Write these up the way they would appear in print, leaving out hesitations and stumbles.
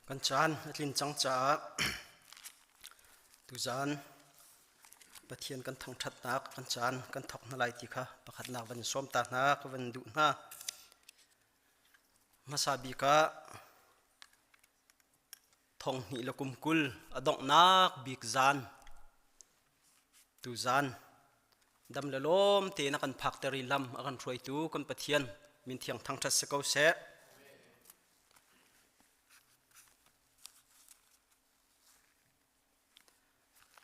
Kan caan a tlin cang caah tuzaan Pathian kan thangṭhatnak kan caan kan thawk hna lai ti kha pakhatnak van in sawm ta hna ka van duh hna. Hmasa bik ah thong hnih le kum 20 a donghnak bik zan tuzan dam le lawm tein a kan phakter i lam a kan hruaitu kan Pathian min thiang thangṭhat si ko seh.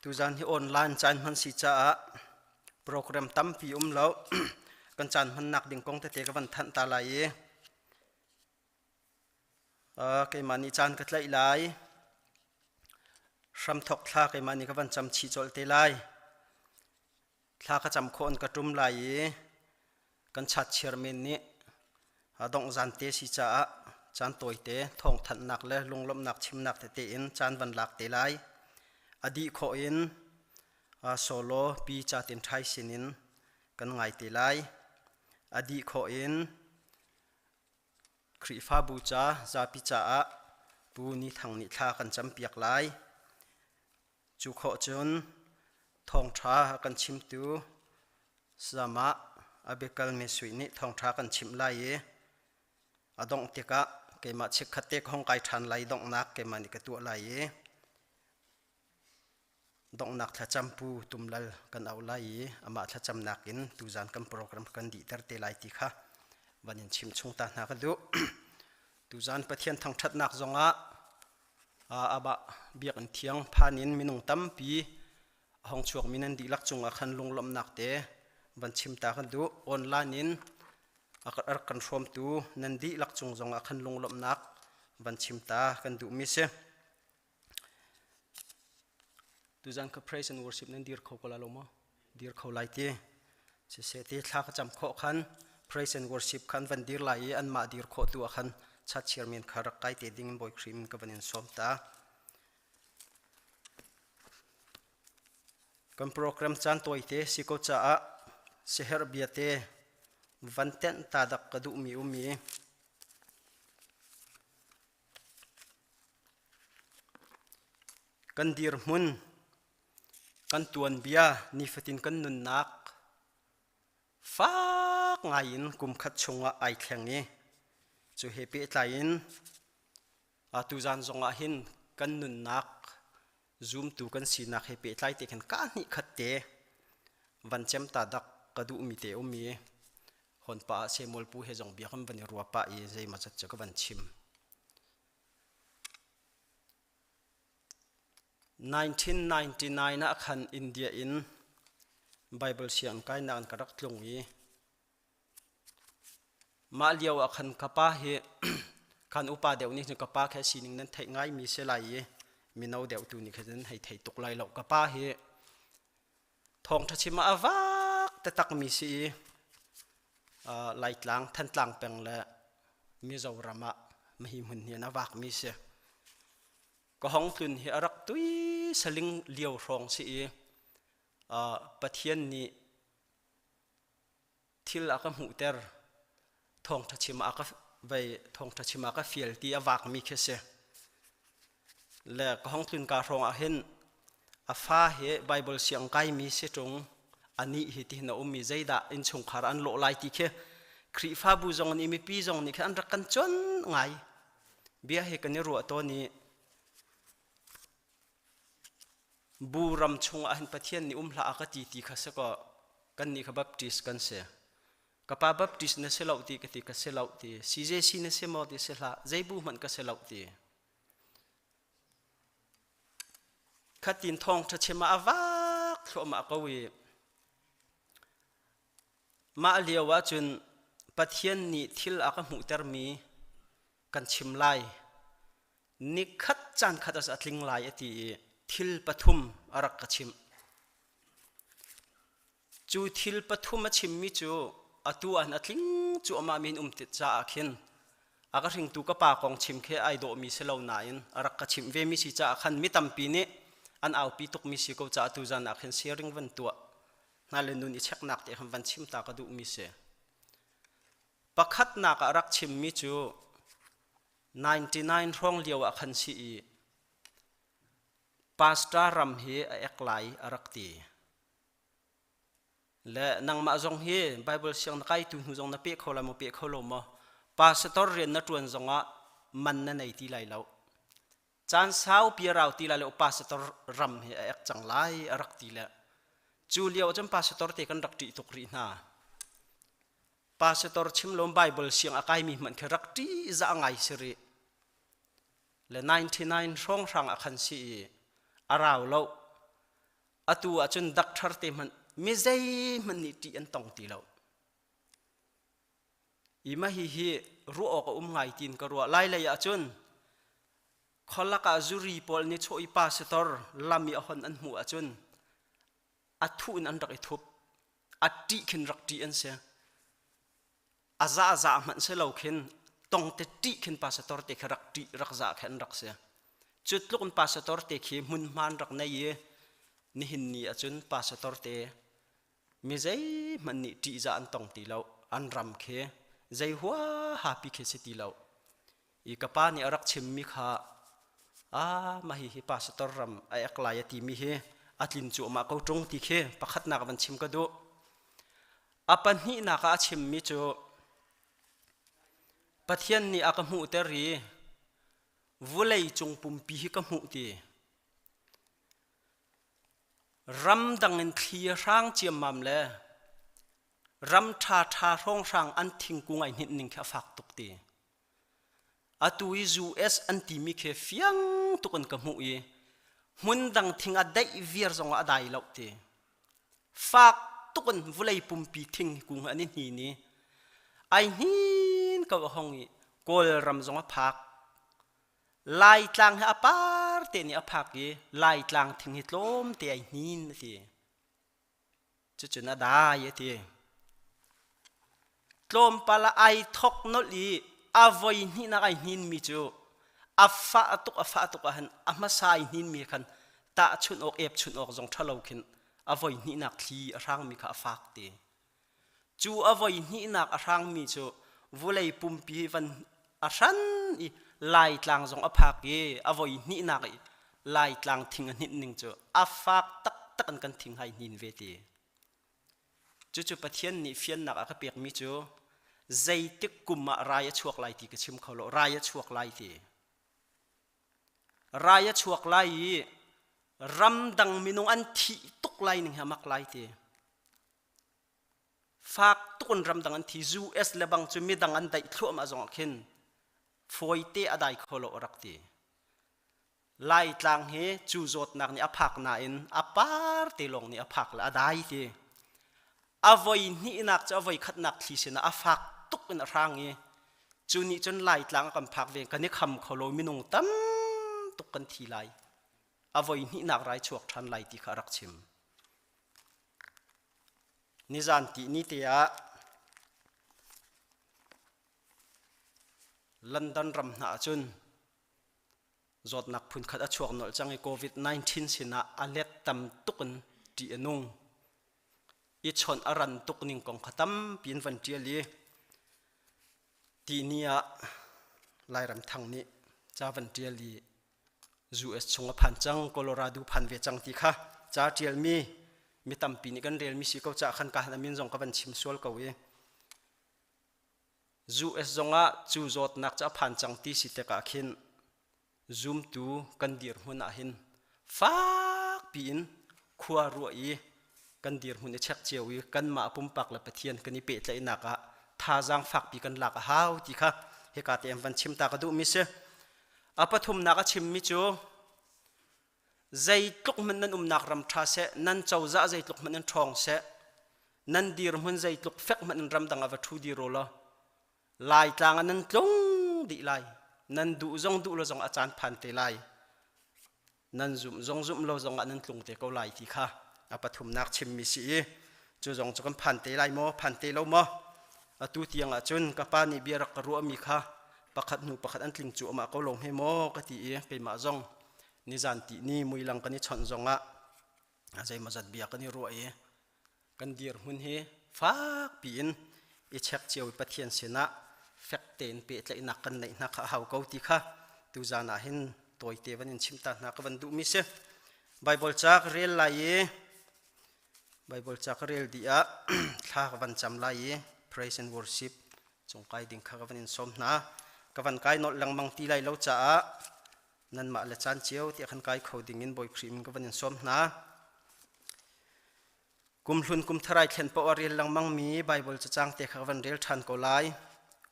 Tuzan hi online caan hman si caah program tampi um lo. Kan caan hmannak ding kong tete ka van thanh ta lai i keimah nih caan ka tlaih lai. Hramthok thla keimah nih ka van cam chih colh te lai. Thla ka cam khawh in ka ṭum lai i kan chat chairman nih donghzan te si caah caan tawite thawngthanhnak le lunglawmhnak chimnak tete in caan van lak te lai. A dih khawh in solo pi catin ṭhai sinin kan ngai te lai. A dih khawh in Khrihfabu ca zapi caah Pu Ni Thang nih thla kan campiak lai. Cu khawh cun thawngṭha a kan chimtu Sayamah Abigail Mesui nih thawngṭha kan chimh lai i a dongh tikah keimah chikkhat te ka hung kai ṭhan lai donghnak keimah nih ka tuah lai i donghnak thlacam pu Tumlal kan auh lai i amah thlacamnak in tuzan kan program kan dihter te lai ti kha van in chim chung ta hna ka duh. Tuzan Pathian thangṭhatnak zongah Abah biakinn thiang phan in minung tampi a hong chuakmi nan dihlak cungah khan lunglawmhnak te van chim ta kan duh. Online in a rak kan hrawmtu nan dihlak cung zongah khan lunglawmhnak van chim ta kan duhmi si. Tuzan ka praise and worship nan dir kho ko la lo maw? Dir kho lai ti. Siseh ti thla ka cam khawh khan praise and worship khan van dir lai i anmah dir khawh tu ah khan chat chairman kha rak kai te ding in Bawi Khrih min ka van in sawm ta. Kan program caan tawite si ko caah siherh bia te van tenh ta dak ka duhmi um i Kan dirhmun, kan tuanbia, nifatin kan nunnak fak ngai in kum khat chungah ai thleng i cu he pehtlai in tuzan zongah hin kan nunnak zumtu kan sinak he pehtlai te khin ka hnih khat te van cem ta dak ka duhmi te um i hon pa ah Samuel pu he zong bia kan van i rua pah i zeimaw zat cu ka van chim. 1999 ah khan India in Bible sianginn kainak in ka rak tlung i mah lio ah khan ka pa hi khan upa deuh nih cun ka pa kha sining nan theih ngaimi si lai i mino deuh tu nih khan nan hei thei tuk lai lo. Ka pa hi thawngṭha chim ah a vak taktakmi si i Laitlang, Thantlang peng le Mizoram ah mahi hmun hi an a vakmi si. Ka hong tlun hi a rak tui saling lio hrawng si i Pathian nih thil a ka hmuhter thawngṭha chim a ka vei thawngṭha chim a ka fial ti a vakmi khi si. Le ka hong tlun ka hrawng ah hin a fa hi Bible siang kaimi si ṭung anih hi ti hin a ummi zeidah innchungkhar an lawh lai ti khi Khrihfabu zong nih mipi zong nih khin an rak kan cuan ngai. Bia hi kan i ruah tawn i bu ram chung ah hin Pathian nih um hlah a ka ti ti kha si kaw kannih kha Baptist kan si. Ka pa Baptist na si lo ti ka ti ka si lo ti CJC na si maw ti si hlah zei bu hmanh ka si lo ti. Khatin thawng ṭha chim ah a vak thluahmah ko i mah lio ah cun Pathian nih thil a ka hmuhtermi kan chim lai. Nikhat caan khat a tling lai a ti i thil pathum a rak ka chimh. Cu thil pathum a chimmi cu atu ah a tling cuahmah mi an um ti caah khin a ka hringtu ka pa kong chim khi ai dawhmi si lo nain a rak ka chimh vemi si caah khan mi tampi nih an aupi tukmi si ko caah tuzan ah khin sharing van tuah hna le nun i cheknak te khan van chim ta ka duhmi si. Pakhatnak ah rak chimmi cu 99 hrawng lio ah khan si i pastor ram hi a ek lai a rak ti. Le nangmah zong hi Bible siang na kai tu hnu zong na pe kho lai maw pe kho lo maw? Pastor rian na ṭuan zongah man na nei ti lai lo. Caan saupi a rau ti lai lo pastor ram hi a ek cang lai a rak ti le cu lio cun pastor te kan rak ṭih tuk rih hna. Pastor chim lom Bible siang a kaimi hmanh khi rak ṭih za ngai si rih. Le 99 hrawnghrang a khan si i a rau lo. Atu ahcun doctor te hmanh mi zeihmanh nih ṭih an tong ti lo. I mah hihi ruah awk a um ngai tiin ka ruah. Lai lei ahcun khualak ah zuri pawl nih chaw i pastor lam i a hon an hmuh ahcun a thuh in an rak i thup. A ṭih khin rak ṭih an si. A za za hmanh si lo khin tongte ṭih khin pastor te khi rak ṭih rak za khi an rak si. Cu tluk in pastor te khi hmunhma an rak nei i nihin ni ahcun pastor te mi zeihmanh nih ṭihzah an tong ti lo an ram khi zei huaha pi khi si ti lo i ka pa nih a rak chimmi kha ah mah hi hi pastor ram a ek lai a timi hi a tlin cuahmah ko ṭung ti khi pakhatnak van chim ka duh a pahnihnak ah a chimmi cu Pathian nih a ka hmuhter i vulei cung pumpi hi ka hmuh ti Ramdang in thli a hrang ciammam le ram ṭhaṭha hrawnghrang an thingkung ai hninh ning khi a fak tuk ti. Atu i US an timi khi fiang tuk in ka hmuh i hmun dang thing a daih viar zongah a dai lo ti. Fak tuk in vawlei pumpi thing kung an i hnin i ai hnin ko a hong i Kawlram zong a phak. Laitlang hi a par te nih a phak i Laitlang thing hi tlawmte ai hnin a ti. Cucun a dai a ti. Tlawmpal ah ai thok nolh i a voi hnihnak ai hninmi cu a fah tuk a fah tuk ahhin a hmasa ai hninmi khan tahchunh awk epchunh awk zong ṭhalo khin a voi hnihnak thli a hrangmi kha a fak ti. Cu a voi hnihnak a hrangmi cu vulei pumpi hi van a hran i Laitlang zong a phak i a voi hnihnak i Laitlang thing a hninh ning cu a fak taktak in kan thing hai hnin ve ti. Cucu Pathian nih fiannak a ka pekmi cu zeitik kum ah rai a chuak lai ti ka chim kho lo. Rai a chuak lai ti. Rai a chuak lai i ramdang minung an thih tuk lai ning hi a mak lai ti. Fak tuk in ramdang an thi. US le bang cu midang an daih thluahmah zongah khin fawite a dai kho lo a rak ti. Laitlang hi cu zawtnak nih a phak nain a par te lawng nih a phak le a dai ti. A voi hnihnak cu a voi khatnak thli sinah a fak tuk in a hrang i cu nih cun Laitlang a kan phak ve kan i kham kho lo minung tam tuk kan thi lai. A voi hnihnak rai chuak ṭhan lai ti kha a rak chim. Nizan ti ni te ah London ram hna ahcun zawtnak phunkhat a chuak nolh cang i COVID-19 sinah a let tam tuk in ṭih a nung. I chawnh a ran tuk ning kong kha tampi in van ṭial i tihni ah Lairam Thang nih ca van ṭial i US chung a phan cang, Colorado phan ve cang ti kha ca ṭialmi mi tampi nih kan relmi si ko caah khan ka han amin zong ka van chim sual ko i US zongah cu zawtnak cu a phan cang ti si tikah khin zumtu kan dirhmun ah hin fakpi in khua ruah i kan dirhmun i check cio i kanmah pumpak le Pathian kan i pehtlaihnak ah thazaang fakpi kan lak a hau ti kha hika te van chim ta ka duhmi si. A pathumnak a chimmi cu zeitluk hmanh nan umnak ram ṭha seh, nan cozah zeitluk hmanh in ṭhawng seh, nan dirhmun zeitluk fek hmanh in ramdang ah va ṭhu dir u law Laitlang ah nan tlung dih lai. Nan duh zong duh lo zong a caan phan te lai. Nan zumh zong zumh lo zong ah nan tlung te ko lai ti kha a pathumnak chimmi si i cu zong cu kan phan te lai maw phan te lo maw atu tiang ah cun ka pa nih bia rak ka ruahmi kha pakhat hnu pakhat an tling cuahmah ko lo hme maw ka ti i keimah zong nizan ti ni muilang kan i chawnh zong ah zeimawzat bia kan i ruah i kan dirhmun hi fak piin i check cio i Pathian sinah fek tein pehtlaihnak kan neih hna kha a hau ko ti kha tuzan ah hin tawite van in chim ta hna ka van duhmi si. Bible ca ka rel lai i. Bible ca ka rel dih ah thla ka van cam lai i praise and worship cung kai ding kha ka van in sawm hna. Ka van kai nolh lengmang ti lai lo caah nanmah le caan cio tiah khan kai kho ding in Bawi Khrih min ka van in sawm hna. Kumhlun kumthar ai thlen paoh a rel lengmang mi Bible cacang te kha ka van rel ṭhan ko lai.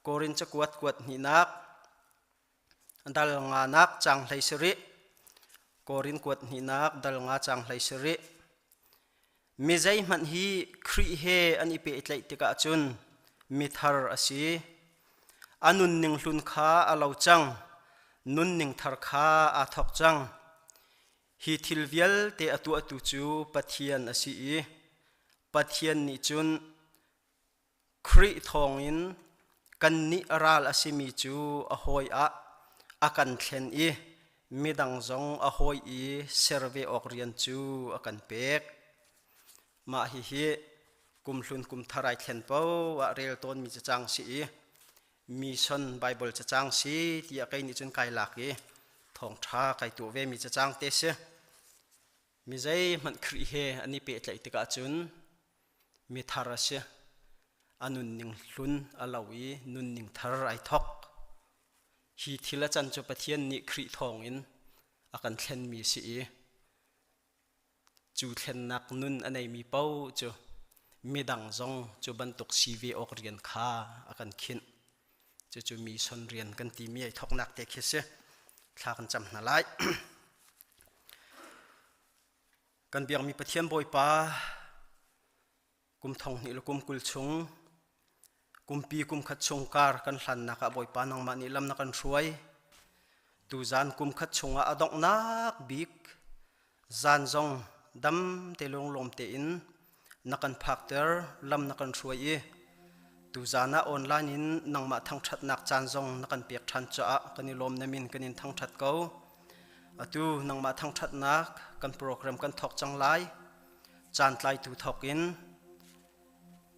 Korin cakuat kuat hnihnak dal nganak cang hlei sarih Korin kuat hnihnak dal nga cang hlei sarih Mi zeihmanh hi Khrih he an i pehtlaih tikah cun mithar a si. A nunning hlun kha a lo cang, nunning thar kha aa thawk cang. Hi thil vialte a tuahtu cu Pathian a si i Pathian nih cun Khrih thawngin kannih a ral a simi cu a hawi ah a kan thlen i midang zong a hawi i ser ve awk rian cu a kan pek. Mah hihi kumhlun kumthar ai thlen paoh ah rel tawnmi cacang si i mission Bible cacang si tiah kei nih cun kai lak i thawngṭha kai tuah vemi cacang te si. Mi zeihmanh Khrih he an i pehtlaih tikah cun mithar a si. A nunning hlun a lo i nunning thar ai thawk. Hi thil a can cu Pathian nih Khrih thawngin a kan thlenmi si i cu thlennak nun a neimi paoh cu midang zong cu bantuk si ve awk rian kha a kan khinh. Cucu mission rian kan timi ai thawknak te khi si. Thla kan cam hna lai. Kan biakmi Pathian Bawipa kum thong hnih le kum 20 chung kumpi kum khat chung kar kan hlannak ah Bawipa nangmah nih lam na kan hruai. Tuzan kum khat chungah a donghnak bik zan zong dam te lunglawm tein na kan phakter lam na kan hruai i tuzan ah online in nangmah thangṭhatnak caan zong na kan pek ṭhan caah kan i lawm na min kan in thangṭhat ko. Atu nangmah thangṭhatnak kan program kan thawk cang lai. Caan tlaitu thawk in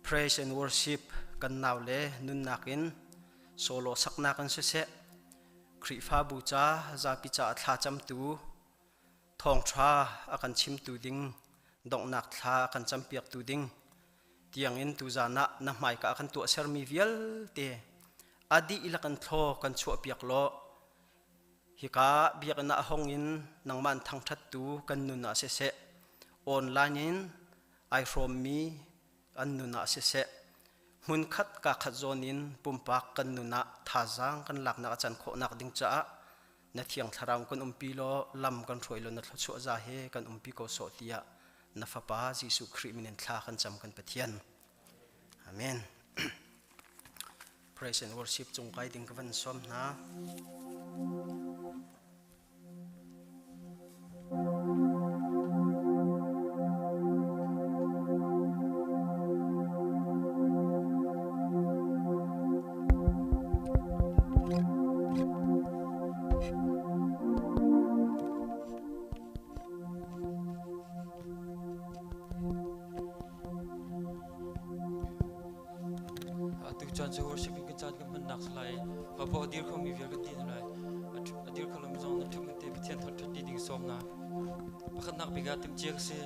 praise and worship kan nau le nunnak in solo saknak in siseh Khrihfabu ca zapi ca thla camtu thawngṭha a kan chimtu ding donghnak thla a kan campiaktu ding tiangin tuzan ah na hmaika ah kan tuahsermi vialte a dihlak in thlaw kan chuahpiak law hika biakinn ah hong in nangmah an thangṭhattu kan nun ah siseh online in ai hrawmmi an nun ah siseh hmunkhat ka khat zawn in pumpak kan nun ah thazaang kan laknak a can khawhnak ding caah na thiang thlarau kan umpi law lam kan hruai law na thluachuah za he kan umpi ko sawh tiah na fapa Jesuh Khrih min in thla kan cam kan Pathian. Amen. Praise and worship cung kai ding ka van sawm hna. Atu caan cu worship in kan caan kan hmannak si lai. Hopo a dir khomi vial kan ti hna lai. A dir kho lomi zong nan ṭhut te Pathian thangṭhat dih ding sawm na. Pakhatnak bik ah timhcia ka si.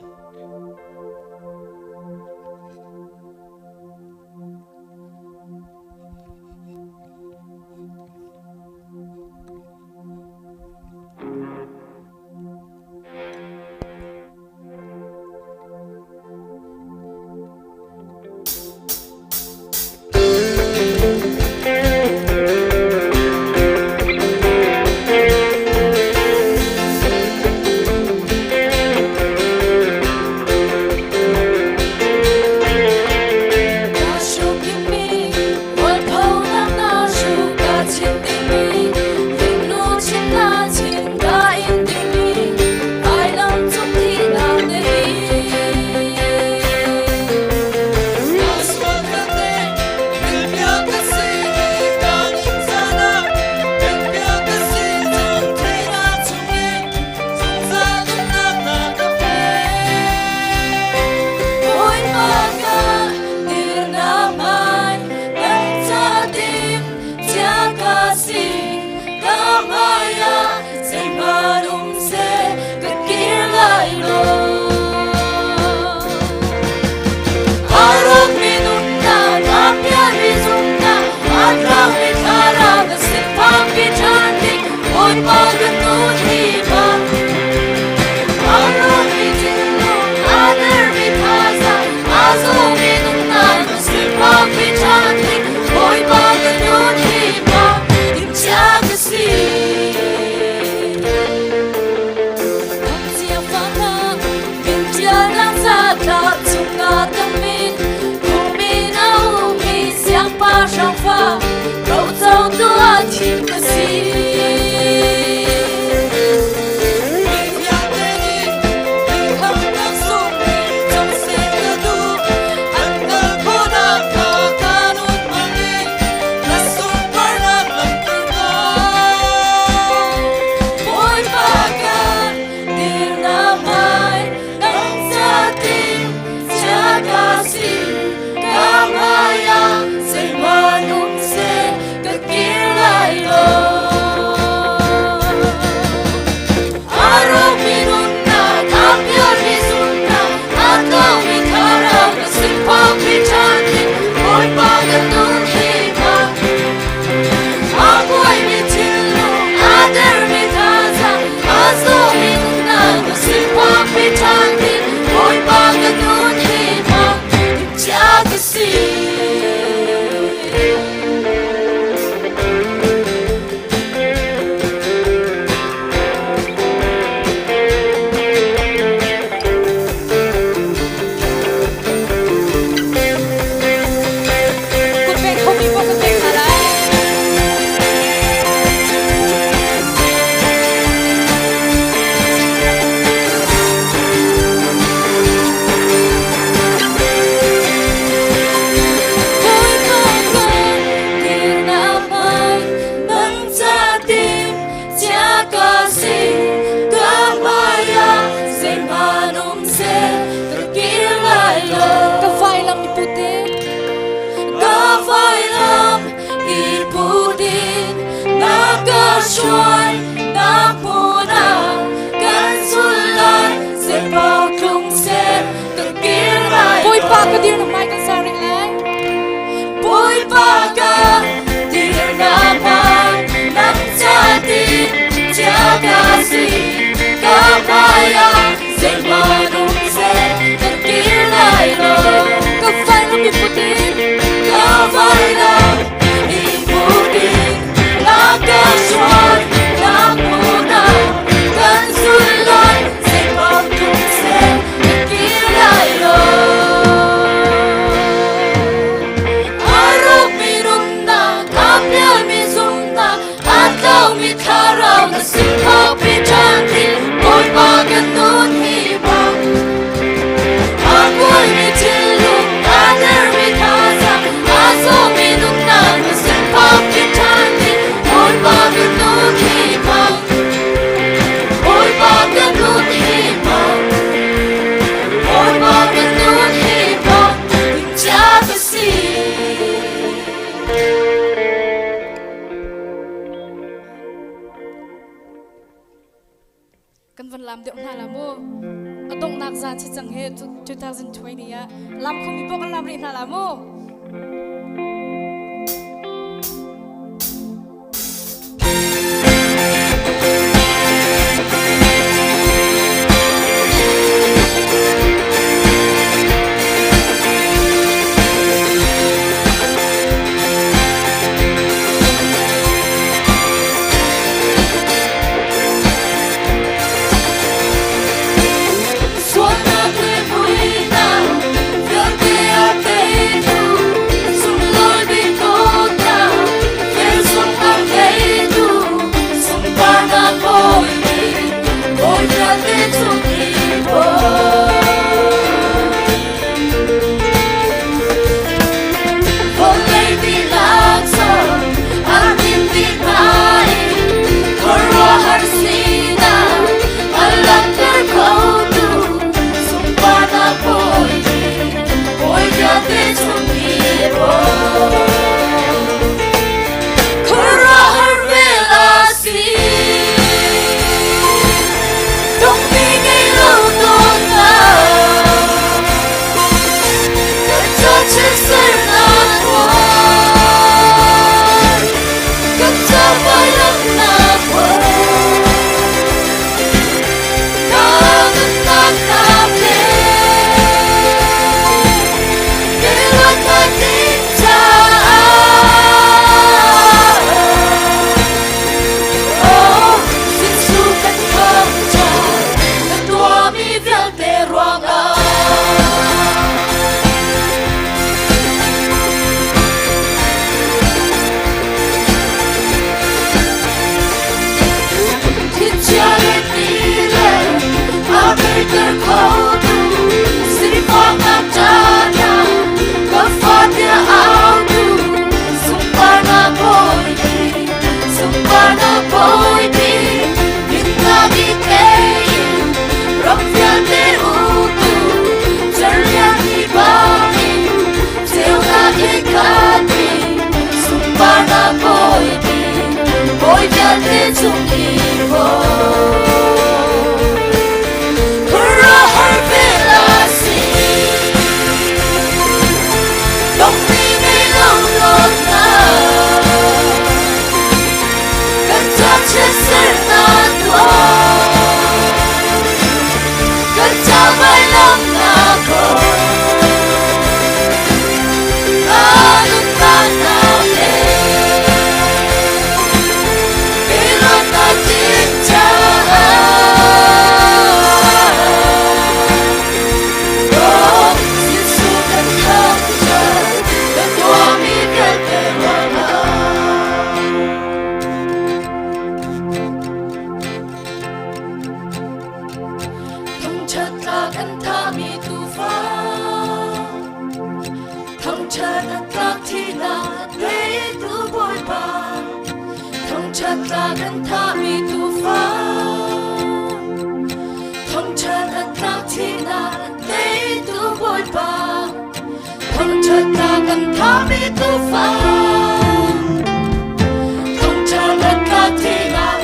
hruai nak hmun ah kan zul lai zeipau tlung seh kan kir lai Bawipa ka dir na hmai kan sa rih lai. Bawipa ka dir na hmai nang ca ti chia ka si ka hmai ah zeihmanh um seh kan kir lai lo. Ka vailam i put in Ka vailam i put in na ka hruai nak hmun ah kan zul lai zeipau tlung seh kan kir lai lo. A rawkmi nunnak, a pialmi zumhnak, a tlaumi thlarau na sin thawpi ṭhan ding, Bawipa kan nun hi bang. A kuaimi thinlung, a dermi thazaang, a zawmi nunnak na sin thawpi ṭhan ding, Bawipa kan nun hi bang. Bawipa kan nun hi bang. Bawipa kan nun hi bang. Timhcia ka si. Kan van lam deuh hna la mu. A donghnak zan si cang he 2020 ah lam khomi paoh kan lam rih hna la mu. Sualnak le muihnak vialte a teitu, sunglawi bik dawtnak, velsunghnak ngeitu, sunparnak Bawi nih, Bawi vialte cung i bawi. Vawlei dihlak zong an din dih hna i khuaruahhar sinak a langhter khotu sunparnak Bawi nih, Bawi vialte cung i bawi. Khuaruahhar vel a si. Dongmi ngei lo dawtnak, kan ca chiatsernak puan, kan ca vailamnak puan, ka nunnak na pek, kei luatnak ding caah. Oh, Jesuh kan thangṭhat, na tuahmi vialte ruangah. Thlichia le ti le a daihter khotu, sifaknak caan ah ka fa tiah autu, sunparnak Bawipi, sunparnak Bawipi, dinnak i tei in ram vialte uktu, cerlian ni bangin ceunak he khat in, sunparnak Bawipi, Bawi vialte cung i bawi. Khuaruahhar vel a si. Dongmi ngei lo dawtnak, kan ca chiatsernak tuah, kan ca vailamnak kong, ka nunnak na pek, kei luatnak ding caah. Oh, Jesuh kan thangṭhat, na tuahmi vialte ruangah. Thangṭhat tlak an thahmi tuufa, thangṭhat a tlak thihnak teitu Bawipa. Thangṭhat tlak an thahmi tuufa, thangṭhat a tlak thihnak teitu Bawipa. Thangṭhat tlak an thahmi tuufa, thangṭhat a tlak thihnak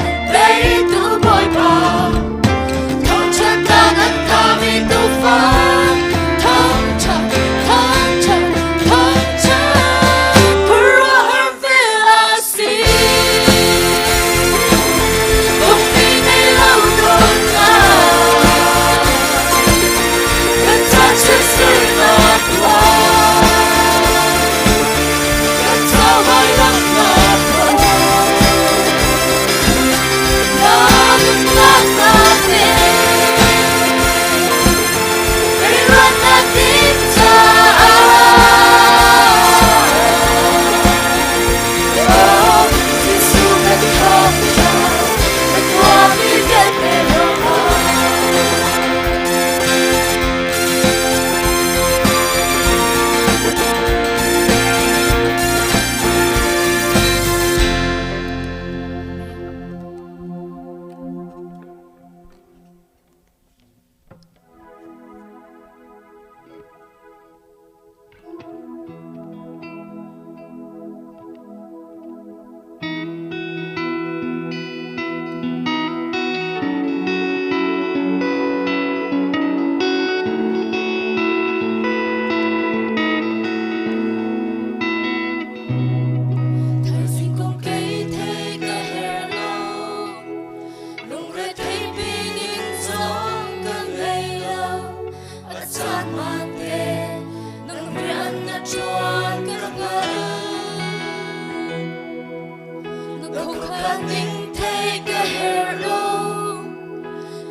ning theih ka herh lo.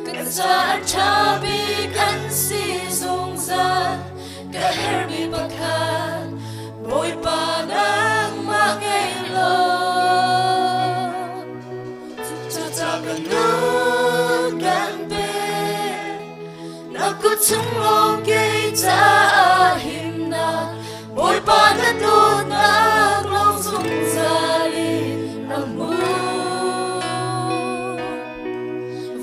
Kan caah ṭha bik an si zungzal. Ka herhmi pakhat Bawipa nangmah ngei law. Cucaah ka nun kan pek. Na kut chung lawng kei caah himnak Bawipa na dawtnak lawng zungzal in a hmun.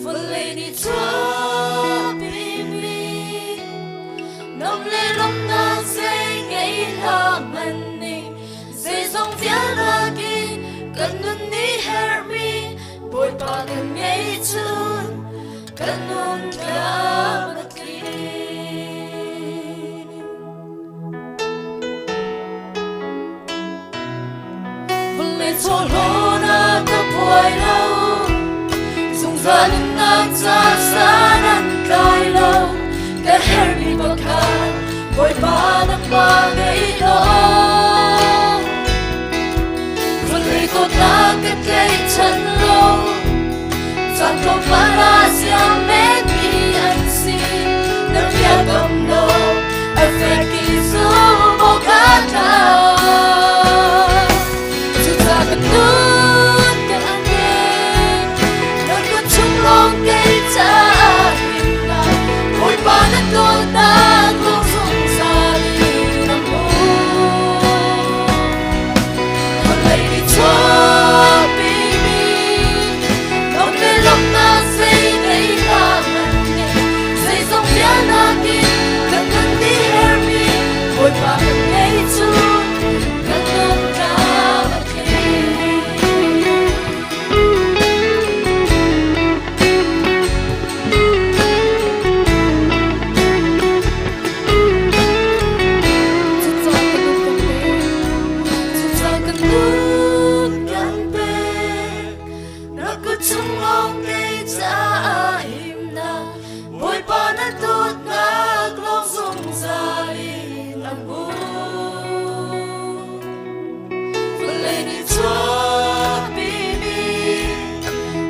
Vawlei nih chuahpimi nom le lawmhnak zei ngei hlah hmanh ning zeizong vialte in kan nun nih herhmi Bawipa kan ngei cun kan nun tlam a tling. Vawlei chawhlawn ka phuai lo, zungzal nunnak ca san an tlai lo. Ka herhmi pakhat Bawipa nangmah ngei law. Vawlei dawtnak ka tlaihchan lo, caan tlawmpal ah siang menmi an si. Na biakam lo, a fek i zum awk a tlak. Cucaah ka nun ka pek, na kut chung lawng kei caah himnak, Bawipa na dawtnak lawng zungzal in a hmun. Vawlei nih chuahpimi lawm le lawmhnak zei ngei hlah hmanh ning, zeizong vialnak in kan nun nih herhmi Bawipa kan ngei cu kan nun tlam a tling. Cucaah ka nun kan pek, cucaah ka nun kan pek. Na kut chung lawng kei caah himnak, Bawipa na dawtnak lawng zungzal in a hmun. Vawlei nih chuahpimi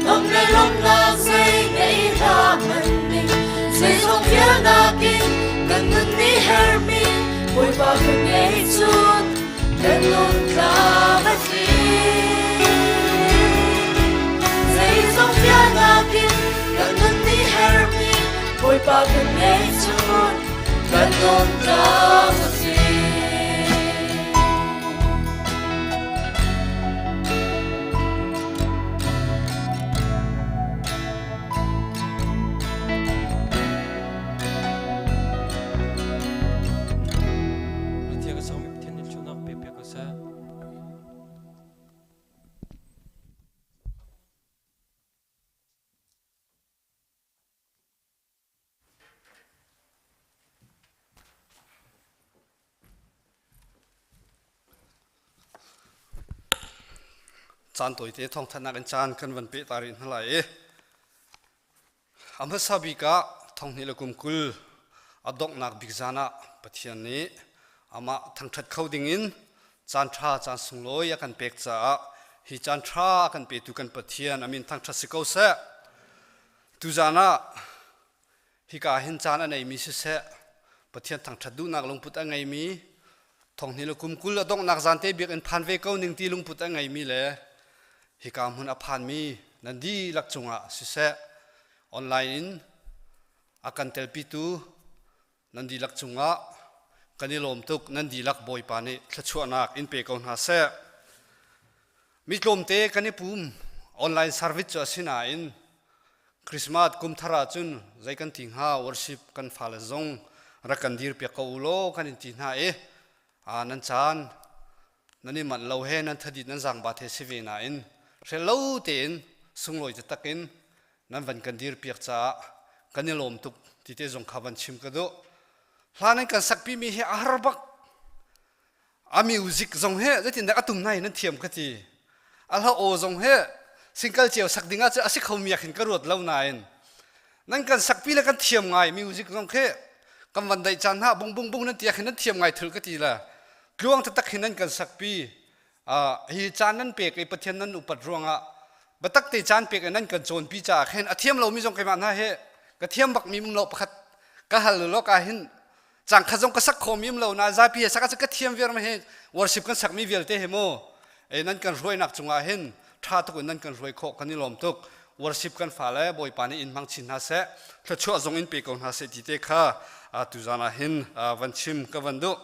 nom le lawmhnak zei ngei hlah hmanh ning, zeizong vialnak in kan nun nih herhmi Bawipa kan ngei cun kan nun tlam a tling. Zeizong vialnak in kan nun nih herhmi Bawipa kan ngei cun kan nun tlam a tling. Pathian ka sangmi Pathian nih thluachuahnak pe piak ko seh. Caan tawite thawngthanhnak in caan kan van peh ta rih hna lai i a hmasa bik ah thonghnih le kum 20 a donghnak bik zan ah Pathian nih amah thangṭhat kho dingin caan ṭha caan sunglawi a kan pek caah hi caan ṭha a kan petu kan Pathian a min thangṭhat si ko seh. Tuzan ah hika hin caan a neimi siseh, Pathian thangṭhat duhnak lungput a ngeimi, thonghnih le kum 20 a donghnak zan te biakinn phan ve ko ning ti lungput a ngeimi le hika hmun a phanmi nan dihlak cungah siseh, online in a kan telpitu nan dihlak cungah kan i lawm tuk. Nan dihlak Bawipa nih thluachuahnak in pe ko hna seh. Mi tlawmte kan i pum. Online service cu a si nain Christmas kum thar ahcun zei kan ti hnga, worship kan fale zong rak kan dir piak ko u law kan in ti hna i nan caan nan i manh lo he nan thadit nan zaangba the si ve nain hrel lo tein sunglawi taktak in nan van kan dir piak caah kan i lawm tuk ti te zong kha van chim ka duh. Hla nan kan sakpi mi hi a har bak. A music zong he zeitindah a tum nai nan thiam ka ti. A hla aw zong he single cio sak ding ah cu a si kho mi ah khin ka ruat lo nain nan kan sakpi le kan thiam ngai. Music zong khi kan van daih caan ha bung bung bung nan ti ah khin nan thiam ngai thul ka ti la tluang taktak hin nan kan sakpi. Hi caan nan pek i Pathian nan upat ruangah. Biatak te caan pek in nan kan cawnpi caah khin a thiam lomi zong keimah hna hi ka thiam bakmi um lo pakhat ka hal lo ka hin cang khat zong ka sak khomi um lo na zapi he sak ah ka thiam viar ma hi worship kan sakmi vialte hi mu e nan kan hruainak cungah hin tha tuk in nan kan hruai khawh kan i lawm tuk worship kan fa le bawipa nih in hmang chin hna seh thluachuah zong in pe ko hna seh ti te kha tuzan ah hin van chim ka van duh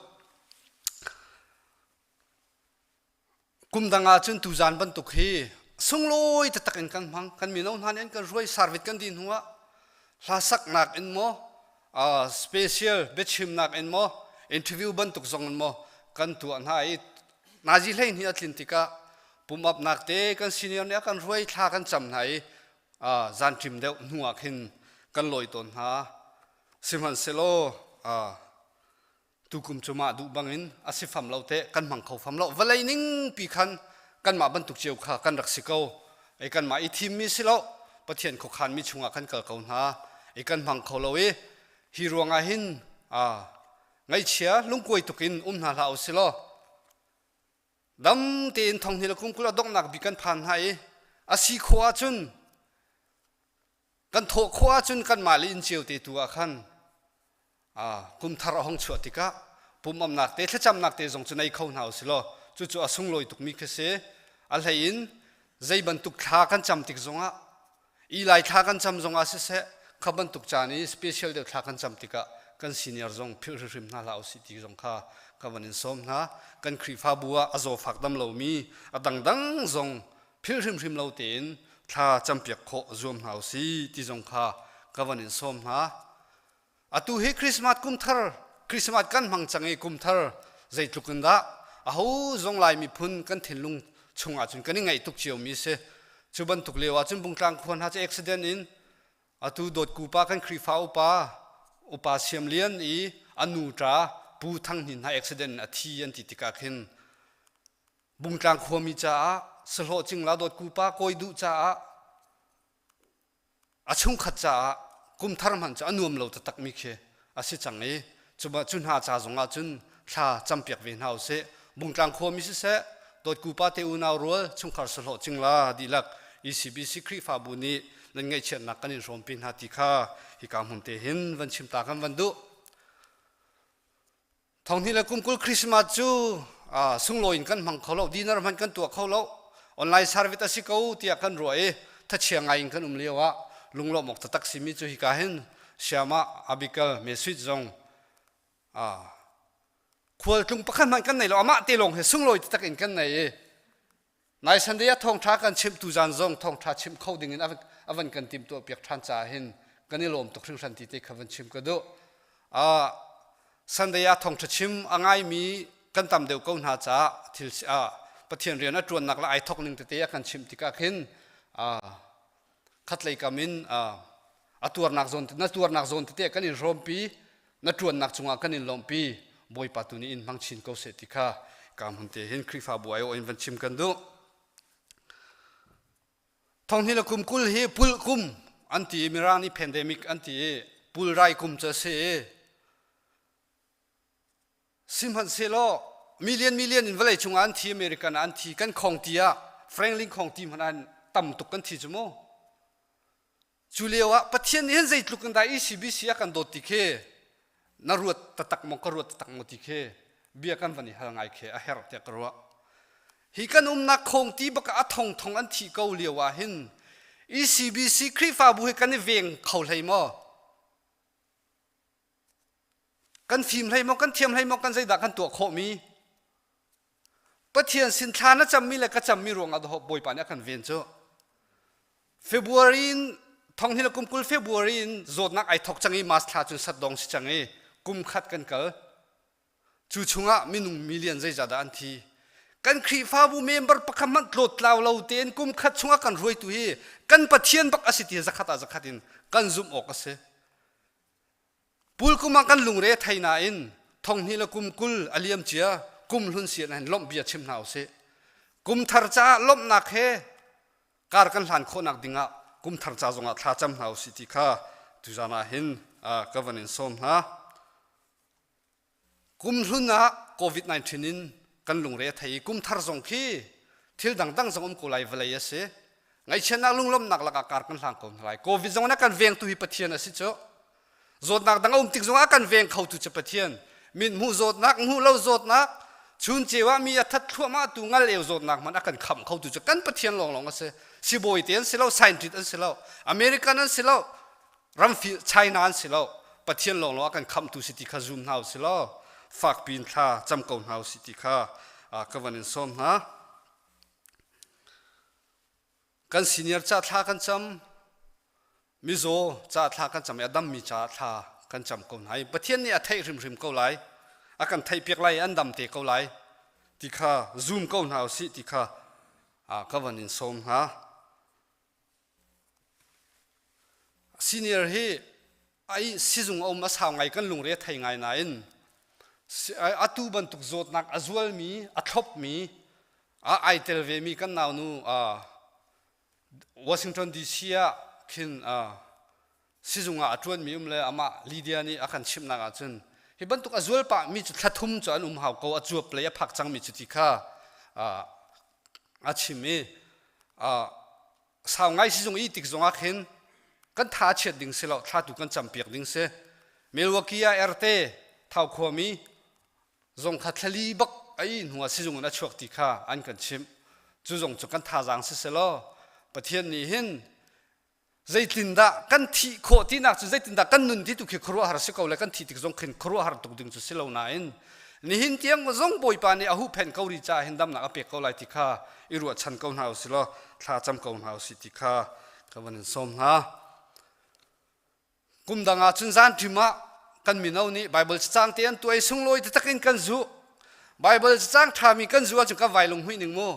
Kum dang ah cun tuzan bantuk hi sunglawi taktak in kan hmang. Kan mino hna nih an kan hruai sarvit kan dih hnu ah hla saknak in maw special biachimnak in maw interview bantuk zong in maw kan tuah hna i nazi hlei hnih a tlin tikah pum upnak te kan senior nih a kan hruai thla kan cam hna i zan ṭim deuh hnu ah khin kan lawi tawn hna. Sihmanhsehlaw Tukum cu mah duh bangin a si fam lo teh kan hmang kho fam lo. Vawlei ning pi khan kanmah bantuk cio kha kan rak si ko. Ei kanmah i thimmi si lo. Pathian khuakhanmi chungah kan kal ko hna. Ei kan hmang kho lo i hi ruangah hin ngaihchia lungkuai tukin um hna hlah u si law dam tein thonghni le kum 20 a donghnak bik kan phan hna i a si khawh ahcun Kan thawh khawh ahcun kanmah le inn cio te tu ah khan kum thar a hong chuah tikah pumamnak te thlacamnak te zong cu nei kho hna usih law cucu a sunglawi tukmi khi si. A hlei in zei bantuk thla kan cam tik zongah Eli thla kan cam zongah siseh kha bantuk caan i special deuh thla kan cam tikah kan senior zong philh hrimhrim hna hlah usih ti zong kha ka van in sawm hna. Kan Khrihfabu ah a zawfak dam lomi a dangdang zong philh hrimhrim lo tein thla campiak khawh zuam hna usih ti zong kha ka van in sawm hna. Atu hi Christmas kum thar Christmas kan hmang cang i kum thar zeitluk in dah aho zong Lai miphun kan thinlung chungah cun kan i ngaih tuk ciomi si. Cu bantuk lio ah cun Bungtlang khua hna cu accident in atu dawtku pa kan Khrihfa upa upa Siam Lian i a nu ṭa Pu Thang Hnin hna accident in a thi an ti tikah khin Bungtlang khuami caah sahlawh cingla dawt kupa kawi duh caah a chungkhat caah kumthar hmanh cu a nuam lo taktakmi khi a si cang i cu cu hna ca zong ah cun thla campiak ve hna usih. Bungtlang khuami siseh dawt kupa te unau rual chungkhar sahlawh cingla dihlak ECBC Khrihfabu nih nan ngaihchiatnak kan in hrawmpi hna ti kha hika hmun te hin van chim ta kan van duh. Thonghnih le kum 20 Christmas cu sunglawi in kan hmang kho lo, dinner hmanh kan tuah kho lo. Online service a si ko tiah kan ruah i thachia ngai in kan um lio ah lunglawmh awk taktak simi cu hika hin Siama Abigail Mesuit zong khualtlung pakhat hmanh kan nei lo amah te lawng he sunglawi taktak in kan nei i Nai Sunday ah thawngṭha kan chimh tuzan zong thawngṭha chimh kho ding in a van kan timhtuah piak ṭhan caah hin kan i lawm tuk hringhran ti te kha van chim ka duh. Sunday ah thawngṭha chim a ngaimi kan tam deuh ko hna caah thil Pathian rian a ṭuannak le ai thawk ning tete a kan chimh tikah khin khatlei kam in a tuarnak zawn na tuarnak zawn tete kan in hrawmpi na ṭuannak cungah kan in lawmhpi Bawipa tu nih in hmang chin ko seh ti kha ka hmun te hin Khrihfabu aiawh in van chim kan duh. Thonghni le kum 20 hi pul kum an ti i Mirang nih pandemic an ti i pulrai kum cu a si i Sihmanhsehlaw million million in vawlei cungah an thi American ah an thi kan khong ti ah Franklin khong ti hmanh ah tam tuk kan thi cu mu. Cu lio ah Pathian nih hin zeitluk in dah ECBC a kan dawt ti khi na ruat taktak maw ka ruat taktak maw ti khi bia kan van i hal ngai khi a herh tiah ka ruah. Hi kan umnak khong ti bak ah a thong thong an thih ko lio ah hin ECBC Khrihfabu hi kan i veng kho hlei maw? Kan fim hlei maw, kan thiam hlei maw, kan zeidah kan tuah khawhmi? Pathian sin thla na cammi le ka cammi ruangah dah Bawipa nih a kan ven cu. February in thonghni le kum 20 February in zawtnak ai thok cang i March thla cun sat dong si cang i kum khat kan kal. Cu chungah minung million zeizah dah an thi. Kan Khrihfabu member pakhat hmanh tlawt tlau lo tein kum khat chungah kan hruaitu hi kan Pathian bak a si ti zakhat ah zakhat in kan zumh awk a si. Pul kum ah kan lungre a thei nain thonghnih le kum 20 a liam cia kum hlun sian ah hin lawmh bia chim hna usih. Kum thar caah lawmhnak he kar kan hlan khawhnak dingah kum thar ca zongah thla cam hna usih ti kha tuzan ah hin ka van in sawm hna. Kum hlun ah COVID-19 in kan lungre a thei i kum thar zong khi thil dangdang zong um ko lai vawlei a si. Ngaihchiatnak lunglawmhnak lakah kar kan hlang ko hna lai. Covid zong na kan vengtu hi Pathian a si cu. Zawtnak dang a um tik zongah kan veng khotu cu Pathian. Mit hmuh zawtnak, hmuh lo zawtnak, chun ceu ah mi a that thluahmah tu ngal eu zawtnak hmanh a kan khamh khotu cu kan Pathian lawnglawng a si. Sibawi te an si lo, scientist an si lo, American an si lo, ramfi China an si lo. Pathian lawnglawng a kan khamhtu si ti kha zum hna u si law fakpi in thla cam ko hna u si ti kha ka van in sawm hna. Kan senior ca thla kan cam, mizaw ca thla kan cam i a dammi ca thla kan cam ko hna i Pathian nih a theih hrimhrim ko lai, a kan theihpiak lai i an dam te ko lai ti kha zum ko hna usih ti kha ka van in sawm hna. Senior hi ai sizung a um a sau ngai kan lungre a thei ngai nain atu bantuk zawtnak a zualmi a thlopmi a ai tel vemi kan naunu Washington DC ah khin sizung ah a ṭuanmi um le amah Lydia nih a kan chimhnak ahcun hi bantuk a zual pahmi cu thla thum cu an um hau ko a cuap lei a phak cangmi cu ti kha a chim i sau ngai sizung i tik zongah khin kan tha chiat ding si lo thla tu kan campiak ding si Milwaukee ah erte thau khuami zong kha thlali bak ai hnu ah sizung in a chuak ti kha an kan chimh cu zong cu kan thazaang si selaw Pathian nih hin zeitindah kan thih khawh tinak cu zeitindah kan nun ti tu khi khuaruahhar si ko le kan thih tik zong khin khuaruahhar tuk ding cu si lo nain nihin tiang zong Bawipa nih a huhphenh ko ri caah hin damnak a pek ko lai ti kha i ruahchan ko hna usih law thla cam ko hna usih ti kha ka van in sawm hna. Kum dang ah cun zan ṭim ah kan mino nih Bible cacang te an tuai sunglawi taktak in kan zuh. Bible cacang ṭhami kan zuh ahcun ka vai lung hmuih ning mu.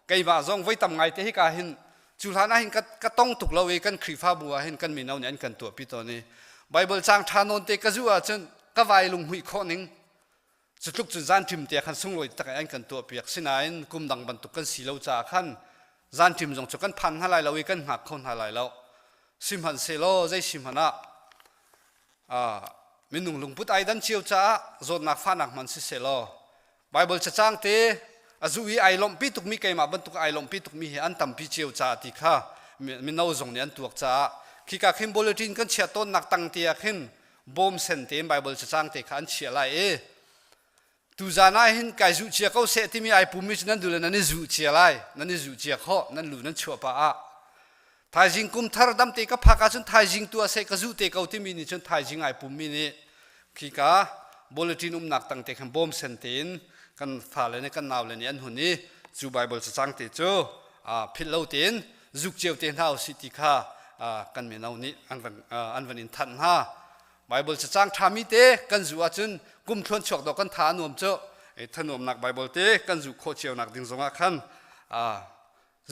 Keimah zong voi tam ngai te hika hin cu hlan ah hin ka tong tuk lo i kan Khrihfabu ah hin kan mino nih an kan tuahpi tawn i Bible cang ṭha nawn te ka zuh ahcun ka vai lung hmuih khawh ning cu tluk cun zanṭim te khan sunglawi tak in an kan tuahpiak sinain kum dang bantuk kan si lo caah khan zanṭim zong cu kan phan hna lai lo i kan hngak kho hna lai lo sihmanhsehlaw zei si hmanh ah minung lungput ai dan cio caah zawtnak fahnak hman sisehlaw Bible cacang te a zu i ai lawmhpi tukmi keimah bantuk ai lawmhpi tukmi hi an tampi cio caah ti kha mino zong nih an tuak caah khika khin bulletin kan chiah tawnnak tang te ah khin bawm sen tein Bible cacang te kha an chiah lai i tuzan ah hin kai zuh cia ko seh timi ai pummi cu nan dule nan i zuh cia lai nan i zuh cia khawh nan lu nan chuah pah ah thaizing kum thar dam te ka phak ahcun thaizing tu ah seh ka zuh te ko timi nih cun thaizing ai pummi nih khika bulletin umnak tang te khan bawm sen tein kan fale nih kan naule nih an hun i cu Bible cacang te cu philh lo tein zuk cio te hna usih ti kha kan mino nih an van in thanh hna Bible cacang ṭhami te kan zuh ahcun kum thluan chuak dawh kan tha a nuam cu thanuamnak Bible te kan zuh khawh cio nak ding zongah khan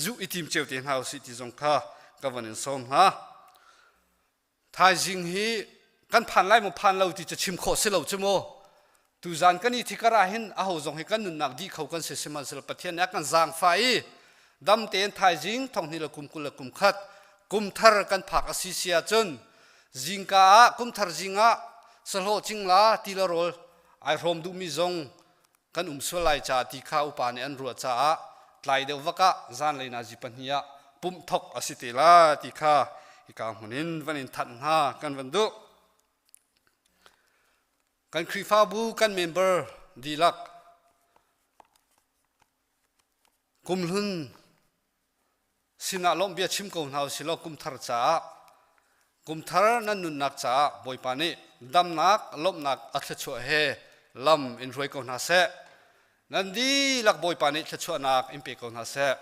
zuh i tim cio te hna usih ti zong kha ka van in sawm hna Thaizing hi kan phan lai maw phan lo ti cu chim khawh si lo cu mu. Tuzan kan i thikar ah hin aho zong hi kan nunnak dih kho kan si sihmanhsehlaw Pathian nih a kan zaangfah i dam tein thaizing thonghnih le kum 20 le kum khat kum thar kan phak a si si ahcun zingka ah kum thar zing ah sahlawh cingla ti le rawl ai hrawm duhmi zong kan um sual lai ca ti kha upa nih an ruah caah tlai deuh vak ah zanlei nazi pahnih ah pumh thok a si te la ti kha hika hmun in van in thanh hna kan van duh. Kan Khrihfabu kan member dihlak kumhlun sinah lawmh bia chim ko hna usih law kumthar caah kumthar nan nunnak caah Bawipa nih damnak lawmhnak a thluachuah he lam in hruai ko hna seh nan dihlak Bawipa nih thluachuahnak in pe ko hna seh.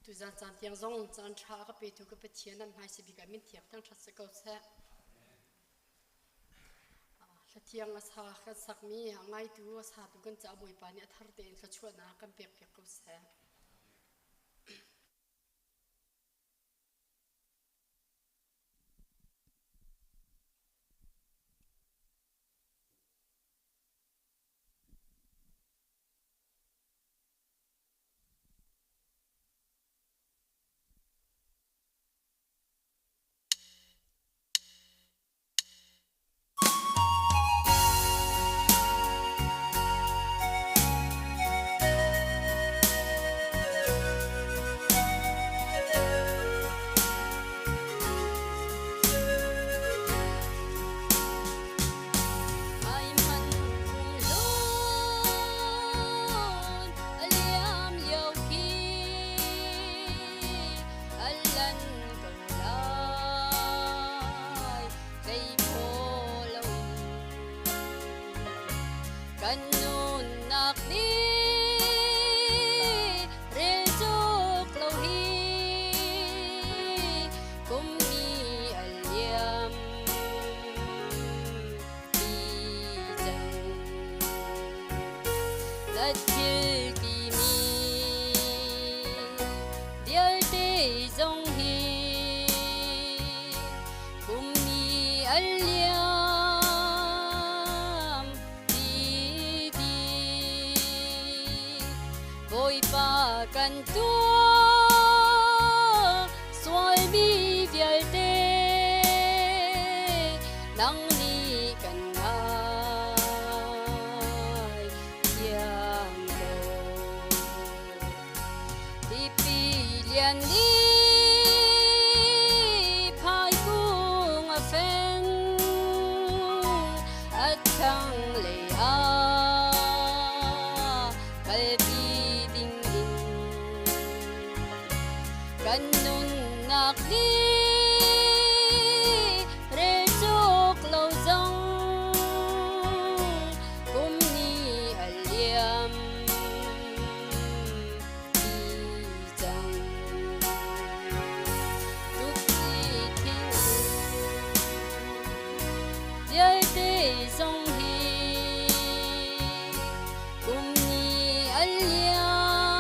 Tuzan caan tiang zong caan ṭha a ka petu ka Pathian nan hmai bik ah min thiang thangṭhat si ko seh. Hlathiang a sa kan sakmi a ngaitu a satu kan caah Bawipa nih a thar tein thluachuahnak kan pekpiak ko seh. a liam ti dih. Bawipa kan tuah sualmi vialte nang nih kan ngai thiam ko. Tipi lian nih phaikung a fen, a thlanglei ah kalpi ding in kan nunnak nih rel cawk lo zong kum nih a liam. Vialte zong hi kum nih a liam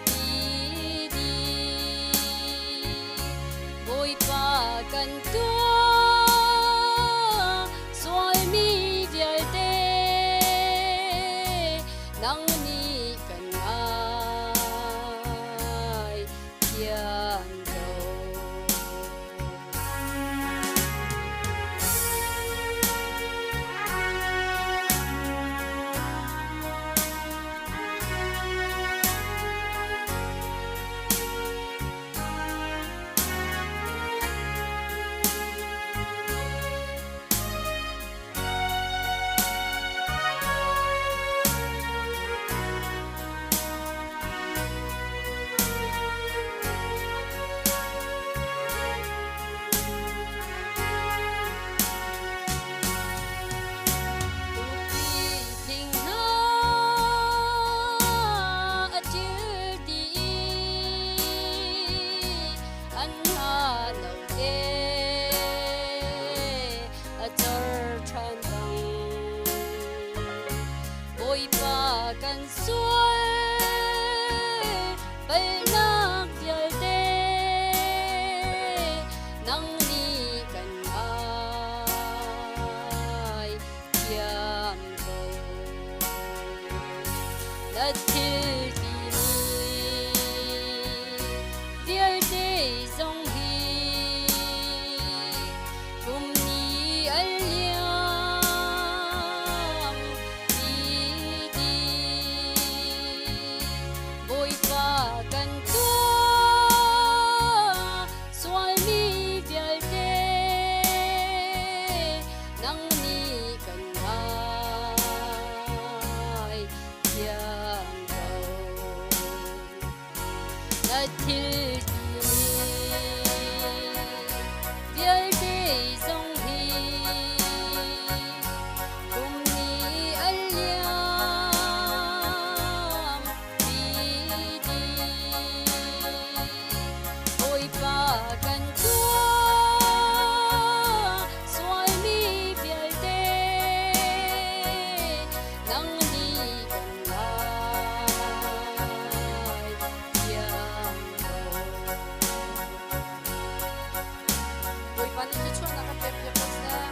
ti dih. Bawipa kan tuah sualmi vialte nang nih kan ngai thiam ko. Thing hna a ṭil ti i an ha lo te a cor ṭhan bang. Bawipa kan sual palhnak vialte nang nih kan ngai thiam ko. Na thil timi vialte zong hi kum nih a liam ti dih. Bawipa kan tuah sualmi vialte nang nih kan ngai thiam ko. Na thil timi vialte zong hi kum nih a liam ti dih. Bawipa kan tuah sualmi vialte nang nih kan ngai thiam ko. Bawipa nih thluachuahnak a pek piak ko seh.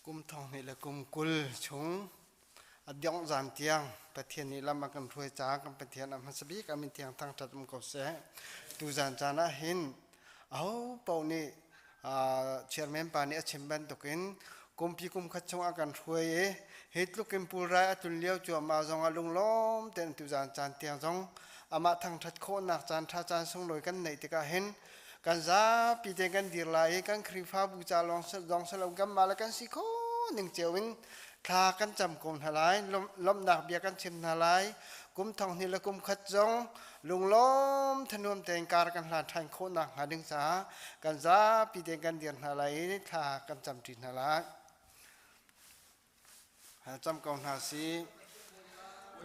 Kum 2021 le kum 20 chung a dongh zan tiang Pathian nih lam a kan hruai caah kan Pathian a hmasa bik a min thiang thangṭhat um ko seh. Tu zan caan ah hin aho paoh nih chairman pa nih a chim bantukin kumpi kum khat chung a kan hruai i hi tluk in pulrai a tlun lio cuahmah zong ah lunglawm tein tu zan caan tiang zong amah thangṭhat khawhnak caan ṭha caan sunglawi kan neih tikah hin kan zapi te kan dir lai i kan Khrihfabu ca lawng zong si lo kanmah le kan si khawh ning cio in thla kan cam ko hna lai lawmhnak bia kan chim hna lai kum thong hnih le kum khat zong lunglawm thanuam tein kar kan hlan ṭhan khawh nak hnga ding caah kan zapi tein kan dir hna lai i thla kan cam ṭi hna lai. Cam ko hna si.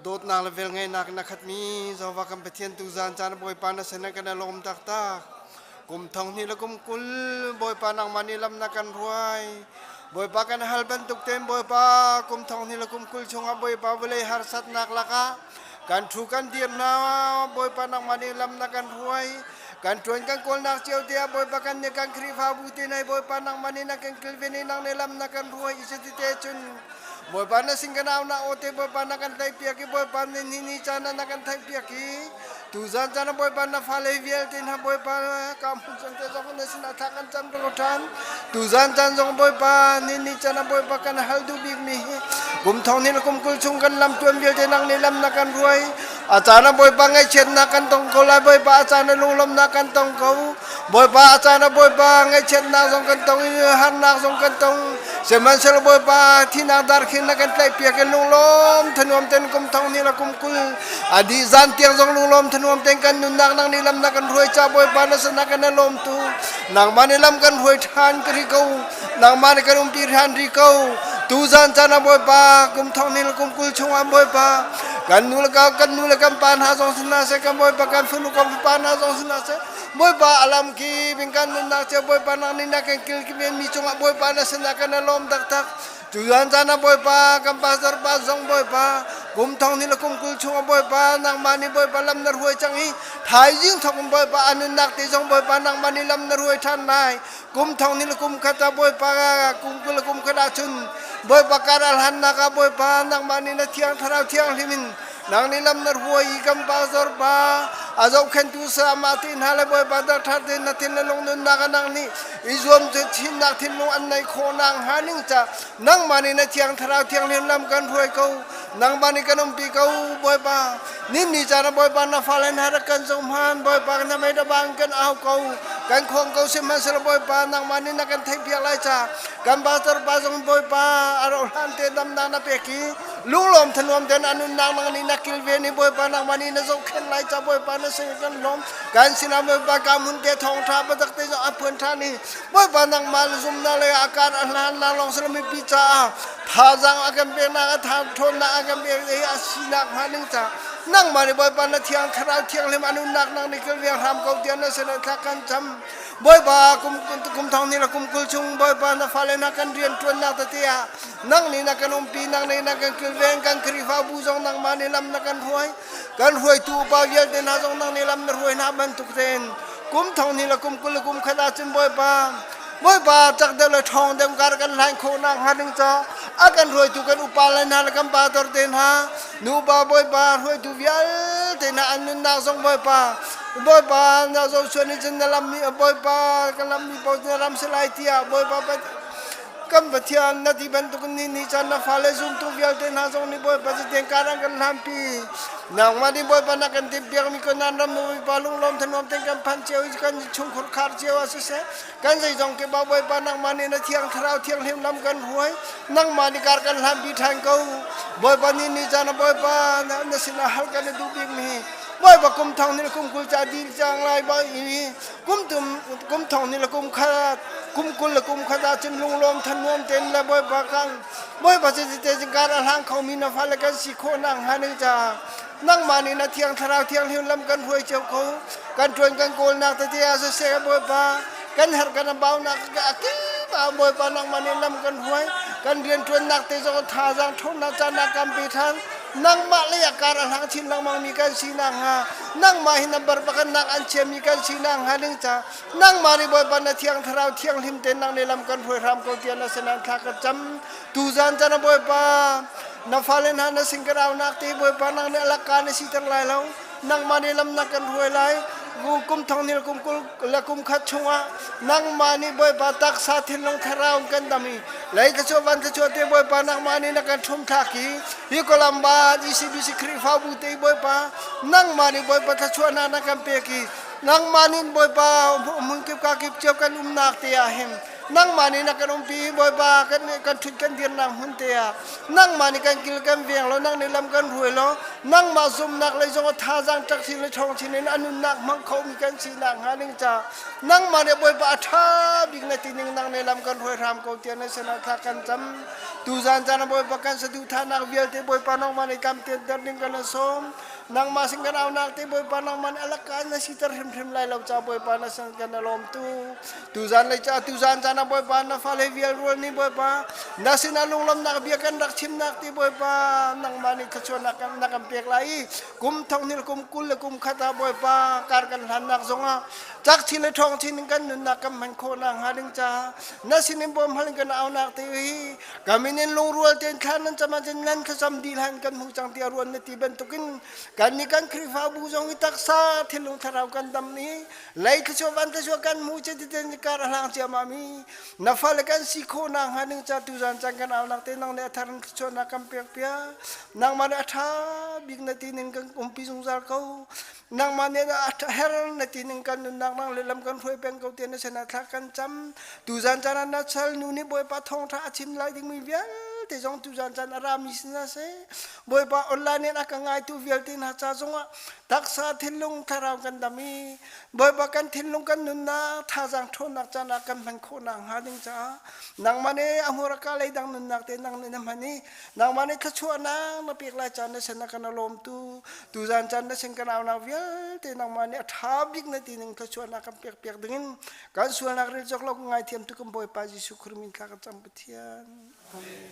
Dawtnak le velngeihnak in a khatmi Jehovah kan Pathian tuzan caan Bawipa na sin ah kan i lawm taktak. Kum thong hnih le kum 20 Bawipa nangmah nih lam na kan hruai. Bawipa kan hal bantuk tein Bawipa kum thong hnih le kum 20 chungah Bawipa vawlei harsatnak lakah kan thu kan dir hna. Bawipa nangmah nih lam na kan hruai. Kan ṭuan kan kawlnak cio te ah Bawipa kan nih kan Khrihfabu te nai Bawipa nangmah nih na kan kilven i nang nih lam na kan hruai i cuti te cun Bawipa na sin kan au na aw te Bawipa na kan tlaihpiak i Bawipa nih ni ni caan ah na kan theihpiak i tuzan caan ah Bawipa na fale vialte hna Bawipa ka hmun cang te zong na sinah thla kan cam ko ṭhan. Tuzan caan zong Bawipa ni ni caan ah Bawipa kan hal duh bik mi hi kum thong hnih le kum 20 chung kan lam tuan vialte nang nih lam na kan ruai. A caan ah Bawipa ngaihchiatnak kan tong ko lai. Bawipa a caan ah lunglawmhnak kan tong ko. Bawipa a caan ah Bawipa ngaihchiatnak zong kan tong i harnak zong kan tong. Sihmanhsehlaw Bawipa thihnak dar khin na kan tlaihpiak i lunglawm thanuam ten kum thong hnih le kum 20 a dih zan tiang zong lunglawm thanuam ten kan nunnak nang nih lam na kan hruai ca Bawipa na sinah kan i lawm tu. Nangmah nih lam kan hruai ṭhan ka ri ko. Nangmah nih kan umpi ṭhan ri ko. Tuzan caan ah Bawipa kum thong hnih le kum 20 chungah Bawipa kan nu le kan nu le kan pa hna zong si hna seh, kan Bawipa kan fanu kan fapa hna zong si hna seh, Bawipa alam ki bingkan nunnak cio Bawipa nang nih na kan kilven mi cungah Bawipa na sinah kan i lawm taktak. Tuan caan ah Bawipa kan pastor pa zong Bawipa kum thong hnih le kum 20 chungah Bawipa nangmah nih Bawipa lam na hruai cang i thaizing thawk in Bawipa a nunnak te zong Bawipa nangmah nih lam na hruai ṭhan lai. Kum thong hnih le kum khat ah Bawipa kum 20 le kum khat ahcun Bawipa kar a hlannak ah Bawipa nangmah nih na thiang thlarau thianghlim in Nang nih lam na hruai i kan pastor pa a zohkhenhtu sama te hna le Bawipa darthar te na thin le lung nunnak ah nang nih i zuam chinnak thinlung an neih khawh nak hnga ning ca nangmah nih na thiang thlarau thianghlim lam kan hruai ko, nangmah nih kan umpi ko. Bawipa, nin ni caan ah Bawipa na fale hna rak kan zoh hman. Bawipa, na mei bang kan au ko, kan khuang ko, sihmanhsehlaw Bawipa nangmah nih na kan theihpiak lai ca kan pastor pa zong Bawipa a rauh hlan te damnak na pek i lunglawm thanuam ten a nunnak nang nih na kilven i Bawipa nangmah nih na zohkhenh lai ca Bawipa na sin kan lawm. Kan sinah Bawipa ka hmun te thawngṭha biatak te zong a phuan ṭhan i Bawipa nangmah le zumnak le a kar a hlannak lawng si lo mipi caah thazaang a kan peknak, a tha ṭhawnnak a kan pek i a sinak hnga ding ca nangmah nih Bawipa na thiang thlarau thianghlim a nunnak nang nih kilveng hram ko tiah na sinah thla kan cam. Bawipa, kum kum thong hnih le kum 20 chung Bawipa na fale hna kan rian ṭuannak tete ah nang nih na kan umpi, nang nih na kan kilven. Kan Khrihfabu zong nangmah nih lam na kan hruai, kan hruaitu upa vialte hna zong nang nih lam na hruai hna bantuk tein kum thong hnih le kum 20 le kum khat ahcun Bawipa, Bawipa cak deuh le ṭhawng deuh kar kan hlan khawh nak hnga ding ca a kan hruaitu kan upa le hna le kan pastor te hna, nupa Bawipa hruaitu vialte hna an nunnak zong Bawipa, Bawipa na zohchuan in cun na lam mi Bawipa kan lam mi paoh na ram si lai tiah Bawipa kan Pathian na ti bantuk ni ni caan na fale zumtu vialte hna zong nih Bawipa ziten karang kan hlanpi. Nangmah nih Bawipa na kan timhpiakmi ko nan ram Bawipa lunglawm thanuam ten kan phan cio i kan chungkhur khar cio ah siseh, kan zeizong ke ba Bawipa nangmah nih na thiang thlarau thianghlim lam kan hruai, nangmah nih kar kan hlanpi ṭhan ko. Bawipa ni ni caan ah Bawipa na sinah hal kan i duh bikmi Bawipa kum thong hnih le kum 20 ca dil cang lai ba i kum tum kum thong hnih le kum khat kum 20 le kum khat ahcun lunglawm thanuam tein le Bawipa kan Bawipa cu te zingkar a hlang khomi na fale kan si khawh nak hnga ning caah nangmah nih na thiang thlarau thianghlim lam kan hruai cio ko. Kan ṭuan kan kawlnak tete ah siseh, Bawipa kan herh kan baunak a kip ah Bawipa nangmah nih lam kan hruai. Kan rianṭuannak te zong thazaang ṭhawnnak caan ah kan pe ṭhan. Nangmah lei ah kar a hlang chin lengmang mi kan si nakhnga, nangmah hi number pakhatnak an chiami kan si nakhnga ding ca nangmah nih Bawipa na thiang thlarau thianghlim tein nang nih lam kan hruai hram ko tiah na sinah thla ka cam. Tuzan caan ah Bawipa na fale hna na sin kan aunak te Bawipa nang nih alakka na siter lai lo, nangmah nih lam na kan hruai lai. Kum thong hnih kum 20 le kum khat chungah nangmah nih Bawipa taksa thinlung thlarau kan dam i lei thluachuah van thluachuah te Bawipa nangmah nih na kan ṭhum thlak i hi Columba ECBC Khrihfabu te Bawipa nangmah nih Bawipa thluachuahnak na kan pek i nangmah nih Bawipa hmun kip ka kip cio kan umnak te ah hin. Nangmah nih na kan umpi Bawipa kan kan ṭhut kan dirnak hmun te ah nangmah nih kan kil kan veng lo nang nih lam kan hruai lo nangmah zumnak lei zong thazaang ṭak sin le ṭhawng chin in a nunnak hmang kho mi kan sinak hnga ding ca nangmah nih Bawipa a ṭha bik na ti ning nang nih lam kan hruai hram ko tiah na sinah thla kan cam tuzan caan ah Bawipa kan saduhthahnak vialte Bawipa nangmah nih kam tianter ding kan sawm nangmah sin kan aunak te Bawipa nangmah nih alaka na siter hrimhrim lai lo ca Bawipa na sin kan lawm tu Tuzan lei ca tuzan caan ah Bawipa na fale vial rual nih Bawipa na sinah lunglawmnak bia kan rak chimnak ti Bawipa nangmah nih thluachuahnak kan na kan pek lai i kum thong hnih kum 20 le kum khat ah Bawipa kar kan hlannak zongah cak chin le ṭhawng chin in kan nunnak kan hman khawh nak hnga ding caah na sinin bawm hal in kan aunak te hi ka min in lungrual tein thla nan cam ahcun nan thlacam dih hlan kan hmu cang tiah ruan na ti bantukin kan nih kan Khrihfabu zong i taksa thinlung thlarau kan dam i Lei thluachuah van thluachuah kan hmu che titen kar a hlang ciammam i na fale kan si khawh nak hnga ding ca tuzan caan kan aunak te nang le a thar in thluachuahnak kan pek piak nangmah nih a ṭha bik na ti ning kan umpi zungzal ko nangmah nih a her na ti ning kan nunnak nang le lam kan hruai peng ko tiah na sinah thla kan cam tuzan caan ah na sal nu nih Bawipa thawngṭha a chim lai dingmi vialte zong tuzan caan a rami si hna seh Bawipa online in a ka ngaitu vialte hna ca zongah taksa thinlung thlarau kan dam i Bawipa kan thinlung kan nunnak thazaang ṭhawnnak caan ah kan hman khawhnak hnga ding caah nangmah nih a hmur a ka lei dang nunnak te nang nih na hman i nangmah nih thluachuahnak na pek lai caan na sin ah kan lawmtu tuzan caan na sin kan aunak vialte nangmah nih a ṭha bik na ti ning thluachuahnak kan pek piak dingin kan sualnak rel cawk lo ngaithiam tu kan Bawipa Jesuh Khrist min thla kan cam Pathian. Amen.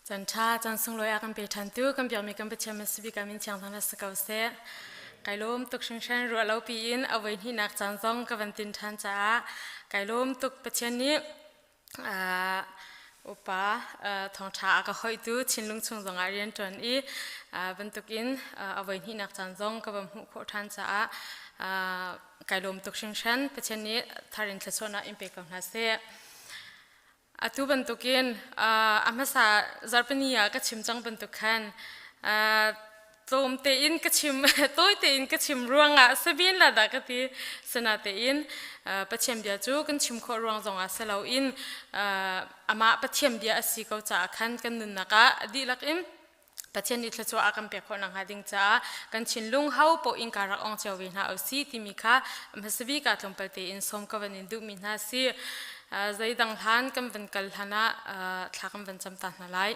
Can ṭha can sunglawi a kan pe ṭhan tu kan biakmi kan Pathian min sibik ah min thiang thang si ko seh. Kai lawm tuk hringhran ruah lo piin a voi hnihnak caan zong ka van tin ṭhan caah kai lawm tuk Pathian nih upa thawngṭha a ka hoihtu thinlung chung zongah rian ṭuan i bantukin a voi hnihnak caan zong ka van hmuh khawh ṭhan caah kai lawm tuk hringhran Pathian nih thar in thluachuahnak in pe ko hna seh. Atu bantukin a hmasa zarhpini ah ka chim cang bantuk khan tlawm tein ka chim tawi tein ka chim ruangah sabin la dah ka ti sana tein Pathian bia cu kan chim khawh ruang zongah si loin amah Pathian bia a si ko caah khan kan nunnak ah dihlak in Pathian nih thluachuah a kan pek khawh nakhnga ding caah kan thinlung ho paoh in kaa rak ong cio ve hna usih timi kha hmasabik ah tlawmpal tein sawm ka van in duhmi hna si. Zeidang hlan kan van kal hlan ah thla kan van cam ta hna lai.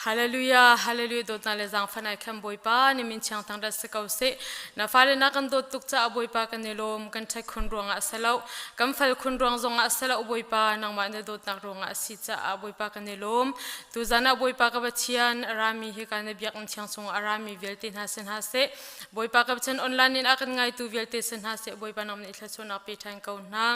Hallelujah, hallelujah dawtnak le zaangfah nai khan Bawipa ni min chiang thang rat si ko seh. Na fale na kan dawt tuk caah Bawipa kan i lawm, kan ṭhat khun ruangah a si lo, kan fal khun ruang zongah a si lo Bawipa, nangmah na dawtnak ruangah a si caah Bawipa kan i lawm. Tuzan ah Bawipa ka Pathian a rami hi ka na biakinn thiang chungah a rami vialte hna si hna seh. Bawipa ka Pathian online in a kan ngaitu vialte si hna seh. Bawipa nang nih thluachuahnak pe ṭhan ko hna.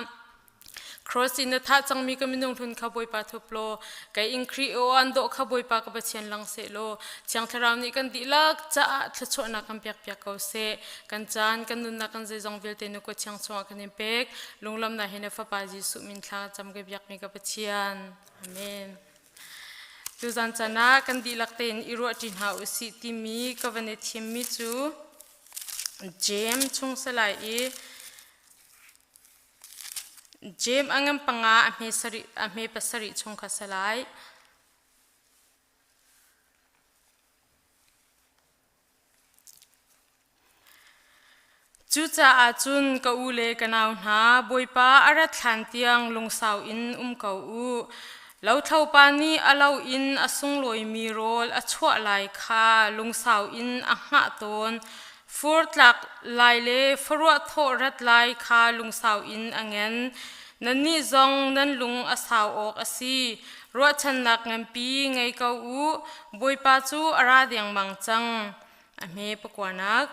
Cross in na thah cangmi ka minung hlun kha Bawipa thup law, kei in Khrih aw an dawh kha Bawipa ka Pathian lang seh law, Thiang Thlarau nih kan dihlak caah thluachuahnak kan pekpiak ko seh. Kan caan, kan nunnak, kan zeizong vialte na kut thiang chungah kan in pek. Lunglamnak he na Fapa Jesuh min thla cam ka biakmi ka Pathian. Amen. Tuzan caan ah kan dihlak tein i ruahṭi hna usih timi ka van i thimmi cu Jeim chung salai i Jeim a ngan panga a hme pasarih chung kha si lai. Cucaah cun ka u le ka nau hna, Bawipa a rat hlan tiang lungsau in um ko u. Lothlopa nih a lo in a sunglawimi rawl a chuah lai kha lungsau in a hngah tawn. Fur tlak lai le faruah thawh rat lai kha lungsau in a ngen. Nannih zong nan lung a sau awk a si. Ruahchannak nganpi ngei ko u. Bawipa cu a ra dengmang cang. A hme pakuanak.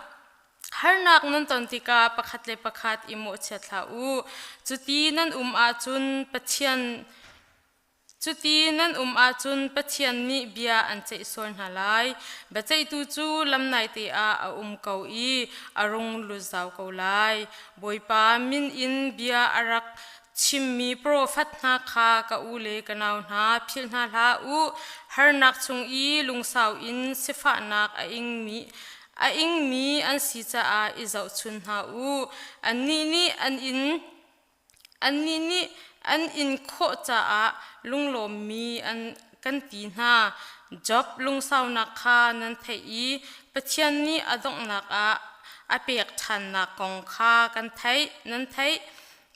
Harnak nan ton tikah pakhat le pakhat i mawhchiat hlah u. Cuti nan um ahcun Pathian Cuti nan um ahcun Pathian nih bia an ceih sual hna lai. Biaceihtu cu lamnaite ah a um ko i a rung lut zau ko lai. Bawipa min in bia a rak chimmi profet hna kha ka u le ka nau hna philh hna hlah u. Harnak chung i lungsau in sifahnak a ingmi a ingmi an si caah i zohchun hna u. Annih nih an in Annih nih an in khawh caah lunglawmmi an kan ti hna. Job lungsaunak kha nan theih i Pathian nih a donghnak ah a pek ṭhannak kong kha kan theih, nan theih.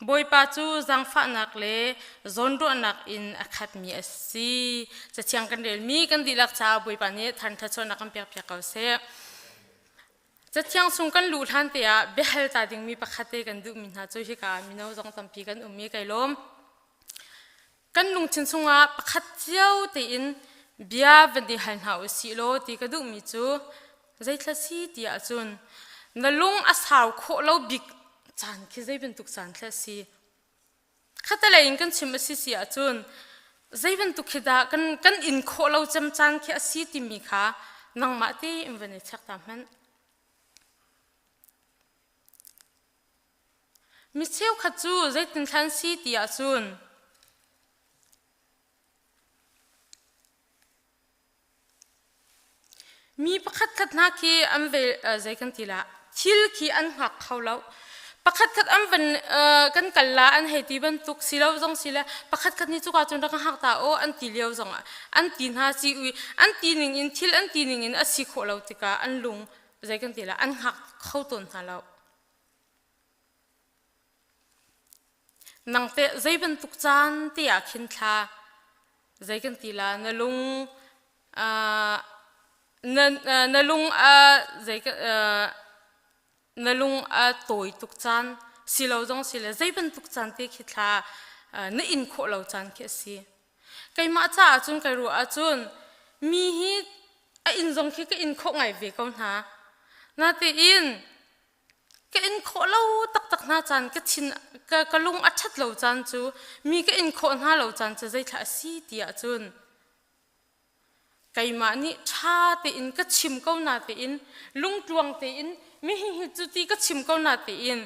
Bawipa cu zaangfahnak le zawnruahnak in a khatmi a si. Cathiang kan relmi kan dihlak caah Bawipa nih thanṭhat kan pekpiak ko seh. Cathiang chung kan luh hlan te ah biahal ta dingmi pakhat te kan duhmi hna cu hika ah mino zong tampi kan um i kai lawm. Kan lungthin chungah pakhat cio tein bia van i hal hna u sih law ti ka duhmi cu zeithla si ti ahcun na lung a sau khawh lo bik caan khi zei bantuk caan thla si. Khatalei in kan chim a si si ahcun zei bantuk khi dah kan kan in khawh lo cem caan khi a si timi kha nangmah tein van i check ta hmanh. Mi cheukhat cu zeitin thlan si ti ahcun Mi pakhatkhat hna khi an ve zei kan ti la thil khi an hngak kho lo. Pakhatkhat an van kan kal la an hei ti bantuk si lo zong si le pakhatkhat nih cuka cun rak hngak ta aw an ti lio zong ah an ti hna si ui an ti ning in thil an ti ning in a si khawh lo tikah an lung zei kan ti la an hngak kho tawn hna lo. Nang teh zei bantuk caan te ah khin thla zei kan ti la na lung na na lung a zei na lung a tawi tuk caan si lo zong si le zei bantuk caan te khi thla na in khawh lo caan khi a si. Keimah caah cun kai ruah ahcun mi hi a inn zong khi ka in khawh ngai ve ko hna. Natein Ka in khawh lo taktak hna caan ka thin ka, ka lung a ṭhat lo caan cu mi ka in khawh hna lo caan cu zeithla a si ti ahcun keimah nih ṭha tein ka chim ko na tein lungtluang tein mi hi hi cu ti ka chim ko na tein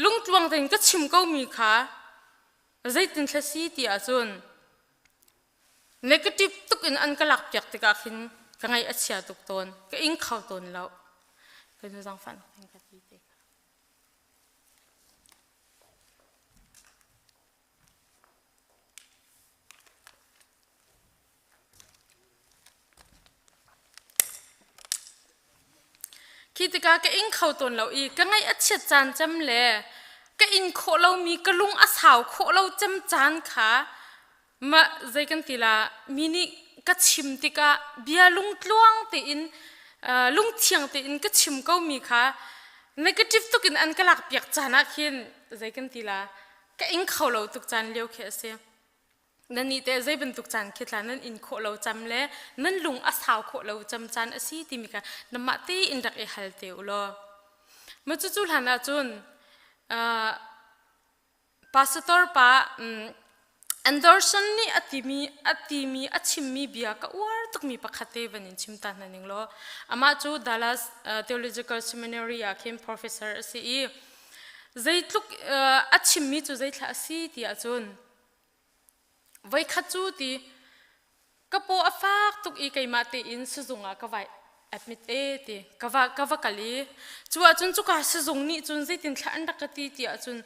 lungtluang tein ka chim ko mi kha zeitin thla si ti ahcun Negative tuk in an ka lakpiak tikah khin ka ngaih a chia tuk tawn. Ka ing kho tawn lo. Ka nu zaangfahnak in ka ti te kha. Khi tikah ka ing kho tawn lo i ka ngaih a chiat caan cem le ka in khawh lomi ka lung a sau khawh lo cem caan kha Mah zei kan ti la mi nih ka chim tikah bia lungtluang tein lungthiang tein ka chim ko mi kha negative tuk in an ka lak piak caan ah khin zei kan ti la ka ing kho lo tuk caan lio khi a si. Nan nih teh zei bantuk caan khi tla nan in khawh lo cam le nan lung a sau khawh lo cam caan a si timi kha namah tein rak i hal te u law. Ma cucu hlan ah cun Pastor pa Anderson nih a timi a timi a chimmi bia ka uar tukmi pakhat te van in chim ta hna ning law amah cu Dallas Theological Seminary ah khin professor a si i zeitluk a chimmi cu zeithla a si ti ahcun voikhat cu ti Ka paw a fak tuk i keimah tein sizung ah ka vai admit e ti ka va ka va kal i cu ahcun cuka sizung nih cun zeitin thla an rak ka ti ti ahcun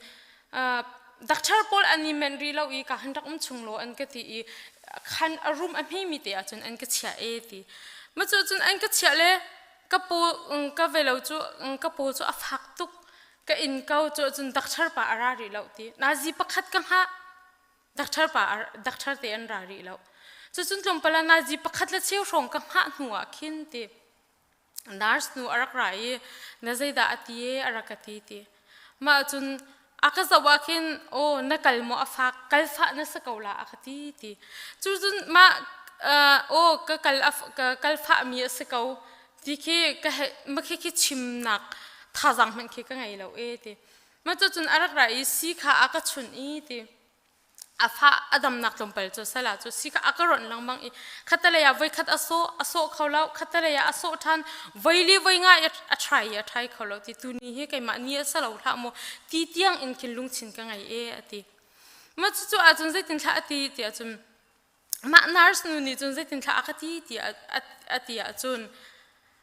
doctor pawl an i menh rih lo i ka han rak um chung law an ka ti i khan a room a hmemi te ahcun an ka chiah e ti ma cu cun an ka chiah le ka paw ka velo cu ka paw cu a fak tuk ka in ko cu cun doctor pa a ra rih lo ti nazi pakhat ka hngah Doctor pa doctor te an ra rih lo. Cucun tlawmpal ah nazi pakhat le cheu hrawng ka hngah hnu ah khin ti nurse nu a rak ra i na zeidah a ti e a rak ka ti ti. Mah cun a ka zoh ah khin aw na kal maw a fak kal fah na si ko la a ka ti ti. Cucun mah aw ka kal ka kal fah mi a si ko. Ti khi ka he ma khi khi chimnak thazang hmanh khi ka ngei lo e ti. Ma cu cun a rak ra i si kha a ka chunh i ti. A fa a damnak tlawmpal cu sala cu si kha a ka ronh lengmang i khatalei ah voikhat a sawh a sawh kho lo khatalei ah a sawh ṭhan voi li voi nga a try i a try kho lo ti tuni hi keimah ni a sa lo hlah maw ti tiang in khin lungchin ka ngei e a ti. Ma cucu ahcun zeitin thlah a ti ti ahcun mah nurse nu nih cun zeitin thlah a ka ti ti a ti ahcun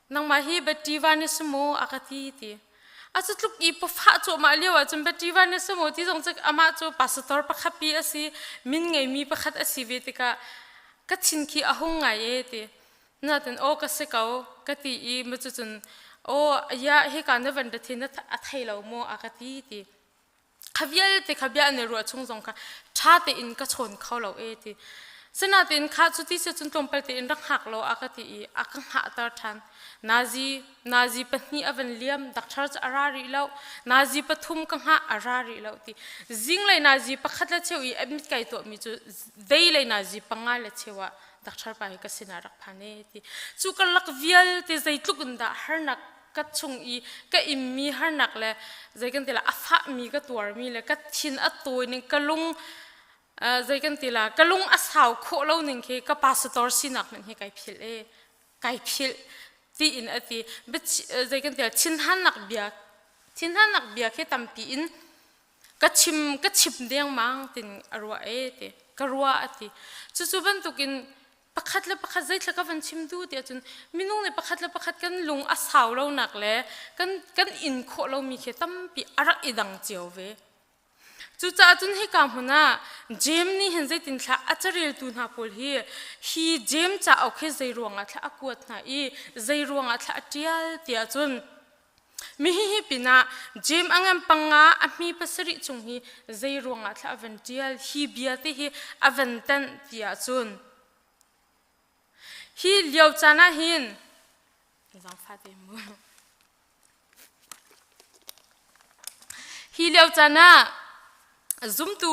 nangmah hi Bativa na si maw a ka ti ti a cu tluk i pawfah cuahmah lio ahcun Bativa na si maw ti zong cu amah cu pastor pakhat pi a si min ngeimi pakhat a si ve tikah ka thin khi a hung ngai e ti natin aw ka si ko ka ti i ma cu cun aw ya hika na van ra thin a thei lo maw a ka ti ti Kha vialte kha bia an i ruah chung zong kha ṭha tein ka chawn kho lo e ti. Sinain kha cu ti si cun tlawmpal tein rak hngak law a ka ti i a ka hngahter ṭhan. Nazi nazi pahnih a van liam, doctor cu a ra rih lo. Nazi pathum ka hngah a ra rih lo ti. Zinglei nazi pakhat le cheu i a mit kai tuahmi cu deilei nazi panga le cheu ah doctor pa hi ka sinah rak phan e ti. Cu karlak vialte zeitluk in dah harnak ka chung i ka immi harnak le zei kan ti la a fahmi ka tuarmi le ka thin a tawi ning ka lung zei kan ti la ka lung a sau khawh lo ning khi ka pastor sinak hmanh hi kai philh e kai philh tiin a ti zei kan ti la thinhannak bia thinhannak bia khi tampi in ka chim ka chim dengmang tin a ruah e ti ka ruah a ti cucu bantukin pakhat le pakhat zeithla ka van chim duh ti ahcun minung nih pakhat le pakhat kan lung a sau lonak le kan kan in khawh lomi khi tampi a rak i dang cio ve. Cucaah cun hika hmun ah Jeim nih hin zeitin thla a careltu hna pawl hi hi Jeim cauk hi zei ruangah thla a kuat hna i zei ruangah thla a ṭial tiah cun mi hihi pinah Jeim a ngan panga a hmi pasarih chung hi zei ruangah thla a van ṭial hi bia te hi a van tenh tiah cun hi lio caan ah hin zaangfah te mu hi lio caan ah zumtu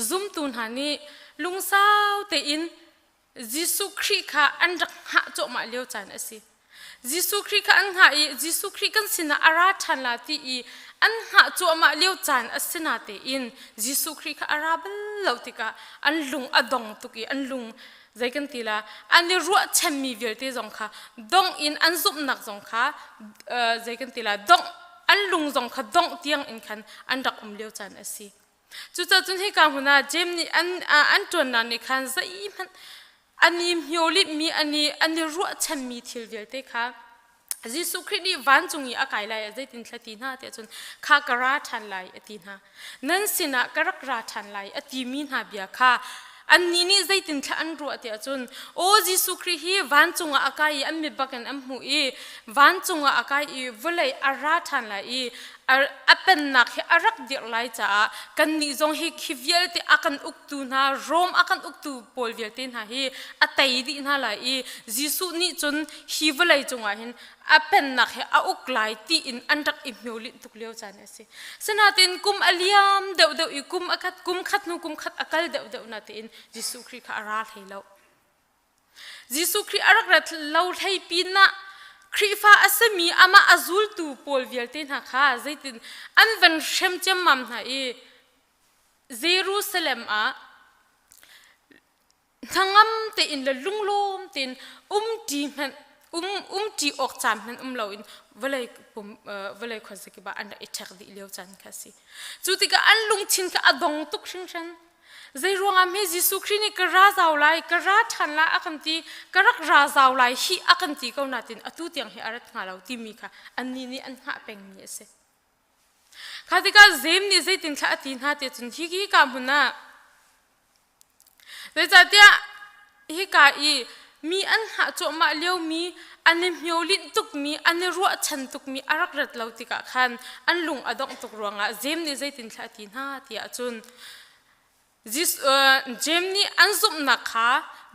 zumtu hna nih lungsau tein Jesuh Khrih kha an rak hngah cuahmah lio caan a si. Jesuh Khrih kha an hngah i Jesuh Khrih kan sinah a ra ṭhan la ti i an hngah cuahmah lio caan a si natein Jesuh Khrih kha a ra bal lo tikah an lung a dong tuk i an lung zei kan ti la an i ruahchanmi vialte zong kha dong in an zumhnak zong kha zei kan ti la dong an lung zong kha dongh tiang in khan an rak um lio caan a si. Cucaah cun hika hmun ah Jeim nih an an ṭuannak nih khan zeihmanh an i hmiolimmi an i an i ruahchanmi thil vialte kha Jesuh Khrih nih vancung i a kai lai ah zeitin thla ti hna tiah cun kha ka ra ṭhan lai a ti hna. Nan sinah ka rak ra ṭhan lai a timi hna bia kha annih nih zeitin thla an ruah tiah cun aw Jesuh Khrih hi vancung ah a kai i an mit bakin an hmuh i vancung ah a kai i vawlei a ra ṭhan lai i a pennak hi a rak dirh lai caah kannih zong hi khi vialte a kan uktu hna Rom a kan uktu pawl vialte hna hi a tei dih hna lai i Jesuh nih cun hi vawlei cungah hin a pennak hi a uk lai tiin an rak i hmiolinh tuk lio caan a si. Sinain kum a liam deuhdeuh i kum a khat kum khat hnu kum khat a kal deuhdeuh na tiin Jesuh Khrih kha a ra hlei lo. Jesuh Khrih a rak rat lo hlei pinah Khrihfa a simi amah a zultu pawl vialte hna kha zeitin an van hrem ciammam hna i Jerusalem ah hnangam tein le lunglawm tein umṭi hmanh um umṭi awk caan hmanh um loin vawlei pum vawlei khuazakip ah an rak i ṭhek dih lio caan kha a si. Cu tikah an lungthin kha a dong tuk hringhran. Zeiruangah hme Jesuh Khrih nih ka ra zau lai, ka ra ṭhan lai a kan ti, ka rak ra zau lai hi a kan ti ko natin atu tiang hi a rat hnga lo timi kha annih nih an hngah pengmi a si. Kha tikah Jeim nih zeitin thla a ti hna ti cun hi hi ka hmun ah zeicahtiah hika i mi an hngah cuahmah liomi an i hmiolinh tukmi an i ruahchan tukmi a rak rat lo tikah khan an lung a dongh tuk ruangah Jeim nih zeitin thla a ti hna tiah cun Jeim nih an zumhnak kha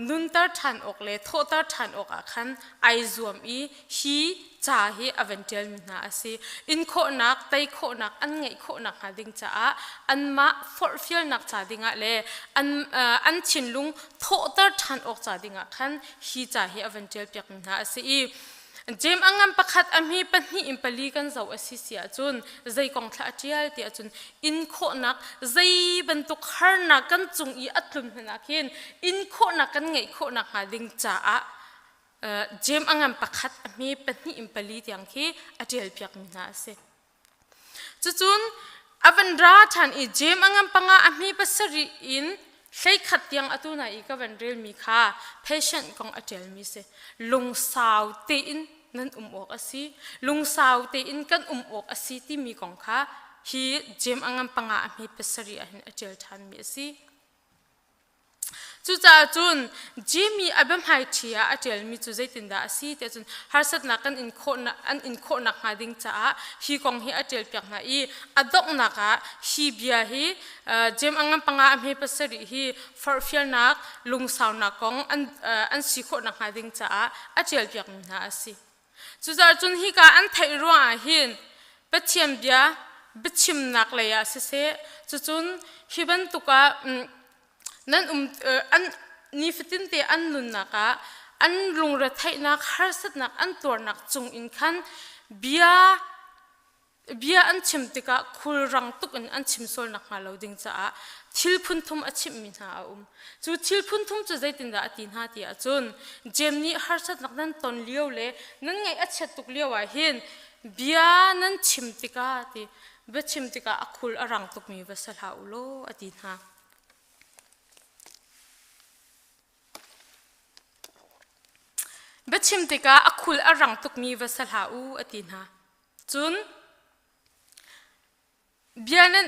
nunter ṭhan awk le thawhter ṭhan awkah khan ai zuam i hi ca hi a van ṭialmi hna a si. In khawhnak, tei khawhnak an ngeih khawhnak hnga ding caah anmah forhfialnak ca dingah le an, an thinlung thawhter ṭhan awk ca dingah khan hi ca hi a van ṭialpiakmi hna a si i. Jeim a ngan pakhat a hmi pahnih in pali kan zoh a si si ahcun zei kong thla a ṭial ti ahcun in khawhnak zei bantuk harnak kan cung i a tlun hmanh ah khin in khawhnak kan ngeih khawhnak hnga ding caah Jeim a ngan pakhat a hmi pahnih in pali tiang khi a ṭial piakmi hna a si. Cucun a van ra ṭhan i Jeim a ngan panga a hmi pasarih in 11 tiang atu na i ka van relmi kha patient kong a ṭialmi si. Lungsau tein nan um awk a si. Lungsau tein kan um awk a si timi kong kha hi Jeim a ngan panga a hmi pasarih ah hin a ṭial ṭhanmi a si. Cucaah cun Jimmy a biahmaiṭhi ah a ṭialmi cu zeitindah a si tiah cun harsatnak kan in khawhnak an in khawhnak hnga ding caah hi kong hi a ṭialpiak hna i a donghnak ah hi bia hi Jeim a ngan panga a hme pasarih hi forhfialnak lungsaunak kong an an si khawhnak hnga ding caah a ṭialpiakmi hna a si. Cucaah cun hika an theih ruangah hin Pathian bia biachimnak lei ah siseh cucun hi bantuk ah nan um an nifatin te an nunnak ah an lungretheihnak harsatnak an tuarnak cung in khan bia bia an chim tikah khulrang tuk in an chim sual nakhnga lo ding caah thil phun thum a chimhmi hna a um. Cu thil phun thum cu zeitindah a ti hna ti ahcun Jeim nih harsatnak nan ton lio le nan ngaih a chiat tuk lio ah hin bia nan chim tikah ti bia chim tikah a khul a rang tukmi va si hlah u law a ti hna. Biachim tikah a khul a rang tukmi va si hlah u a ti hna. Cun bia nan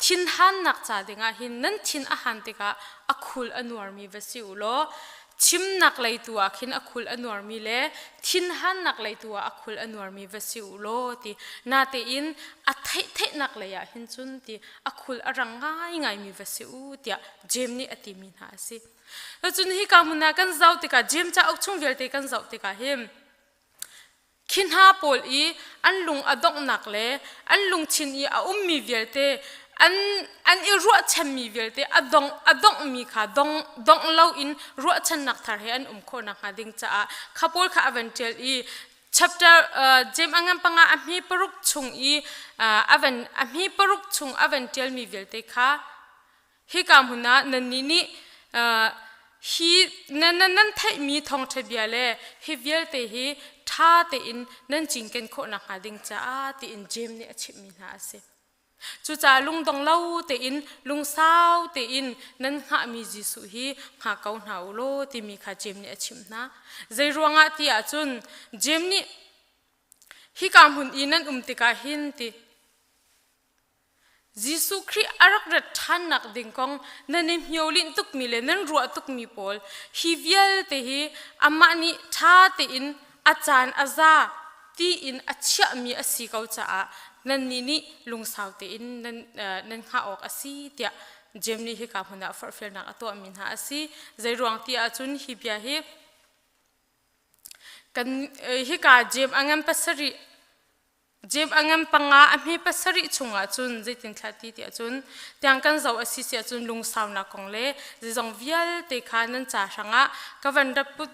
thinhannak ca dingah hin nan thin a han tikah a khul a nuarmi va si u law chimnak lei tu ah khin a khul a nuarmi le thinhannak lei tu ah a khul a nuarmi va si u law ti natein a theih theihnak lei ah hin cun ti a khul a rang ngaingaimi va si u tiah Jeim nih a timi hna a si. Cun hika hmun ah kan zoh tikah Jeim cauk chung vialte kan zoh tikah hin Khi hna pawl i an lung a donghnak le an lungthin i a ummi vialte an an i ruahchanmi vialte a dong a donghmi kha dong dongh loin ruahchannak thar he an um khawh nakhnga ding caah kha pawl kha a van ṭial i chapter Jeim a ngan panga a hme paruk chung i a van a hme paruk chung a van ṭialmi vialte kha Hika hmun ah nannih nih hi nan nan theihmi thawngṭha bia le hi vialte hi ṭha tein nan cinken khawh nakhnga ding caah tiin Jeim nih a chimhmi hna a si. Cucaah lungdong lo tein lungsau tein nan hngahmi Jesuh hi hngak ko hna u law timi kha Jeim nih a chimh hna. Zei ruangah ti ahcun Jeim nih hika hmun i nan um tikah hin ti Jesuh Khrih a rak rat ṭhannak ding kong nan i hmiolinh tukmi le nan ruah tukmi pawl hi vialte hi amah nih ṭha tein a caan a za tiin a chiahmi a si ko caah nannih nih lungsau tein nan, nan hngah awk a si tiah Jeim nih hika hmun ah forhfialnak a tuahmi hna a si. Zeiruang ti ahcun hi bia hi kan hika Jeim a ngan pasarih Jeim a ngan panga a hme pasarih chungah cun zeitin thla ti tiah cun tiang kan zoh a si si ahcun lungsaunak kong le zeizong vialte kha nan ca hrangah ka van rat put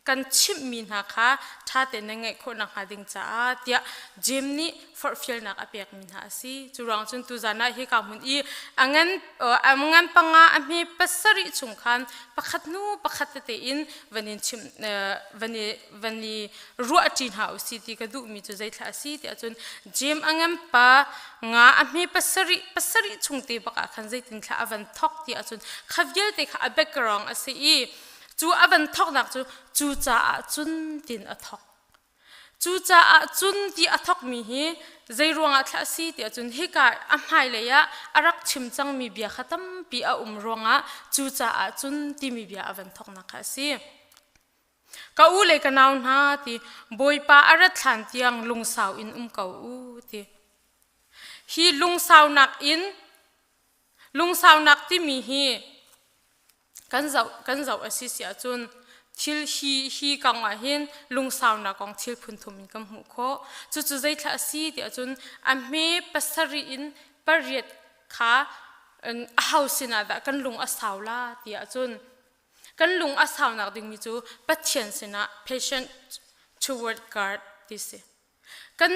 kan chimhmi hna kha ṭha tein nan ngaih khawh nakhnga ding caah tiah Jeim nih forhfialnak a pekmi hna a si. Cu ruang cun tuzan ah hika hmun i a ngan a ngan panga a hme pasarih chung khan pakhat hnu pakhat tete in van in chim van i van i ruahṭi hna u si ti ka duhmi cu zeithla a si tiah cun Jeim a ngan pa nga a hme pasarih pasarih chung te bak ah khan zeitin thla a van thok ti ahcun kha vialte kha a background a si i cu a van thoknak cu cu caah cun tin a thok cu caah cun ti a thokmi hi zei ruangah thla a si tiah cun hika a hmailei ah a rak chim cangmi bia kha tampi a um ruangah cu caah cun timi bia a van thoknak kha a si. Ka u le ka nau hna ti Bawipa a rat hlan tiang lungsau in um ko u ti. Hi lungsaunak in lungsaunak timi hi kan zoh kan zoh a si si ahcun thil hi hi kong ah hin lungsaunak kong thil phun thum in kan hmuh khawh. Cucu zeithla a si ti ahcun a hme pasarih in pariat kha a ho sinah dah kan lung a sau la ti ahcun Kan lung a saunak dingmi cu Pathian sinah patient toward God ti si. Kan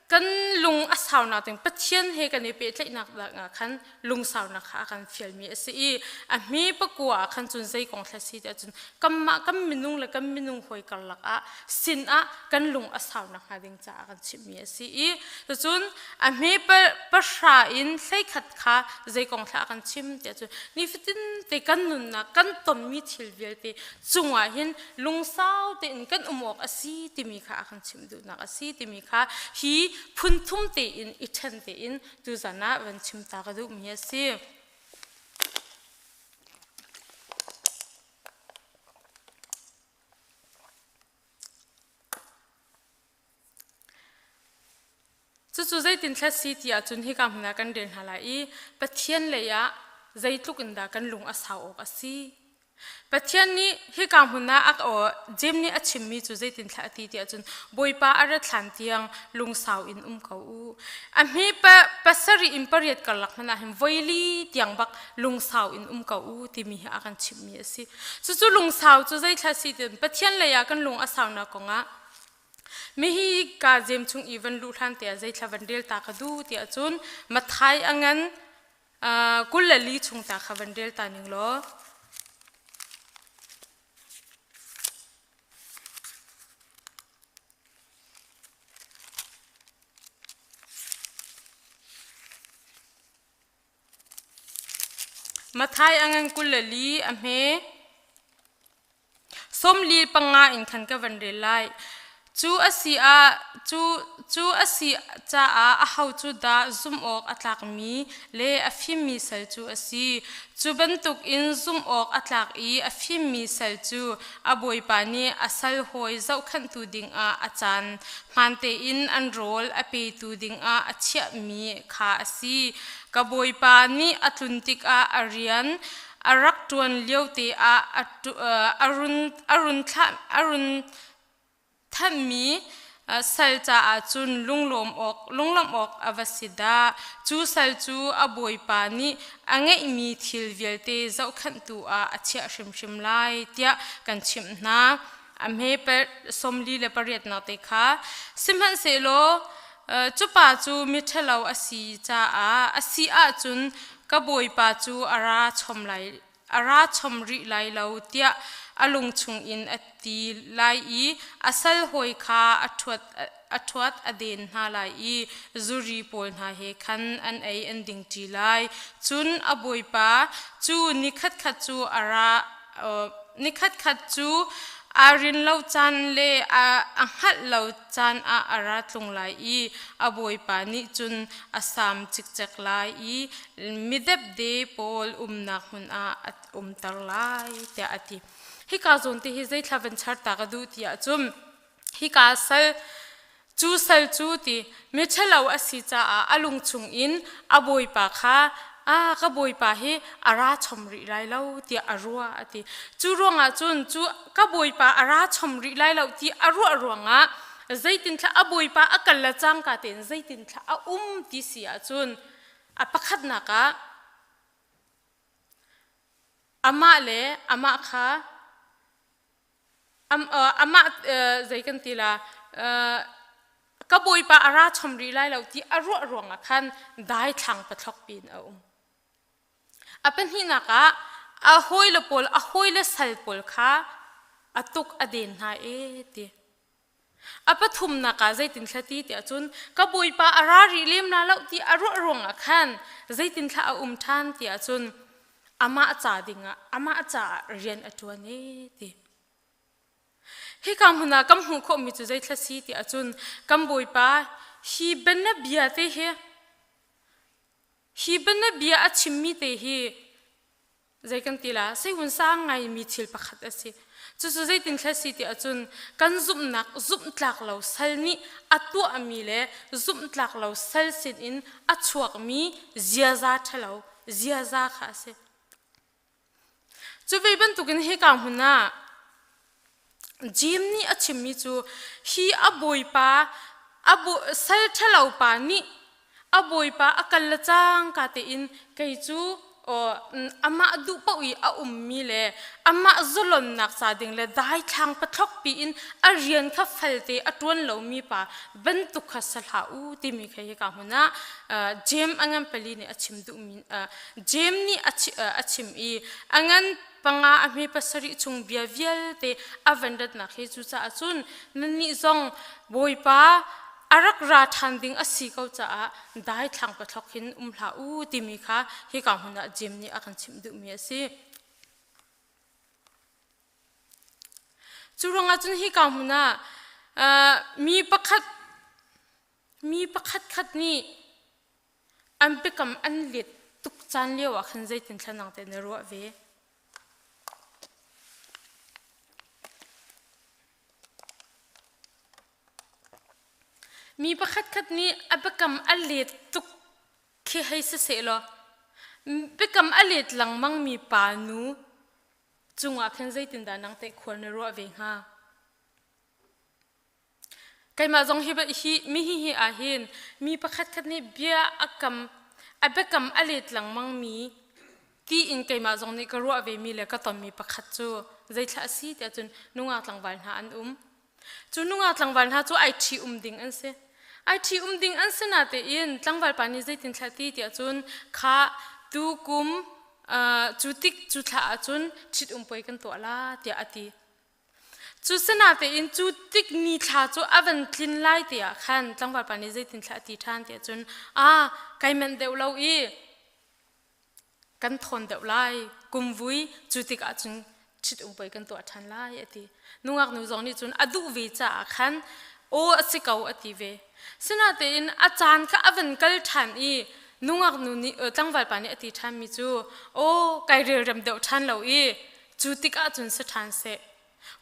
kan lung a saunak ding Pathian he kan i pehtlaihnak ah khan lungsaunak kha a kan fialmi a si i a hme pakua ah khan cun zei kong thla si ti ahcun kanmah kan minung le kan minung hawi karlak ah sin ah kan lung a saunak hnga ding caah kan chimhmi a si i cun a hme pahra in 11 kha zei kong thla a kan chim ti ahcun nifatin te kan nunnak kan tonmi thil vialte cungah hin lungsau tein kan um awk a si timi kha a kan chimh duhnak a si timi kha hi phun thum tein i ṭhen tein tuzan ah van chim ta ka duhmi a si. Cucu zeitin thla si ti ahcun hika hmun ah kan rel hna lai i Pathian lei ah zeitluk in dah kan lung a sau awk a si. Pathian nih hika hmun ah Jeim nih a chimmi cu zeitin thla a ti ti ahcun Bawipa a rat hlan tiang lungsau in um ko u. A hme pasarih in pariat karlak hmanh ah hin voili tiang bak lungsau in um ko u timi hi a kan chimhmi a si. Cucu lungsau cu zeithla si ti Pathian lei ah kan lung a saunak kongah Mihi ka jem chung i van luh hlan te ah zeithla van rel ta ka du tiah cun Mathai a ngan 24 chung ta kha van rel ta ning law. Mathai a ngan 24 a hme. 45 in khan ka van rel lai. Cu a si ah cu cu a si caah aho cu dah zumh awk a tlakmi le a fimmi sal cu a si. Cu bantukin zumh awk a tlak i a fimmi sal cu a bawipa nih a sal hawi zohkhenhtu dingah a caan hmaan tein an rawl a petu dingah a chiahmi kha a si. Ka bawipa nih a tlun tikah a rian a rak ṭuan lio te ah a run thanhmi sal caah cun lunglawm awk lunglawmh awk a va si dah. Cu sal cu a bawipa nih a ngeihmi thil vialte zohkhenhtu ah a chiah hrimhrim lai tiah kan chimh hna. A hme 48 nak te kha sihmanhsehlaw cu pa cu miṭhalo a si caah a si ahcun ka bawipa cu a ra chom lai a ra chom rih lai lo tiah a lung chungin a ti lai i a sal hawi kha a ṭhuat a ṭhuat a den hna lai i zuri pawl hna he khan an ei an ding ṭi lai. Cun a bawipa cu nikhatkhat cu a ra nikhatkhat cu aa rin lo caan le a hngalh lo caan ah a ra tlung lai i a bawipa nih cun a sam cikcek lai i midepde pawl umnak hmun ah a umter lai tiah a ti. Hika zawn te hi zeithla van char ta ka duh ti ahcun hika sal cu sal cu ti miṭhalo a si caah a lung chungin a bawipa kha a ka bawipa hi a ra chom rih lai lo tiah a ruah a ti. Cu ruangah cun cu ka bawipa a ra chom rih lai lo ti a ruah ruangah zeitinthla a bawipa a kal le cangka tein zeitinthla a um ti si ahcun a pakhatnak ah amah le amah kha amah zei kan ti la ka bawipa a ra chom rih lai lo ti a ruah ruangah khan daithlang pathlok piin a um. A pahnihnak ah a hawile pawl a hawile sal pawl kha a tuk a den hna e ti. A pathumnak ah zeitin thla ti tiah cun ka bawipa a ra rih lem la lo ti a ruah ruangah khan zeitin thla a um ṭhan tiah cun amah ca dingah amah caah rian a ṭuan e ti. Hika hmun ah kan hmuh khawhmi cu zeithla si tiah cun kan Bawipa hi bianabia te hi hi bianabia a chimmi te hi zei kan ti la seihun sang ngaimi thil pakhat a si. Cucu zeitin thla si tiah cun kan zumhnak zumhtlak lo sal nih a tuahmi le zumhtlak lo sal sinin a chuakmi ziaza ṭhalo ziaza kha a si. Cu ve bantukin hika hmun ah Jim nih a chimmi cu hi a bawipa a sal ṭhalo pa nih a bawipa a kal le cangka tein kei cu Amah duh paoh i a ummi le amah zalonnak ca ding le daithlang pathlok piin a rian kha falte a ṭuan lomi pa bantuk kha si hlah u timi kha hika hmun ah Jeim a ngan pali nih a chim duhmi Jeim nih a chim i a ngan panga a hme pasarih chung bia vialte a van ratnak hi cucaah cun nannih zong Bawipa a rak ra ṭhan ding a si ko caah daithlang pathlok hin um hlah u timi kha hika hmun ah Jeim nih a kan chimh duhmi a si. Cu ruangah cun hika hmun ah mi pakhat mi pakhat khat nih an biakam an let tuk caan lio ah khan zeitin thlanang te na ruah ve? Mi pakhatkhat nih a biakam a let tuk khi hei si sehlaw biakam a let lengmangmi pa nu cungah khin zeitindah nang teh khual na ruah ve hnga? Keimah zong hi hi mi hi hi ah hin mi pakhatkhat nih bia a kam a biakam a let lengmangmi tiin keimah zong nih ka ruah vemi le ka tonmi pakhat cu zeithla a si tiah cun nungak tlangval hna an um. Cu nungak tlangval hna cu ai ṭhi um ding an si. Ai ṭhi um ding an si natein tlangval pa nih zeitin thla ti tiah cun kha tu kum cu tik cu thla ahcun ṭhit um puai kan tuah la tiah a ti. Cu sinatein cu tik ni thla cu a van tlin lai te ah khan tlangval pa nih zeitin thla a ti ṭhan tiah cun a kai manh deuh lo i kan thawn deuh lai kumvui cu tikah cun ṭhit um pei kan tuah ṭhan lai a ti nungak nu zong nih cun a duh ve caah khan aw a si ko a ti ve sinatein a caan kha a van kal ṭhan i nungak nu nih tlangval pa nih a ti ṭhan mi cu aw kai relrem deuh ṭhan lo i cu tikah cun si ṭhan seh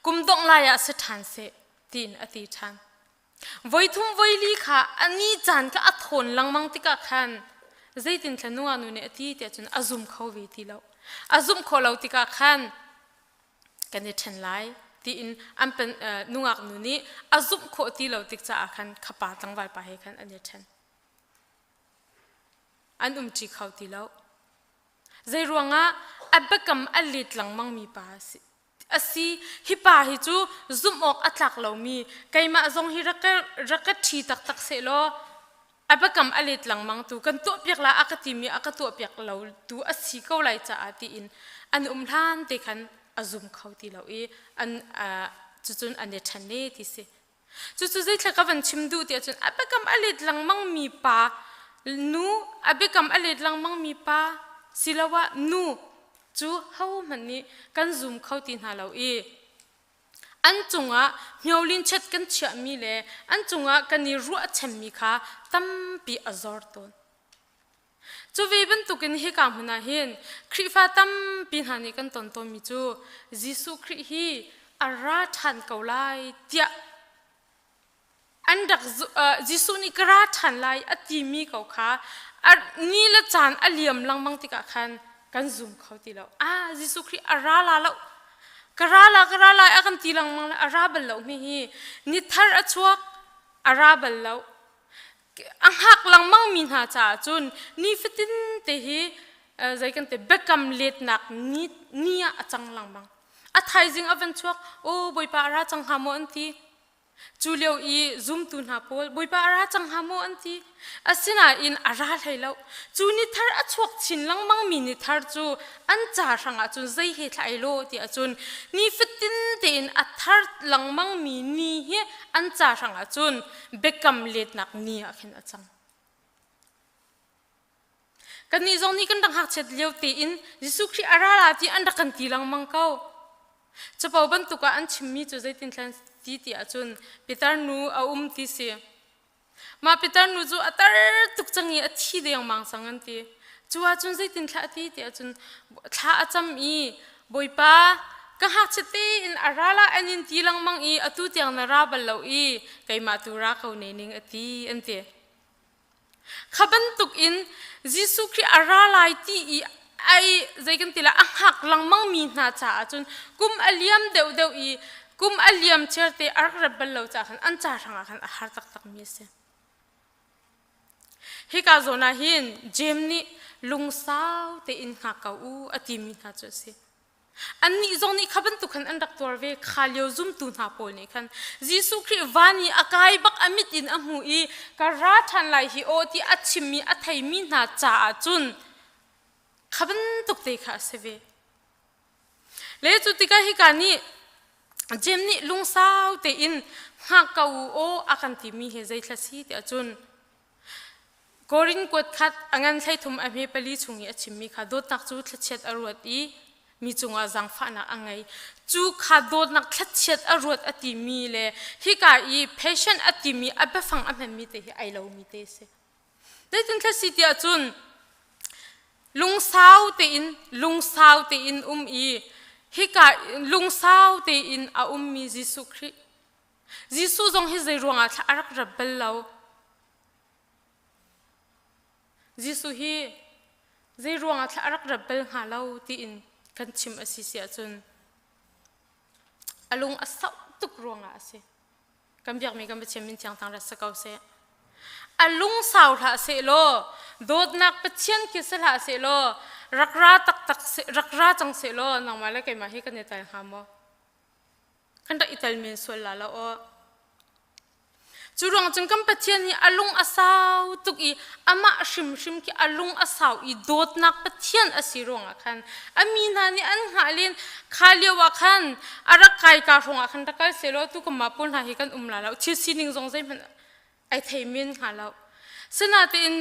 kum dongh lai ah si ṭhan seh tiin a ti ṭhan Voithum voili kha a ni caan kha a thawn lengmang tikah khan zeitin thla nungak nu nih a ti tiah cun a zum kho ve ti lo. A zumh khawh lo tikah khan kan i ṭhen lai tiin an pen, nungak nu nih a zumh khawh ti lo tik caah khan khapa tlangval pa he khan an i ṭhen. An umṭi kho ti lo. Zei ruangah a biakam a let lengmangmi pa a si. A si, hi pa hi cu zumh awk a tlak lomi, keimah zong hi rak ka, rak ka ṭhi taktak sehlaw a biakam a let lengmang tu kan tuahpiak la a ka timi a ka tuahpiak lo tu a si ko lai caah tiin an um hlan te khan a zum kho ti lo i an cucun an i ṭhen ne ti si. Cucu zeithla ka van chim duh tiah cun a biakam a let lengmang mi pa nu a biakam a let lengmang mi pa siloah nu cu hohmanh nih kan zum kho ti hna lo i an cungah hniolin chet kan chiahmi le an cungah kan i ruahchanmi kha tampi a zor tawn. Cu ve bantukin hika hmun ah hin Khrihfa tampi hna nih kan ton tawnmi cu Jesuh Khrih hi a ra ṭhan ko lai tiah an rak Jesuh nih ka ra ṭhan lai a timi ko kha ni le caan a liam lengmang tikah khan kan zum kho ti lo. Ah, Jesuh Khrih a ra la lo. Ka ra la, ka ra lai a kan ti lengmang le a ra bal lo mi hi ni thar a chuak a ra bal lo. A hngak lengmang mi hna caah cun nifatin te hi zei kan ti biakam letnak ni ni ah a cang lengmang. A thaizing a van chuak, "Aw Bawipa a ra cang hnga maw?" an ti. Cu lio i zumtu hna pawl Bawipa a ra cang hnga maw an ti. Asinain a ra hlei lo. Cu ni thar a chuak chin lengmang mi ni thar cu an ca hrangah cun zei he thla ai law ti ahcun nifatin tein a thar lengmang mi ni hi an ca hrangah cun biakam letnak ni ah khin a cang. Kannih zong nih kan rak ngakchiat lio tein Jesuh Khrih a ra la ti an rak kan ti lengmang ko. Capo bantuk ah an chimmi cu zeitin thlen ti ti ahcun Peter nu a um ti si. Mah Peter nu cu a tar tuk cang i a thi dengmang cang an ti. Cu ahcun zeitin thla a ti ti ahcun thla a cam i Bawipa ka ngakchia tein a ra la an in ti lengmang i atu tiang na ra bal lo i keimah tu ra ko ne ning a ti an ti. Kha bantuk in Jesuh Khrih a ra lai ti i ai zei kan ti la a hngak lengmang mi hna caah cun kum a liam deuhdeuh i kum a liam chiarte a rak rat bal lo caah khan an ca hrangah khan a har taktak mi a si. Hika zawn ah hin Jeim nih lungsau tein hngak ko u a timi hna cu a si. Annih zong nih kha bantuk khan an rak tuar ve. Kha lio zumtu hna pawl nih khan Jesuh Khrih van i a kai bak a mit in a hmu i ka ra ṭhan lai hi aw ti a chimmi a theimi hna caah cun kha bantuk te kha a si ve. Le cu tikah hika nih Jeim nih lungsau tein hngak ko u aw a kan timi hi zeithla si tiah cun Korin kuat khat a ngan 13 a hme pali chung i a chimmi kha dawtnak cu thlachiat a ruat i mi cungah zaangfahnak a ngei. Cu kha dawtnak thlachiat a ruat a timi le hika i patient a timi a biafang a hmanmi te hi ai lomi te a si. Zeitin thla si tiah cun lungsau tein lungsau tein um i hika lungsau tein a ummi Jesuh Khrih Jesuh zong hi zei ruangah thla a rak rap bal lo. Jesuh hi zei ruangah thla a rak rap bal hnga lo tiin kan chim a si si ahcun a lung a sauh tuk ruangah a si. Kan biakmi kan Pathian min thiang thang rat si ko seh. A lung sau hlah seh law dawtnak Pathian khi si hlah seh law rak ra taktak rak ra cang seh law nangmah le keimah hi kan i tel hnga maw? Kan rak i tel men sual la lo aw. Cu ruang cun kan Pathian hi a lung a sau tuk i amah hrimhrim khi a lung a sau i dawtnak Pathian a si ruangah khan a mi hna nih an hngah len kha lio ah khan a rak kai ka hrawng ah khan rak kal selaw tu kanmah pawl hna hi kan um la lo thil sining zong zeihmanh ai thei men hnga lo. Sinain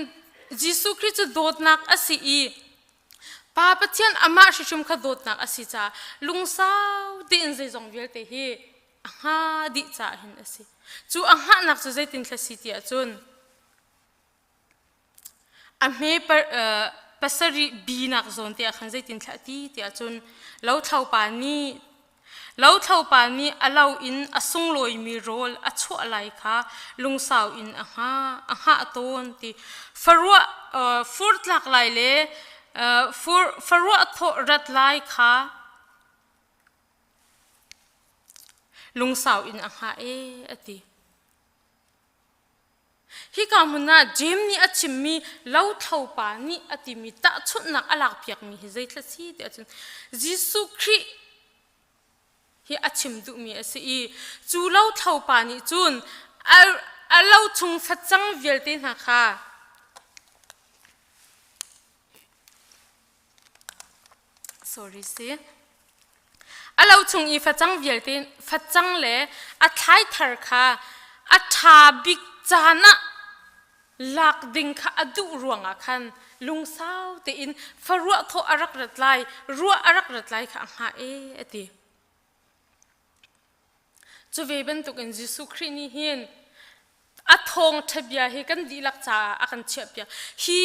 Jesuh Khrih cu dawtnak a si i Pa Pathian amah hrimhrim kha dawtnak a si caah lungsau tein zeizong vialte hi a hnga dih caah hin a si. Cu a hngahnak cu zeitin thla si ti ahcun a hme pasarih binak zawn te ah khan zeitin thla ti ti ahcun lothlopa nih lothlopa nih a lo in a sunglawimi rawl a chuah lai kha lungsau in a hnga a hngah tawn ti faruah fur tlak lai le fur faruah thawh rat lai kha Lungsau in a hngah e a ti. Hika hmun ah Jeim nih a chimmi lothlopa nih a timi tahchunhnak a lakpiakmi hi zeithla si ti ahcun Jesuh Khrih hi a chim duhmi a si i cu lothlopa nih cun a lo chung facang vialte hna kha Sorry si. A lo chung i facang vialte facang le a thlai thar kha a ṭha bik caan ah lak ding kha a duh ruangah khan lungsau tein faruah thawh a rak rat lai, ruah a rak rat lai kha a hngah e a ti. Cu ve bantukin Jesuh Khrih nih hin a thawngṭha bia hi kan dihlak caah a kan chiahpiak. Hi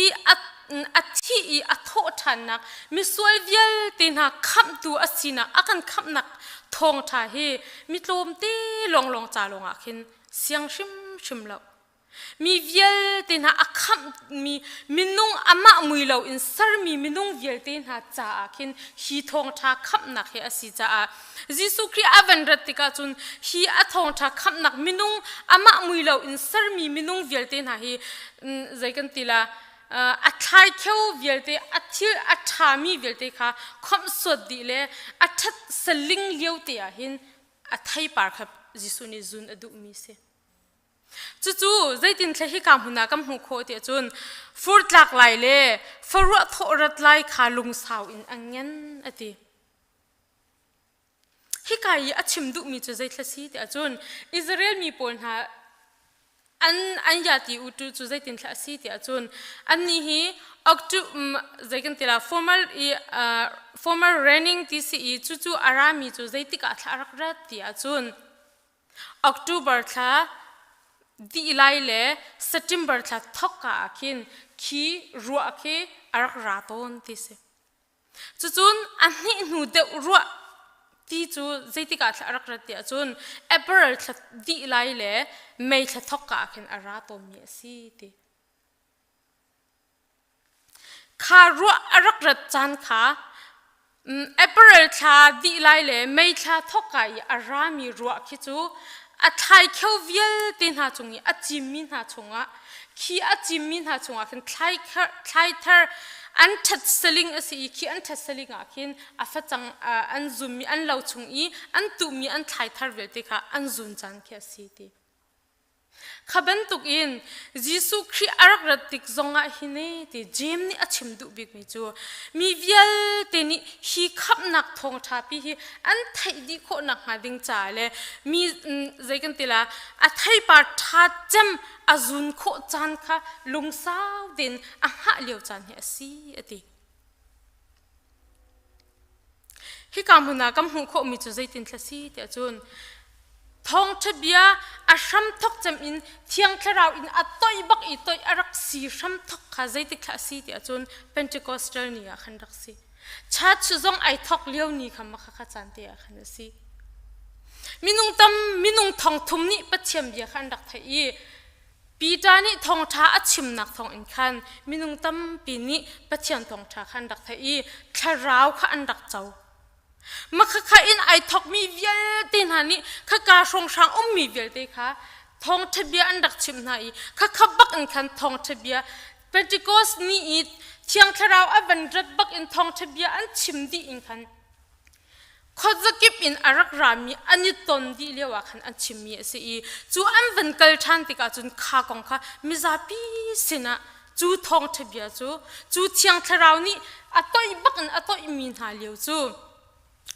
a thih i a thawh ṭhannak misual vialte hna khamhtu a sinak a kan khamhnak thawngṭha hi mi tlawmte lawnglawng ca lawngah khin siang hrimhrim lo. Mi vialte hna a khamhmi minung amah mui loin sermi minung vialte hna caah khin hi thawngṭha khamhnak hi a si caah Jesuh Khrih a van rat tikah cun hi a thawngṭha khamhnak minung amah mui loin sermi minung vialte hna hi zei kan ti la a thlai kheu vialte a thil a ṭhami vialte kha khawmhsuat dih le a ṭhat saling lio te ah hin a theipar kha Jesuh nih zun a duhmi si. Cucu zeitin thla hika hmun ah kan hmuh khawh tiah cun fur tlak lai le faruah thawh rat lai kha lungsau in a ngen a ti. Hika i a chim duhmi cu zeithla si tiah cun Israel mi pawl hna an an yati utu cu zeitin thla a si tiah cun annih hi Octu zei kan ti la formal i formal raining ti si i cucu a rami cu zeitik ah thla a rak rat ti ahcun October thla dih lai le September thla thawkka ah khin khi ruah khi a rak ra tawn ti si. Cucun a hnih hnu deuh ruah ti cu zeitik ah thla a rak rat ti ahcun April thla dih lai le May thla thawkka ah khin a ra tawnmi a si ti. Kha ruah a rak rat caan kha April thla dih lai le May thla thawkka i a rami ruah khi cu a thlai kheu vialte hna cung i a cimmi hna chungah khi a cimmi hna chungah khin thlai thar An ṭhat saling a si i khi an ṭhat saling ah khin a facang an zummi an lo chung i an tuhmi an thlai thar vialte kha an zun caan khi a si ti. Kha bantukin Jesuh Khrih a rak rat tik zongah hin e ti Jeim nih a chim duh bikmi cu mi vialte nih hi khamhnak thawngṭha pi hi an theih dih khawh nakhnga ding caah le mi zei kan ti la a theipar ṭha cem a zun khawh caan kha lungsau tein a hngah lio caan hi a si a ti. Hika hmun ah kan hmuh khawhmi cu zeitin thla si tiah cun thawngṭha bia a hramthok cem in Thiang Thlarau in a toih bak i toih a rak si hramthok kha zeitik thla a si tiah cun Pentecostal ni ah khan rak si. Church zong ai thok lio ni kha makha kha caan te ah khan a si. Minung tam minung thong thum nih Pathian bia kha an rak theih i Peter nih thawngṭha a chimnak thawngin khan minung tampi nih Pathian thawngṭha kha an rak theih i thlarau kha an rak co. Makhakha in ai thawkmi vialte hna nih khaka hrawnghrang ummi vialte kha thawngṭha bia an rak chimh hna i khakha bak in khan thawngṭha bia Pentecost ni i Thiang Thlarau a van rat bak in thawngṭha bia an chim dih in khan khuazakip in a rak rami an i ton dih lio ah khan an chimmi a si i cu an van kal ṭhan tikah cun kha kong kha mizapi sinah cu thawngṭha bia cu cu thiang thlarau nih a toih bak in a toihmi hna lio cu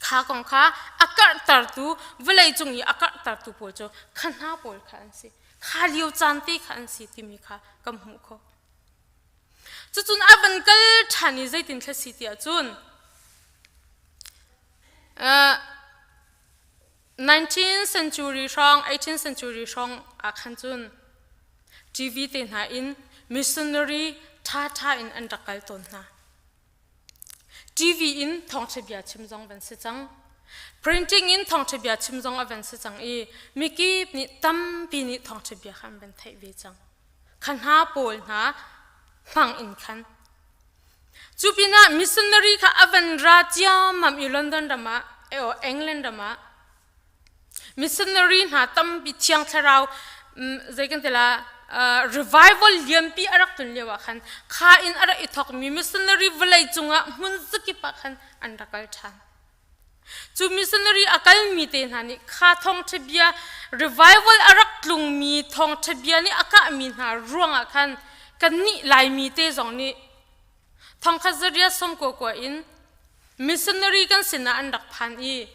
kha kong kha a karhtertu vawlei cung i a karhtertu pawl cu kha hna pawl kha an si kha lio caan te kha an si timi kha kan hmuh khawh Cucun a van kal ṭhan i zeitin thla si tiah cun 19th century hrawng 18th century hrawng ah khan cun TV te hna in missionary ṭhaṭha in an rak kal tawn hna. TV in thawngṭha bia chim zong van si cang. Printing in thawngṭha bia chim zong a van si cang i mikip nih tampi nih thawngṭha bia kha an van theih ve cang. Kha hna pawl hna hmang in khan. Cu pinah missionary kha a van ra ciammam i London ram ah, England ram ah missionary hna tampi thiang thlarau zei kan ti la revival lianpi a rak tun lio ah khan kha in a rak i thawkmi missionary vawlei cungah hmun zakip ah khan an rak kal ṭhan. Cu missionary a kalmi te hna nih kha thawngṭha bia revival a rak tlungmi thawngṭha bia nih a kahmi hna ruangah khan kannih Laimi te zong nih thongkhat zariat sawmkua kua in missionary kan sinah an rak phan i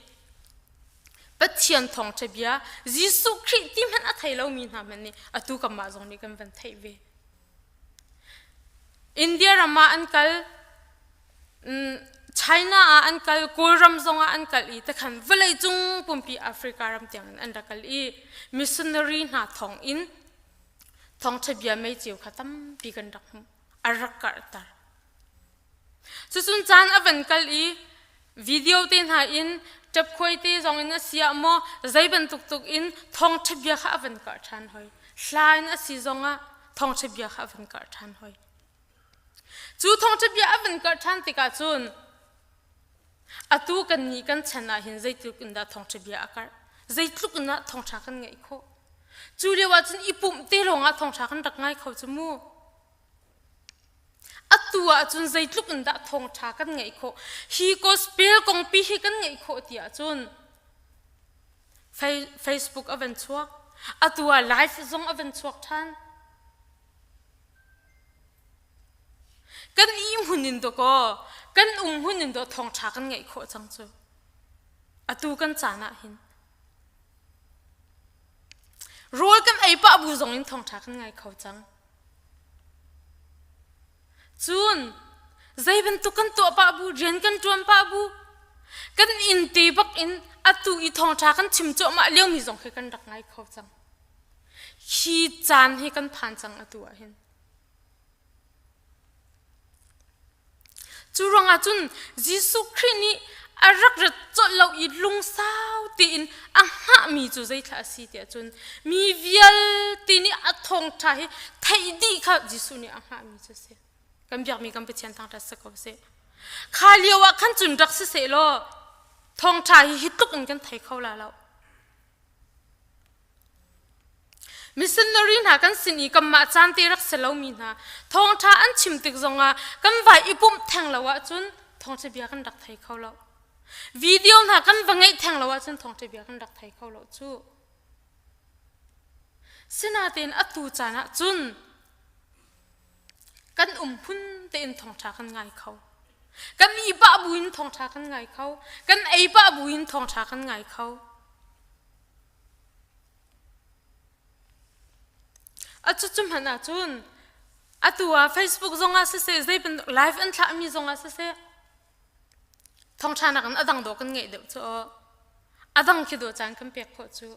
Pathian thawngṭha bia Jesuh Khrih ti hmanh a thei lomi hna hmanh nih atu kanmah zong nih kan van theih ve. India ram ah an kal, China ah an kal, Kawlram zong ah an kal i takhan vawleicung pumpi Africa ram tiang in an rak kal i missionary hna thawng in thawngṭha bia meiceu kha tampi kan rak hmuh. A rak karhter. Cucun caan a van kal i video te hna in ṭapkhuai te zong in a si ah maw zei bantuk tuk in thawngṭha bia kha a van karh ṭhan hoi. Hla in a si zong ah thawngṭha bia kha a van karh ṭhan hoi. Cu thawngṭha bia a van karh ṭhan tikah cun atu kan nih kan chan ah hin zeitluk in dah thawngṭha bia a karh zeitluk in dah thawngṭha kan ngeih khawh cu lio ah cun i pumh te lawng ah thawngṭha kan rak ngai kho cu mu Atu ahcun zeitluk in dah thawngṭha kan ngeih khawh? Hi gospel kongpi hi kan ngeih khawh ti ahcun Facebook a van chuak. Atu ah live zong a van chuak ṭhan. Kan ihmun in dawkaw, kan um hmun in daw thawngṭha kan ngeih khawh cang cu. Atu kan caan ah hin. Rawl kan ei pah bu zong in thawngṭha kan ngai kho cang. Cun zei bantuk kan tuah pah bu, rian kan ṭuan pah bu, kan inn te bak in atu i thawngṭha kan chim cuahmah liomi zong khi kan rak ngai kho cang. Hi caan hi kan phan cang atu ah hin. Cu ruangah cun Jesuh Khrih nih a rak rat colh lo i lungsau tein a hngahmi cu zeithla a si tiah cun mi vialte nih a thawngṭha hi theih dih kha Jesuh nih a hngahmi cu a si. Kan biakmi kan Pathian thangṭhat si ko seh. Kha lio ah khan cun rak si seh law thawngṭha hi hi tluk in kan thei kho la lo. Missionary hna kan sin i kanmah caan te rak si lomi hna thawngṭha an chim tik zongah kan vai i pumh theng lo ahcun thawngṭha bia kan rak thei kho lo. Video hna kan va ngeih theng lo ahcun thawngṭha bia kan rak thei kho lo cu. Sinain atu caan ah cun kan um phun tein thawngṭha kan ngai kho. Kan i pah buin thawngṭha kan ngai kho. Kan ei pah buin thawngṭha kan ngai kho. A cucu hmanh ahcun atu ah Facebook zongah siseh zei bantuk live an thlahmi zongah siseh thawngṭha nakin a dang dawh kan ngeih deuh cu aw. A dang khi dawh caan kan pek khawh cu.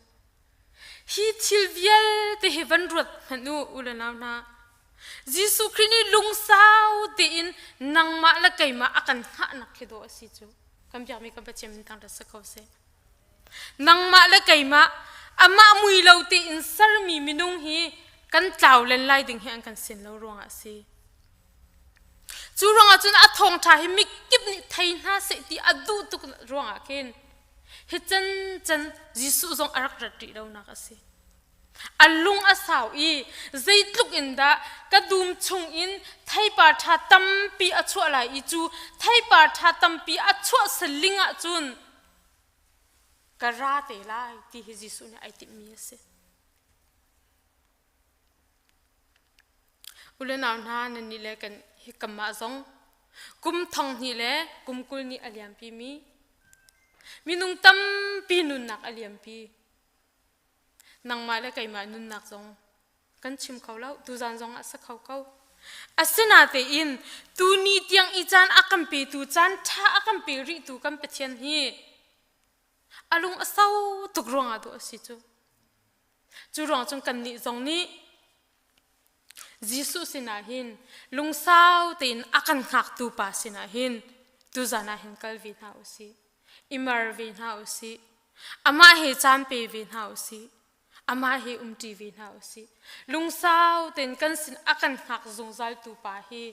Hi thil vialte hi van ruat hmanh u u le nau hna. Jesuh Khrih nih lungsau tein nangmah le keimah a kan hngahnak khi dawh a si cu. Kan biakmi kan Pathian min thangṭhat si ko seh. Nangmah le keimah amah mui lo tein sermi minung hi kan tlau len lai ding hi an kan sin lo ruangah a si. Cu ruangah cun a thawngṭha hi mikip nih thei hna seh ti a duh tuk ruangah khin hi can can Jesuh zong a rak rat rih lonak a si. A lung a sau i zeitluk in dah ka dum chung in theipar ṭha tampi a chuah lai i cu theipar ṭha tampi a chuah saling ahcun ka ra te lai ti hi Jesuh nih ai timhmi a si. U le nau hna nan nih le kan hi kamah zong kum thong hnih le kum 20 nih a liampi mi minung tampi nunnak a liampi nangmah le keimah nunnak zong kan chim kho lo tuzan zong ah sa kho ko asinatein tuni tiang i caan a kan petu caan ṭha a kan pe rihtu kan Pathian hi a lung a sau tuk ruangah dawh a si cu cu ruang cun kannih zong nih Jesuh sinah hin lungsau tein a kan hngaktu pa sinah hin tuzan ah hin kal ve hna u sih i mer ve hna u sih amah he caan pe ve hna u sih amah he umṭi ve hna u sih lungsau tein kan sin a kan hngak zungzaltu pa hi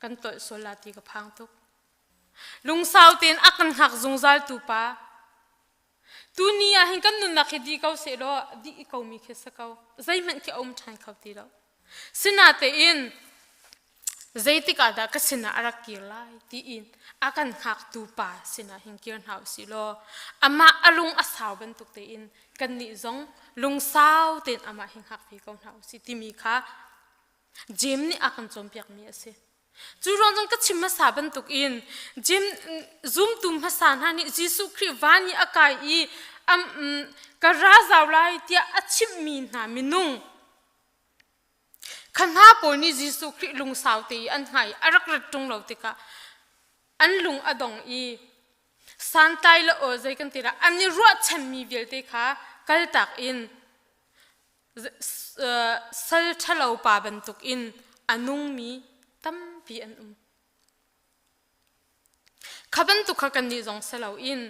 kan tolh sual la ti ka phang tuk lungsau tein a kan hngak zungzaltu pa tuni ah hin kan nunnak hi di ko seh law di ko mi khi si ko zeihmanh khi a um ṭhan kho ti lo sinatein zeitik ah dah ka sinah a rak kir lai tiin a kan hngaktu pa sinah hin kir hna u sih law amah a lung a sau bantuk tein kannih zong lungsau tein amah hi hngak ve ko hna u sih timi kha Jeim nih a kan cawnpiakmi a si. Cu ruang cun ka chim hmasa bantuk in Jeim zumtu hmasa hna nih Jesuh Khrih van i a kai i ka ra zau lai tiah a chimhmi hna minung Kha hna pawl nih Jesuh Khrih lungsau te i an hnga i a rak rat ṭung lo tikah an lung a dong i santlai le aw zei kan ti dah an i ruahchanmi vialte kha kaltak in sal ṭhalo pa bantuk in a nungmi tampi an um. Kha bantuk kha kannih zong si loin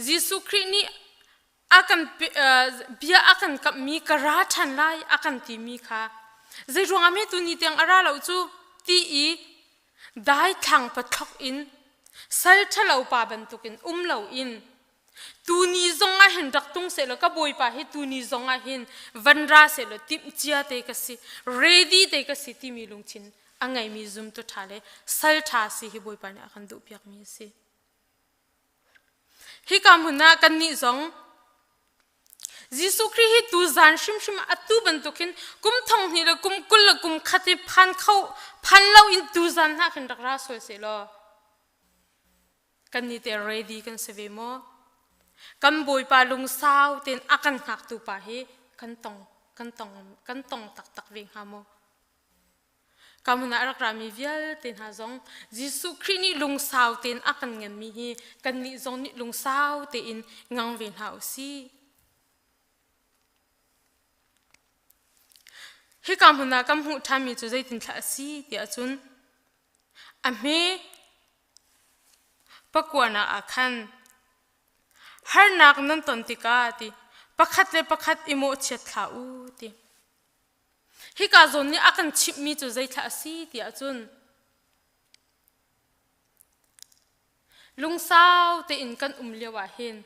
Jesuh Khrih nih a kan bia a kan kamhmi ka ra ṭhan lai a kan timi kha zei ruangah hme tuni tiang a ra lo cu ti i daithlang pathlok in sal ṭhalo pa bantukin um loin tuni zong ah hin rak tung sehlaw ka bawipa hi tuni zong ah hin van ra sehlaw timh cia te ka si ready te ka si timi lungthin a ngeimi zumtu ṭha le sal ṭha si hi bawipa nih a kan duhpiakmi a si. Hika hmun ah kannih zong Jesuh Khrih hi tu zan hrimhrim ah atu bantuk hin kum thong hnih le kum 20 le kum khat hi phan kho phan lo in tu zan hna khin rak ra sual seh law kannih te ready kan si ve maw? Kan Bawipa lungsau tein a kan hngaktu pa hi kan tong kan tong kan tong taktak ve hnga maw? Ka hmun ah a rak rami vialte hna zong Jesuh Khrih nih lungsau tein a kan nganmi hi kannih zong nih lungsau tein ngang ve hna u sih. Hika hmun ah kan hmuh ṭhanmi cu zeitinthlah a si ti ahcun a hme pakuanak ah khan harnak nan ton tikah ti pakhat le pakhat i mawhchiat hlah u ti. Hika zawn nih a kan chimhmi cu zeithlah a si ti ahcun lungsau tein kan um lio ah hin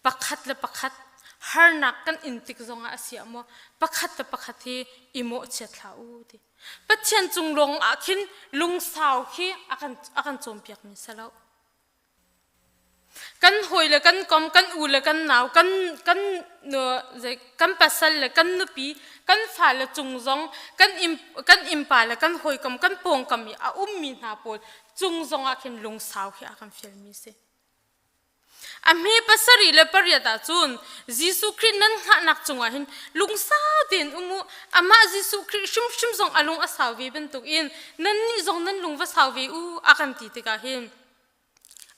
pakhat le pakhat Harnak kan in tik zongah a si ah maw pakhat le pakhat hi i mawhchiat hlah u ti. Pathian cung lawng ah khin lungsau khi a kan a kan cawnpiakmi si lo. Kan hawi le kan kom, kan u le kan nau, kan kan zei kan pasal le kan nupi, kan fale cung zong, kan inn kan innpa le kan hawikom, kan pawngkam i a ummi hna pawl cung zong ah khin lungsau khi a kan fialmi si. A hme pasarih le pariat ah cun Jesuh Khrih nan hngahnak cungah hin lungsau tein um u. Amah Jesuh Khrih hrimhrim zong a lung a sau ve bantukin nannih zong nan lung va sau ve u a kan ti tikah hin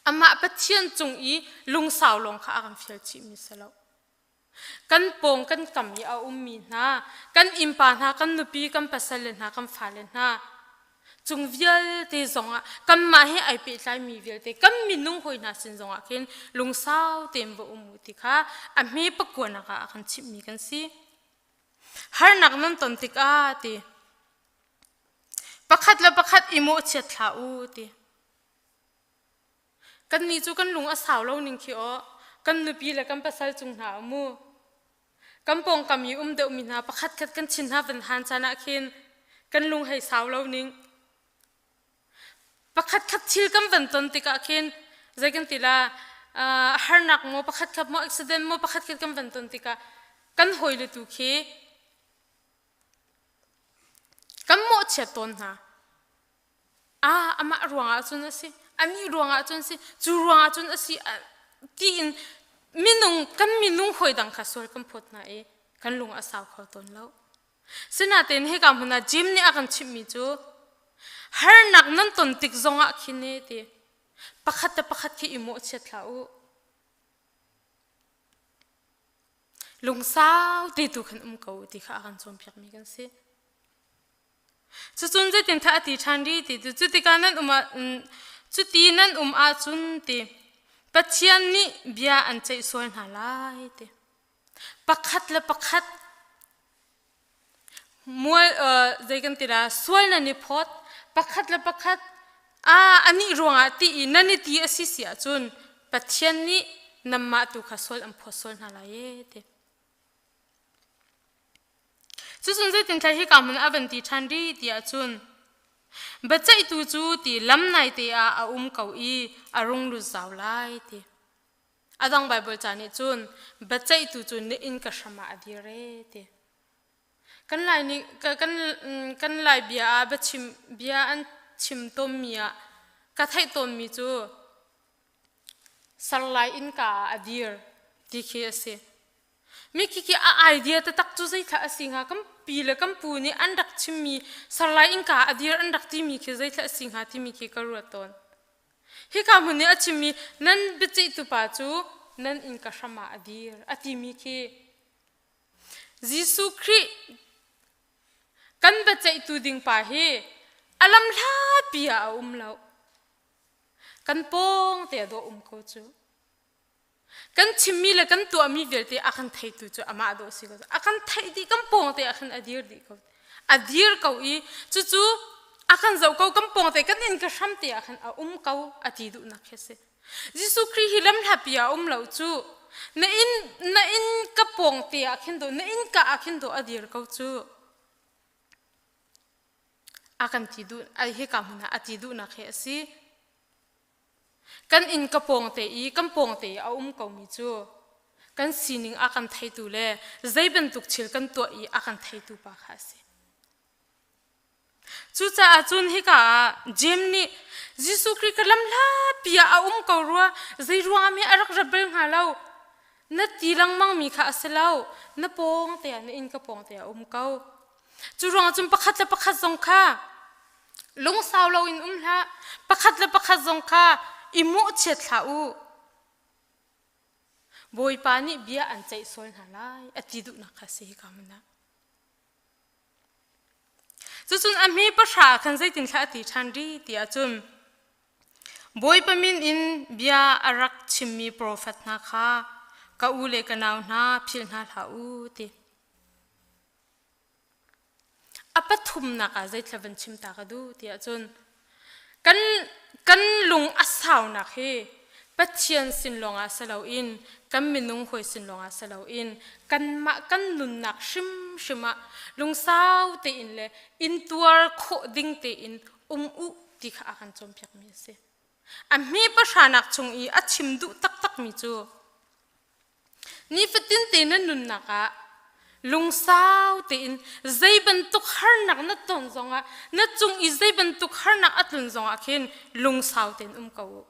amah Pathian cung i lungsau lawng kha a kan fial chihmi si lo. Kan pawng kan kam i a ummi hna, kan innpa hna, kan nupi, kan pasal le hna, kan fale hna, cung vialte zongah kanmah he ai pehtlaimi vialte kan minung hawi hna sin zongah khin lungsau tein va um u ti kha a hme pakuanak ah a kan chimhmi kan si. Harnak nan ton tikah ti pakhat le pakhat i mawhchiat hlah u ti. Kannih cu kan lung a sau lo ning khi aw kan nupi le kan pasal cung hna mu. Kan pawngkam i um deuhmi hna pakhatkhat kan chin hna van han caan ah khin kan lung hei sau lo ning. Pakhatkhat thil kan van ton tikah khin zei kan ti la harnak maw pakhatkhat maw accident maw pakhatkhat kan van ton tikah kan hawile tu khi kan mawhchiat tawn hna. Ah, amah ruangah cun a si, anih ruangah cun a si, cu ruangah cun a si tiin minung kan minung hawi dang kha sual kan phawt hna i kan lung a sau kho tawn lo. Sinain hika hmun ah Jim nih a kan chimhmi cu harnak nan ton tik zongah khin e ti pakhat le pakhat khi i mawhchiat hlah u. Lungsau te tu khan um ko ti kha a kan cawnpiakmi kan si. Cucun zeitindah a ti ṭhan rih ti cu cutikah nan um ah cuti nan um ahcun ti Pathian nih bia an ceih sual hna lai ti. Pakhat le pakhat mual zei kan ti la sual nan i phawt pakhat le pakhat a anih ruangah ti i nan i ti a si si ahcun Pathian nih nanmah tu kha sual an phawt sual hna lai e ti. Cucun zeitinthla hika hmun a van ti ṭhan rih ti ahcun biaceihtu cu ti lam naite ah a um ko i a rung lut zau lai ti. A dang Baibal ca nih cun biaceihtu cu na inn ka hram ah a dir e ti. Kan Lai nih kan kan Lai bia ah biachim bia an chim tawnmi ah ka theih tawnmi cu sarlai innka ah a dir ti khi a si. Mi khi a idea taktak cu zeithla a si hnga? Kan pi le kan pu nih an rak chimmi sarlai innka a dir an rak timi khi zeithla a si hnga timi khi ka ruat tawn. Hika hmun nih a chimmi nan biaceihtu pa cu nan innka hram ah a dir a timi khi Jesuh Khrih kan biaceihtu ding pa hi a lam hlapi ah a um lo. Kan pawng te a dawh um ko cu. Kan chimmi le kan tuahmi vialte a kan theitu cu amah dawh si ko. A kan theih dih kan pawngte ah khan a dir dih ko. A dir ko i cucu a kan zoh ko kan pawngte kan inn ka hram te ah khan a um ko a ti duhnak khi a si. Jesuh Khrih hi lamhlapi ah um lo cu na inn na inn ka pawngte ah khin do na inn ka ah khin do a dir ko cu. A kan ti duh ai hika hmun ah a ti duhnak hi a si. Kan inn ka pawngte i kan pawngte i a um komi cu kan sining a kan theitu le zei bantuk thil kan tuah i a kan theitu pa kha a si. Cucaah cun hika ah Jeim nih Jesuh Khrih ka lamhlapi ah a um ko rua, zei ruangah mi a rak rat bal hnga lo. Na ti lengmang mi kha a si lo, na pawng te ah na inn ka pawng te ah a um ko. Cu ruangah cun pakhat le pakhat zong kha Lungsau loin um hlah. Pakhat le pakhat zong kha i mawhchiat hlah u. Bawipa nih bia an ceih sual hna lai a ti duhnak kha si hika hmun ah. Cucun a hme pahra ah khan zeitin thla a ti ṭhan rih ti ahcun Bawipa min in bia a rak chimmi profet hna kha ka u le ka nau hna philh hna hlah u ti. A pathumnak ah zeithla van chim ta ka duh ti ahcun kan kan lung a saunak hi Pathian sin lawngah si loin kan minung hawi sin lawngah si loin kanmah kan nunnak hrimhrim ah lungsau tein le intuar khawh ding tein um u ti kha a kan cawnpiakmi a si. A hme pahranak chung i a chim duh taktakmi cu nifatin te na nunnak ah lungsau tein zei bantuk harnak na ton zongah na cung i zei bantuk harnak a tlun zongah khin lungsau tein um ko u.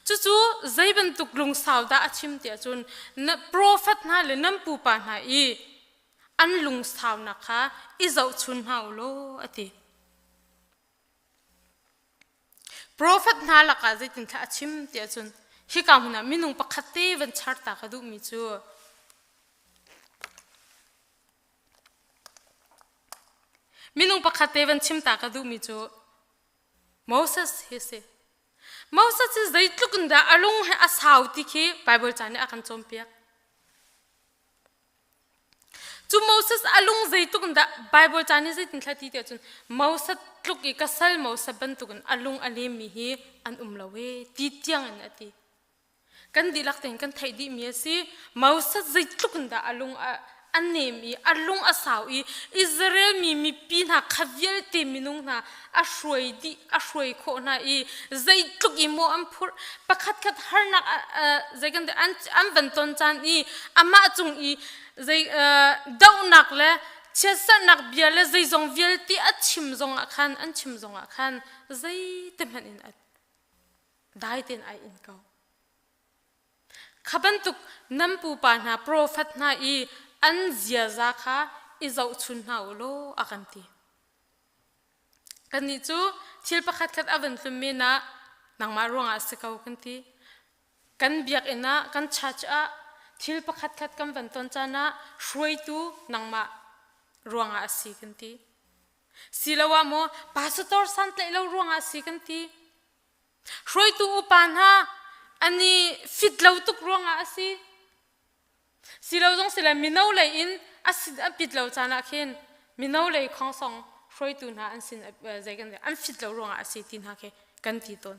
Cucu zei bantuk lungsau dah a chim tiah cun na profet hna le nan pupa hna i an lungsaunak kha i zohchun hna u law a ti. Profet hna lakah zeitinthlah a chim tiah cun hika hmun ah minung pakhat te van char ta ka duhmi cu minung pakhat te van chim ta ka duhmi cu Moses hi a si. Moses hi zeitluk in dah a lung he a sau ti khi Bible ca nih a kan cawnpiak. Cu Moses a lung zeitluk in dah Bible ca nih zeitin thla ti tiah cun Moses tluk i ka sal Moses bantukin a lung a lemmi hi an um lo e ti tiang in a ti. Kan dihlak tein kan theih dihmi a si. Moses zeitluk in dah a lung a a nem i a lung a sau i Israel mi mipi hna kha vialte minung hna a hruai dih a hruai khawh hna i zeitluk i maw an phurh pakhat khat harnak zei kan an an van ton caan i amah cung i zei dohnak le chiatserhnak bia le zeizong vialte a chim zongah khan an chim zongah khan zeite hmanh in dai tein ai in ko. Kha bantuk nan pupa hna profet hna i an ziaza kha i zohchun hna u law a kan ti. Kannih cu thil pakhatkhat a van tlun men ah nangmah ruangah a si ko kan ti. Kan biakinn ah, kan church ah thil pakhatkhat kan van ton caan ah hruaitu nangmah ruangah a si kan ti. Siloah maw pastor santlaih lo ruangah a si kan ti. Hruaitu upa hna an i fit lo tuk ruangah a si. Silo zong sile mino lei in a sin an pit lo caan ah khin mino lei khongsong hruaitu hna an sin zei kan an fit lo ruangah a si ti hna khi kan ti tawn.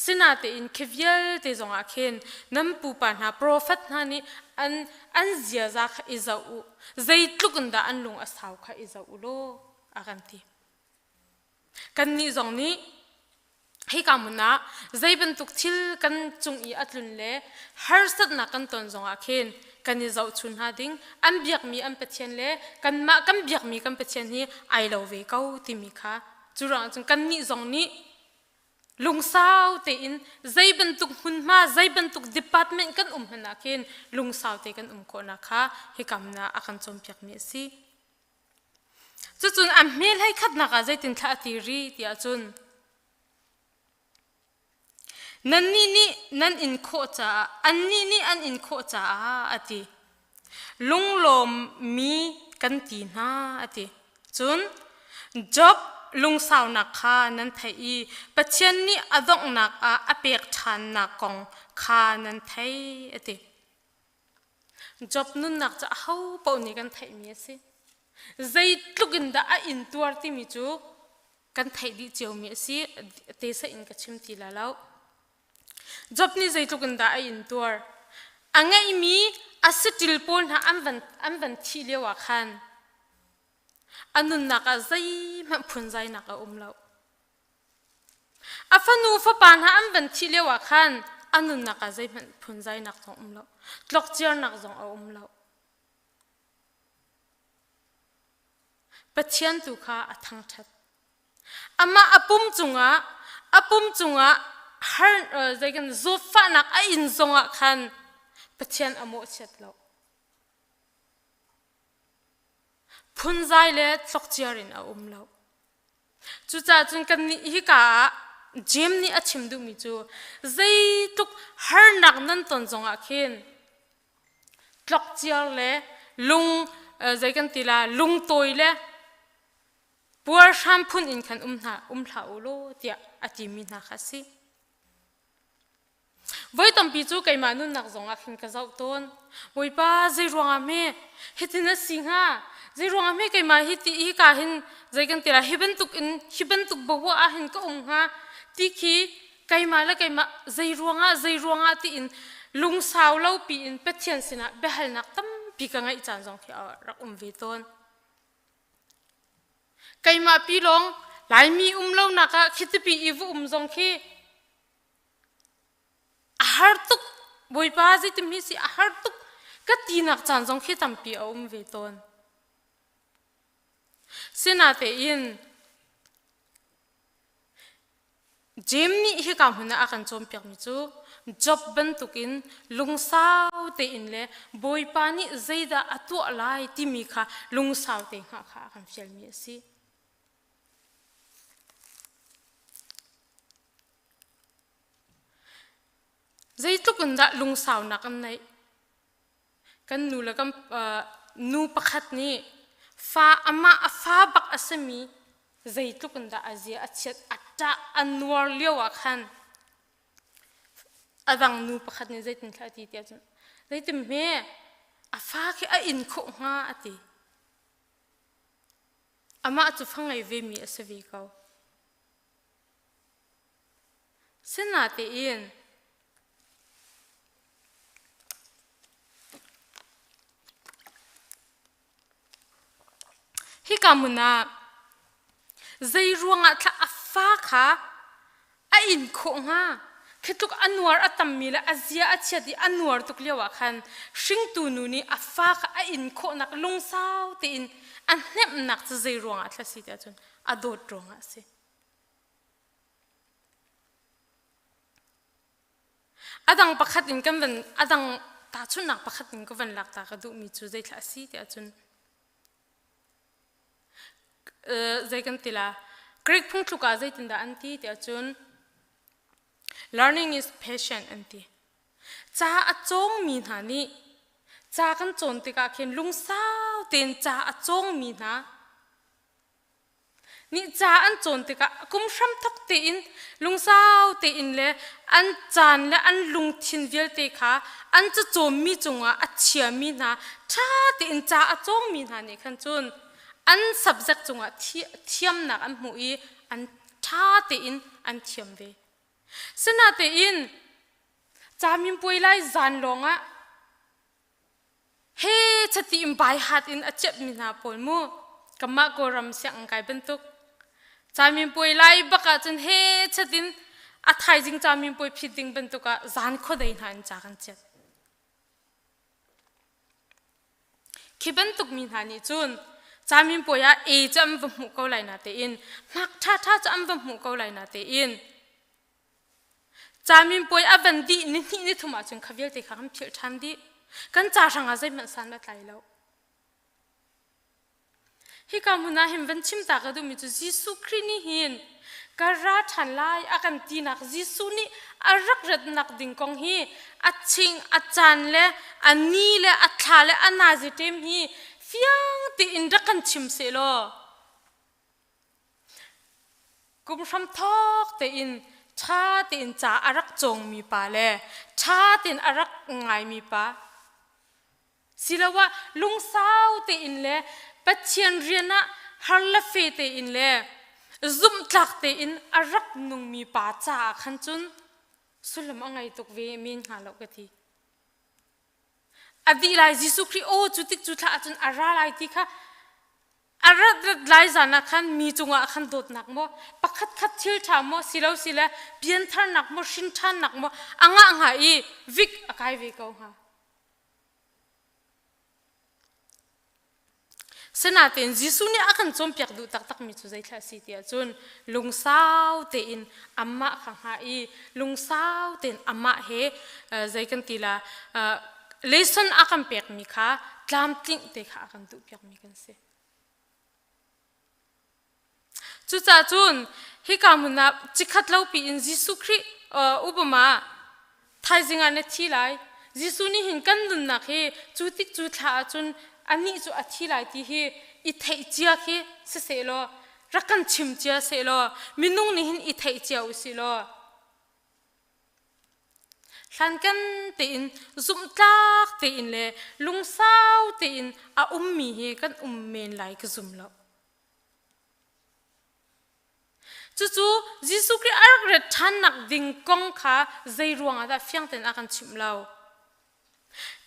Sinatein khi vialte zongah khin nan pupa hna profet hna nih an an ziaza kha i zoh u zeitluk in dah an lung a sau kha i zoh u law a kan ti. Kannih zong nih hika hmun ah zei bantuk thil kan cung i a tlun le harsatnak kan ton zongah khin kan i zohchun hna ding an biakmi an Pathian le kanmah kan biakmi kan Pathian hi ai lo ve ko timi kha cu ruangah cun kannih zong nih lungsau tein zei bantuk hmunhma zei bantuk department kan um hmanh ah khin lungsau te kan um khawhnak kha hika hmun ah a kan cawnpiakmi a si. Cucun a hme hlei khatnak ah zeitin thla a ti ri tiah cun nannih nih nan in khawh caah annih nih an in khawh caah a ti. Lunglawmmi kan ti hna a ti. Cun Job lungsaunak kha nan theih i Pathian nih a donghnak ah a pek ṭhannak kong kha nan thei a ti. Job nunnak cu aho paoh nih kan theihmi a si. Zeitluk in dah a intuar timi cu kan theih dih ciomi a si. Te in ka chim ti la lo. Job nih zeitluk in dah a intuar. A ngeihmi a saṭil pawl hna an van, an van thih lio ah khan a nunnak ah zeihmanh phunzainak a um lo. A fanu fapa hna an van thih lio ah khan a nunnak ah zeihmanh phunzainak zong um lo, tlokciarnak zong a um lo. Pathian tu kha a thangṭhat. Amah a pum cungah a pum cungah har zei kan zawtfahnak a in zongah khan Pathian a mawhchiat lo. Phunzai le tlokciar in a um lo. Cucaah cun kannih hika ah Jeim nih a chim duhmi cu zeitluk harnak nan ton zongah khin tlokciar le lung zei kan ti la lungtawi le puarhram phun in khan um hna um hlah u law tiah a timi hna kha a si. Voi tampi cu keimah nunnak zongah khin ka zoh tawn. Bawipa zei ruangah hme hitin a si hnga? Zei ruangah hme keimah hi ti hi ka hin zei kan ti lai hi bantuk in hi bantuk bawa ah hin ka um hnga ti khi keimah le keimah zei ruangah zei ruangah tiin lungsau lo piin Pathian sinah biahalnak tampi ka ngeih caan zong khi a rak um ve tawn. Keimah pi lawng Laimi um lonak ah khitipi i va um zong khi a har tuk Bawipa zeitim hi si a har tuk ka tinak caan zong khi tampi a um ve tawn. Sinatein Jeim nih hika hmun ah a kan cawnpiakmi cu Job bantukin lungsau tein le Bawipa nih zeidah a tuah lai timi kha lungsau te hngah kha a kan fialmi a si. Zeitluk in dah lungsaunak an neih? Kan nu le kan nu pakhat nih fa amah a fa bak a simi zeitluk in dah a zia a chiat a ṭah a nuar lio ah khan a dang nu pakhat nih zeitin thla a ti tiah cun zeitin hme a fa khi a in khawh hnga a ti. Amah cu fa ngei vemi a si ve ko. Sinatein hika hmun ah zei ruangah thla a fa kha a in khawh hnga? Khi tluk a nuar a tammi le a zia a chiat i a nuar tuk lio ah khan hringtu nu nih a fa kha a in khawhnak lungsau tein a hnemhnak cu zei ruangah thla si tiah cun a dawt ruangah a si. A dang pakhat in kan van a dang tahchunhnak pakhat in ka van lak ta ka duhmi cu zeithla a si tiah cun zei kan ti la Greek phungthluk ah zeitindah an ti tiah cun learning is patient an ti. Ca a cawngmi hna nih ca kan cawn tikah khin lungsau tein ca a cawngmi hna nih ca an cawn tikah kum hramthok tein lungsau tein le an caan le an lungthin vialte kha an cacawnmi cungah a chiami hna ṭha tein ca a cawngmi hna nih khan cun an subject cungah thiamnak an hmuh i an ṭha tein an thiam ve. Sinatein caminpuai lai zan lawngah He chati in bai hat in a ciapmi hna pawl mu kanmah Kawlram sianginn kai bantuk caminpuai lai bak ah cun he chatin a thaizing caminpuai phit ding bantuk ah zan khuadei hna in ca kan ciat. Khi bantuk mi hna nih cun caminpuai ah A cu an va hmuh ko lai na tein hmak ṭhaṭha cu an va hmuh ko lai na tein Caminpuai a van dih ni hnih ni thum ahcun kha vialte kha kan philh ṭhan dih. Kan ca hrangah zeihmanh san a tlai lo. Hika hmun ah hin van chim ta ka duhmi cu Jesuh Khrih nih hin ka ra ṭhan lai a kan tinak Jesuh nih a rak ratnak ding kong hi a ching a caan le a ni le a thla le a nazi ṭem hi fiang tein rak kan chim sehlaw Kum hramthawk tein ṭha tein ca a rak cawngmi pa le ṭha tein a rak ngaimi pa siloah lungsau tein le Pathian rian ah har le fe tein le zumhtlak tein a rak nungmi pa caah khan cun sullam a ngei tuk ve men hnga lo ka ti. A dih lai Jesuh Khrih aw cu tik cu thla ahcun a ra lai ti kha A rat rat lai zan ah khan mi cungah khan dawtnak maw pakhat khat thil ṭha maw silo sile piantharnak maw hrinṭhannak maw a ngah hnga i vik a kai ve ko hnga. Sinain Jesuh nih a kan cawnpiak duh taktakmi cu zeithla a si ti ahcun lungsau tein amah kha hngah i lungsau tein amah he zei kan ti la lesson a kan pekmi kha tlamtlinh te kha a kan duhpiakmi kan si. Cucaah cun hika hmun ah cikhat lopi in Jesuh Khrih upama thaizing ah na thi lai. Jesuh nih hin kan nunnak hi cu tik cu thla ahcun anih cu a thi lai ti hi i theih cia khi siseh law rak kan chim cia seh law minung nih hin i theih cia usih law Hlankan tein zumhtlak tein le lungsau tein a ummi hi kan um men lai ka zum lo. Cucu Jesuh Khrih a rak rat ṭhannak ding kong kha zei ruangah dah fiang tein a kan chimh lo?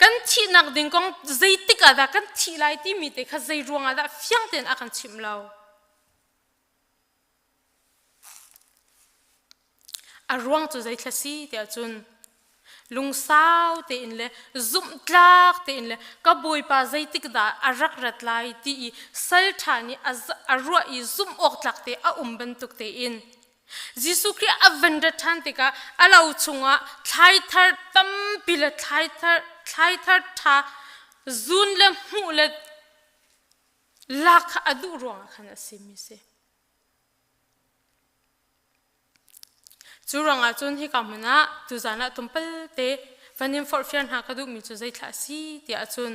Kan thihnak ding kong zeitik ah dah kan thih lai timi te kha zei ruangah dah fiang tein a kan chimh lo? A ruang cu zeithla si tiah cun lungsau tein le zumhtlak tein le ka bawipa zeitik dah a rak rat lai ti i sal ṭha nih a ruah i zumh awk tlak te a um bantuk tein Jesuh Khrih a van rat ṭhan tikah a lo chungah thlai thar tampi le thlai thar thlai thar ṭha zun le hmuh le lak kha a duh ruangah khan a simi si. Cu ruangah cun hika hmun ah tuzan ah tumpal te van in forhfial hna ka duhmi cu zeithlah a si tiah cun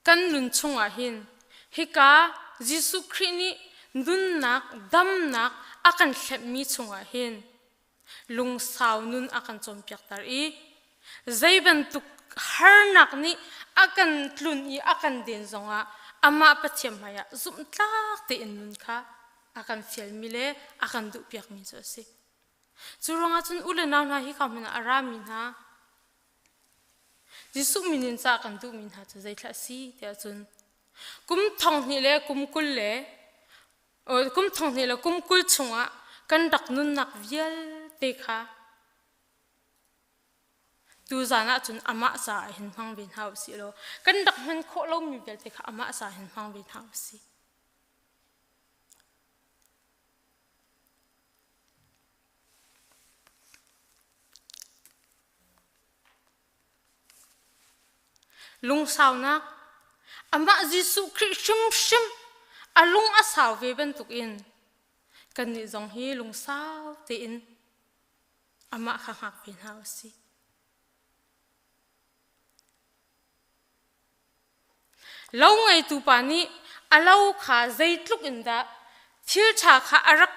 kan nun chungah hin hika Jesuh Khrih nih nunnak damnak a kan hlemhmi chungah hin lungsau nun a kan cawnpiakter i zei bantuk harnak nih a kan tlun i a kan den zongah amah Pathian hmaiah zumhtlak tein nun kha a kan fialmi le a kan duhpiakmi cu a si. Cu ruangah cun u le nau hna hi ka hmun ah a rami hna Jesuh min in ca kan duhmi hna cu zeithlah a si tiah cun kum thong hnih le kum kul le kum thong hnih le kum kul chungah kan rak nunnak vialte kha tuzan ah cun amah caah hin hmang ve hna usih law kan rak hman khawh lomi vialte kha amah caah hin hmang ve hna usih. Lungsaunak amah Jesuh Khrih hrimhrim a lung a sau ve bantukin kannih zong hi lungsau tein amah kha hngak ve hna u sih. Lo ngeitu pa nih a lo kha zeitluk in dah thil ṭha kha a rak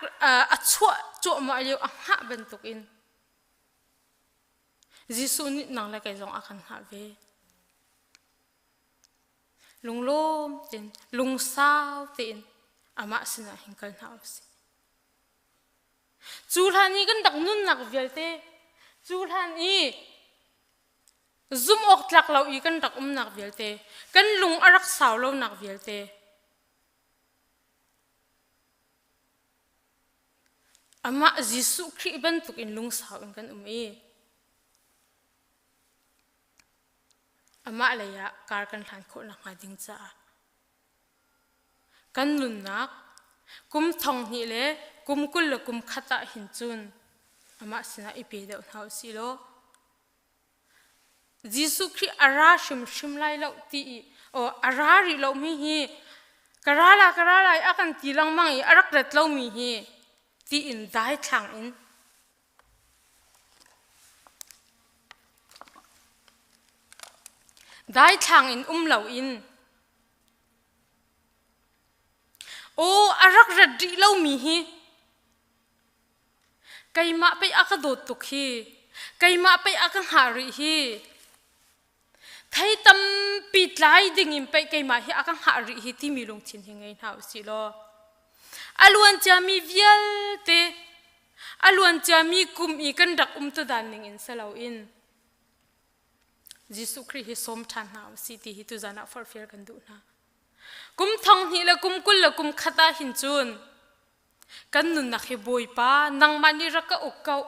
a chuah cuahmah lio a hngah bantukin Jesuh nih nang le kei zong a kan hngah ve. Lunglawm tein, lungsau tein amah sinah hin kal hna u sih. Cu hlan i kan rak nunnak vialte, cu hlan i zumh awk tlak lo i kan rak umnak vialte, kan lung a rak sau lonak vialte, Amah Jesuh Khrih bantuk in lungsau in kan um i amah lei ah kar kan hlan khawh nakhnga ding caah kan nunnak kum thong hnih le kum kul le kum khat ah hin cun amah sinah i pe deuh hna u sih law Jesuh Khrih a ra hrimhrim lai lo ti i aw a ra rih lomi hi ka ra la ka ra lai a kan ti lengmang i a rak rat lomi hi tiin daithlang in daithlang in um loin aw a rak rat rih lomi hi Keimah pei a ka dawt tuk hi. Keimah pei a ka hngah rih hi. Thei tampi tlai ding in pei keimah hi a ka hngah rih hi timi lungthin hi ngei hna usih law. A luan ciami vialte a luan ciami kum i kan rak um tu dan ning in si loin Jesuh Khrih hi sawm ṭhan hna usih ti hi tuzan ah forhfial kan duh hna. Kum thong hnih le kum kul le kum khat ah hin cun Kan nunnak hi Bawipa nangmah nih rak ka uk ko.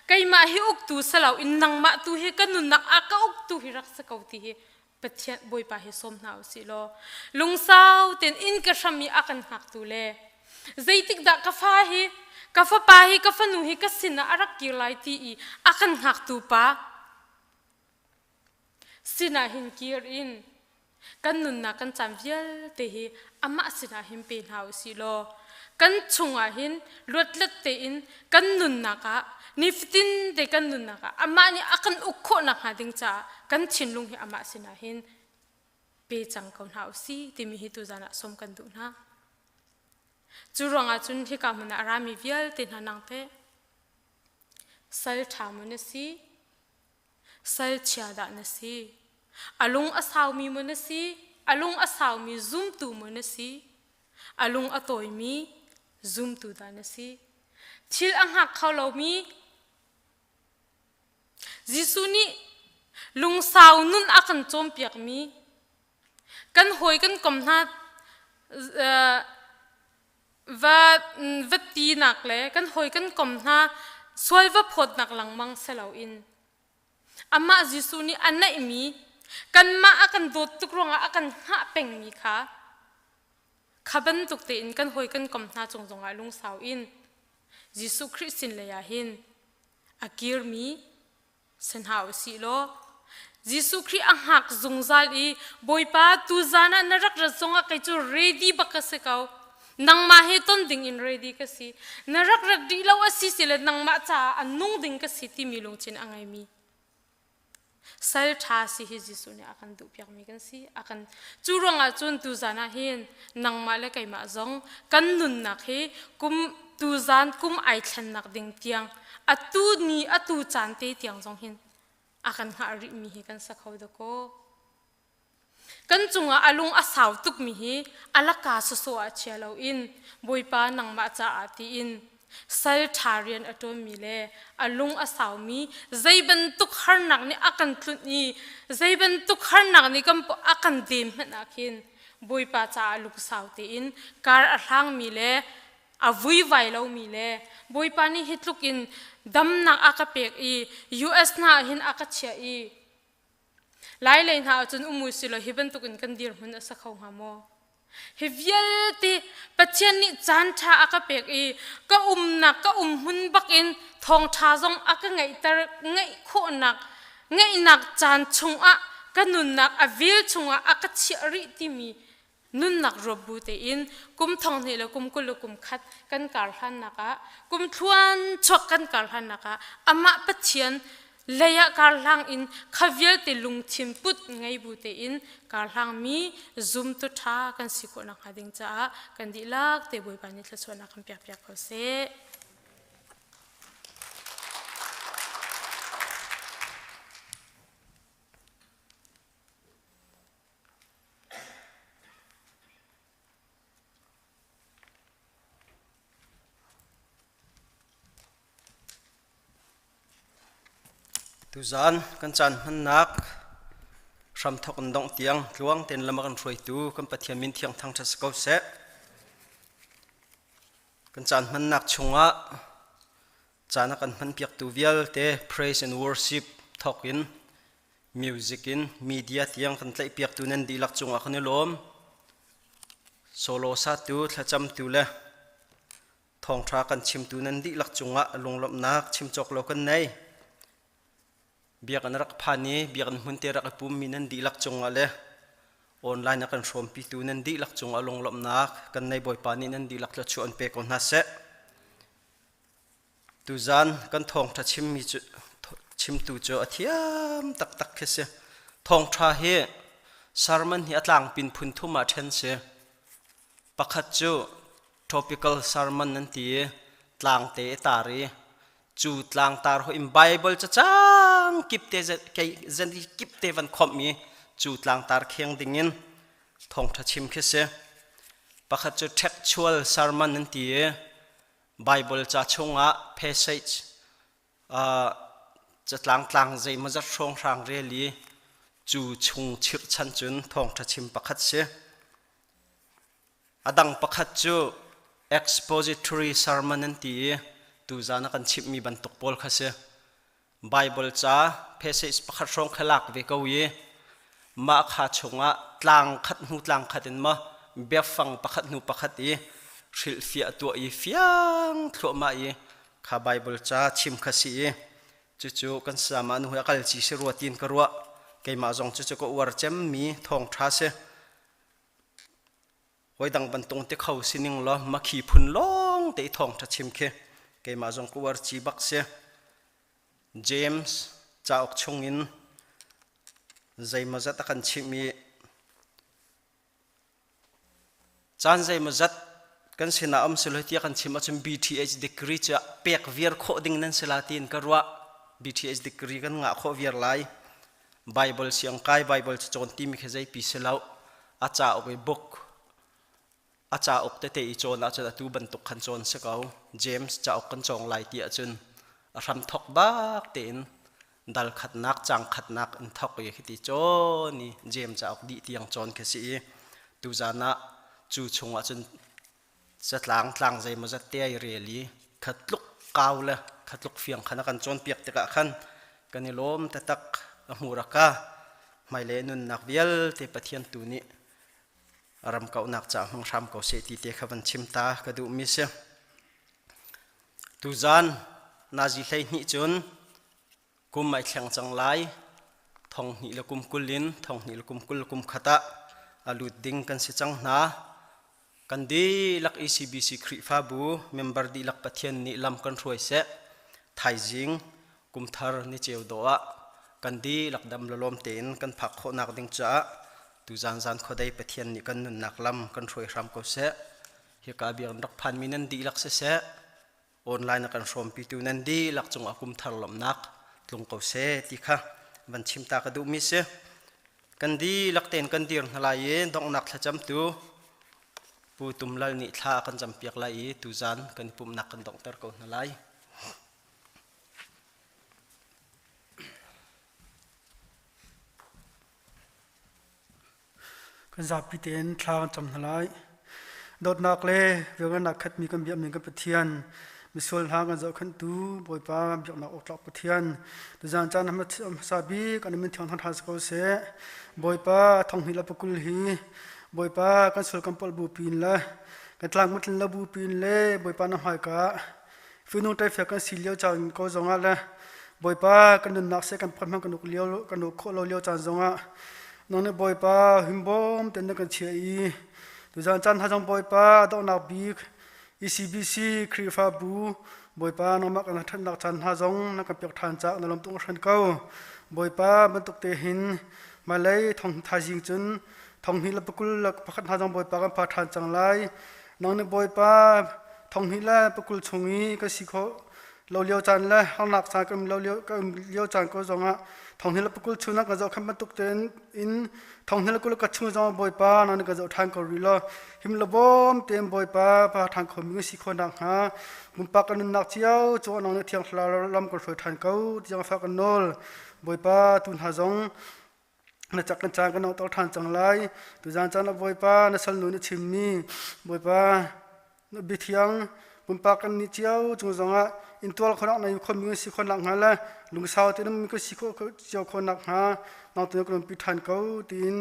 Keimah hi uktu si loin nangmah tu hi ka nunnak ah ka uktu hi rak si ko ti hi Pathian Bawipa hi sawm hna usih law lungsau tein inn ka hram i a kan hngaktu le zeitik dah ka fa hi ka fapa hi ka fanu hi ka sinah a rak kir lai ti i a kan hngaktu pa sinah hin kir in kan nunnak kan caan vialte hi amah sinah hin pe hna usih law kan chungah hin luatlet tein kan nunnak ah nifatin te kan nunnak ah amah nih a kan uk khawh nakhnga ding caah kan thinlung hi amah sinah hin pe cang ko hna usih timi hi tuzan ah sawm kan duh hna. Cu ruangah cun hika hmun ah a rami vialte hna nang teh sal ṭha maw na si? Sal chia dah na si? A lung a saumi maw na si? A lung a saumi zumtu maw na si? A lung a tawimi zumtu dah na si? Thil a hngak kho lomi Jesuh nih lungsau nun a kan cawnpiakmi kan hawi kan kom hna va va tinak le kan hawi kan kom hna sual va phawtnak lengmang si loin amah Jesuh nih a naihmi kanmah a kan dawt tuk ruangah a kan hngah pengmi kha kha bantuk tein kan hawi kan kom hna cung zongah lungsau in Jesuh Khrih sin lei ah hin a kirmi si hna u sih law Jesuh Khrih a hngak zungzal i Bawipa tuzan ah na rak rat zongah kei cu ready bak ka si ko. Nangmah he ton ding in ready ka si. Na rak rat rih lo a si si le nangmah caah a nung ding ka si timi lungthin a ngeimi sal ṭha si hi Jesuh nih a kan duhpiakmi kan si. A kan cu ruangah cun tuzan ah hin nangmah le keimah zong kan nunnak hi kum tuzan kum ai thlennak ding tiang atu ni atu caan te tiang zong hin a kan hngah rihmi hi kan sa kho dakaw. Kan cungah a lung a sau tukmi hi a laka sawsawh ah chia loin Bawipa nangmah caah tiin sal ṭha rian a ṭuanmi le a lung a saumi zei bantuk harnak nih a kan tlunh i zei bantuk harnak nih kan a kan dem hmanh ah khin Bawipa caah lungsau tein kar a hlangmi le a vuivai lomi le Bawipa nih hi tluk in damnak a ka pek i US hna ah hin a ka chiah i Lai lei hna ahcun um u silaw hi bantukin kan dirhmun a sa kho hnga maw? Hi vialte Pathian nih caan ṭha a ka pek i ka umnak ka um hmun bakin thawngṭha zong a ka ngeihter ngeih khawhnak ngeihnak caan chungah ka nunnak a vil chungah a ka chiah rih timi nunnak ruap bu tein kum thong hnih le kum 20 le kum khat kan kar hlannak ah kum thluan chuak kan kar hlannak ah amah Pathian lei ah kar hlang in kha vialte lungthin put ngei bu tein kar hlang mi zumtu ṭha kan si khawh nakhnga ding caah kan dihlak te Bawipa nih thluachuahnak kan piak piak ko seh. Tuzaan kan caan hmannak hramthok in dongh tiang tluang tein lam a kan hruaitu kan Pathian min thiang thangṭhat si ko seh. Kan caan hmannak chungah caan a kan hmanpiaktu vialte praise and worship thawk in Music in media tiang kan tlaihpiaktu nan dihlak cungah kan i lawm. Solo satu, thlacamtu le thawngṭha kan chimtu nan dihlak cungah lunglawmhnak chim cawk lo kan nei. Biakinn rak phan i biakinn hmun te rak i pummi nan dihlak cungah le online a kan hrawmpitu nan dihlak cungah lunglawmhnak kan nei Bawipa nih nan dihlak thluachuah an pe ko hna seh. Tuzaan kan thawngṭha chimmi cu chimtu cu a thiam taktak khi si. Thawngṭha hi sermon hi a tlangpin phun thum ah ṭhen si. Pakhat cu topical sermon an ti i tlangte i tar i cu tlangtar ho in Bible cacang kip te zen kip te van khomh i cu tlangtar kheng dingin thawngṭha chim khi si. Pakhat cu textual sermon an ti i Bible ca chungah passage catlang tlang zeimawzat hrawnghrang rel i cu chung chirhchan cun thawngṭha chim pakhat si. A dang pakhat cu expository sermon an ti i tuzan a kan chimhmi bantuk pawl kha si. Bible ca passage pakhat hrawng kha lak ve ko i mah kha chungah tlang khat hnu tlang khat in maw biafang pakhat hnu pakhat i hrilhfiah tuah i fiang thluahmah i kha Bible ca chim kha si i cucu kan sama nu he a kal ci si rua tiin ka ruah keimah zong cucu ka uar cemmi thawngṭha si Hoi dang bantung te kho sining law makhi phun lawng te i thawngṭha chim khi keimah zong ka uar ci bak si. James cauk chungin zeimawzat a kan chimh i caan zeimawzat kan sinah um silo tiah kan chim ahcun BTH degree cu pek viar khawh ding nan si la tiin ka ruah. BTH degree kan ngah khawh viar lai. Bible siang kai Bible cawn timi khi zeipi si lo. A cauk i book a cauk tete i cawn ahcun atu bantuk khan cawn si ko. James cauk kan cawng lai ti ahcun a hram thok bak tein dal khatnak cang khatnak in thok i khiti cawn i James cauk dih tiang cawn khi si i tuzan ah cu chung ahcun zatlang tlang zeimawzat te ai rel i kha tluk kau le kha tluk fiang khan a kan cawnpiak tikah khan kan i lawm taktak. A hmuraka hmailei nunnak vialte Pathian tu nih ram kauhnak ca hmang hram ko seh ti te kha van chim ta ka duhmi si. Tuzan nazi 12 cun kum ai thleng cang lai. 2020 in 2020 kum khat ah a lut ding kan si cang hna. Kan dihlak ECBC Khrihfabu member dihlak Pathian nih lam kan hruai seh. Thaizing kumthar ni ceu dawh ah kan dihlak dam lawm tein kan phak khawhnak ding caah tuzan zan khuadei Pathian nih kan nunnak lam kan hruai hram ko seh. Hika biakinn rak phanmi nan dihlak siseh, online a kan hrawmpitu nan dihlak cungah kumthar lawmhnak tlung ko seh ti kha van chim ta ka duhmi si. Kan dihlak tein kan dir hna lai i donghnak thlacamtu Pu Tum Lal nih thla a kan campiak lai i tuzan kan i pumhnak kan donghter ko hna lai. Kan zapi tein thla kan cam hna lai. Dawtnak le velngeihnak khatmi kan biakmi kan Pathian, misual hna kan zohkhenhtu Bawipa biaknak awktlak Pathian, tuzan caan hmasa bik an min thiang thangṭhat si ko seh. Bawipa 2021 hi Bawipa kan sual kan palh bu pin le kan tlang mutlin lo bu pin le Bawipa na hmaika Finu ṭaifek kan si lio caan ko zongah le Bawipa kan nunnak seh kan phot hmang kan uk lio kan uk khawh lo lio caan zongah nang nih Bawipa himbawm tein na kan chiah i tuzaan caan hna zong Bawipa donghnak bik ECBC Khrihfabu Bawipa nangmah kan ṭhatnak caan hna zong na kan pek ṭhan caah na lawm tuk hran ko. Bawipa bantuk te hin hmailei thong thaizing cun 2021 hna zong Bawipa kan pha ṭhan cang lai. Nang nih Bawipa 2020 chung i ka si khawh lo lio caan le harnak caan kan lo lio ka um lio caan ko zongah 2020 chung na ka zohkhenh bantuk tein in 2020 ka chung zong Bawipa nang nih ka zoh ṭhan ko rih law him le bawm tein Bawipa pa ṭhan kho mi si khawh nakhnga pumpak kan nunnak cio cu nang nih thiang thlarau lam kan hruai ṭhan ko tiang fa kan nawl. Bawipa tu hna zong na cak kan caan kan auhter ṭhan cang lai. Tuzaan caan ah Bawipa na salnu na chimmi Bawipa na biathiang pumpak kan nih cio cung zongah intual khonak na khonmi si khawh nakhnga le lungsau tein um kan si khawh cio khawh nakhnga nang tu kan umpi ṭhan ko tiin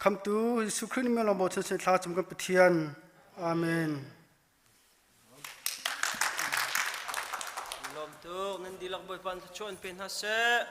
khamtu Jesuh Khrih min lawng bochan sin thla cung kan Pathian. Amen. Lawm tuk nan dihlak Bawipa an thluachuah in pe hna seh.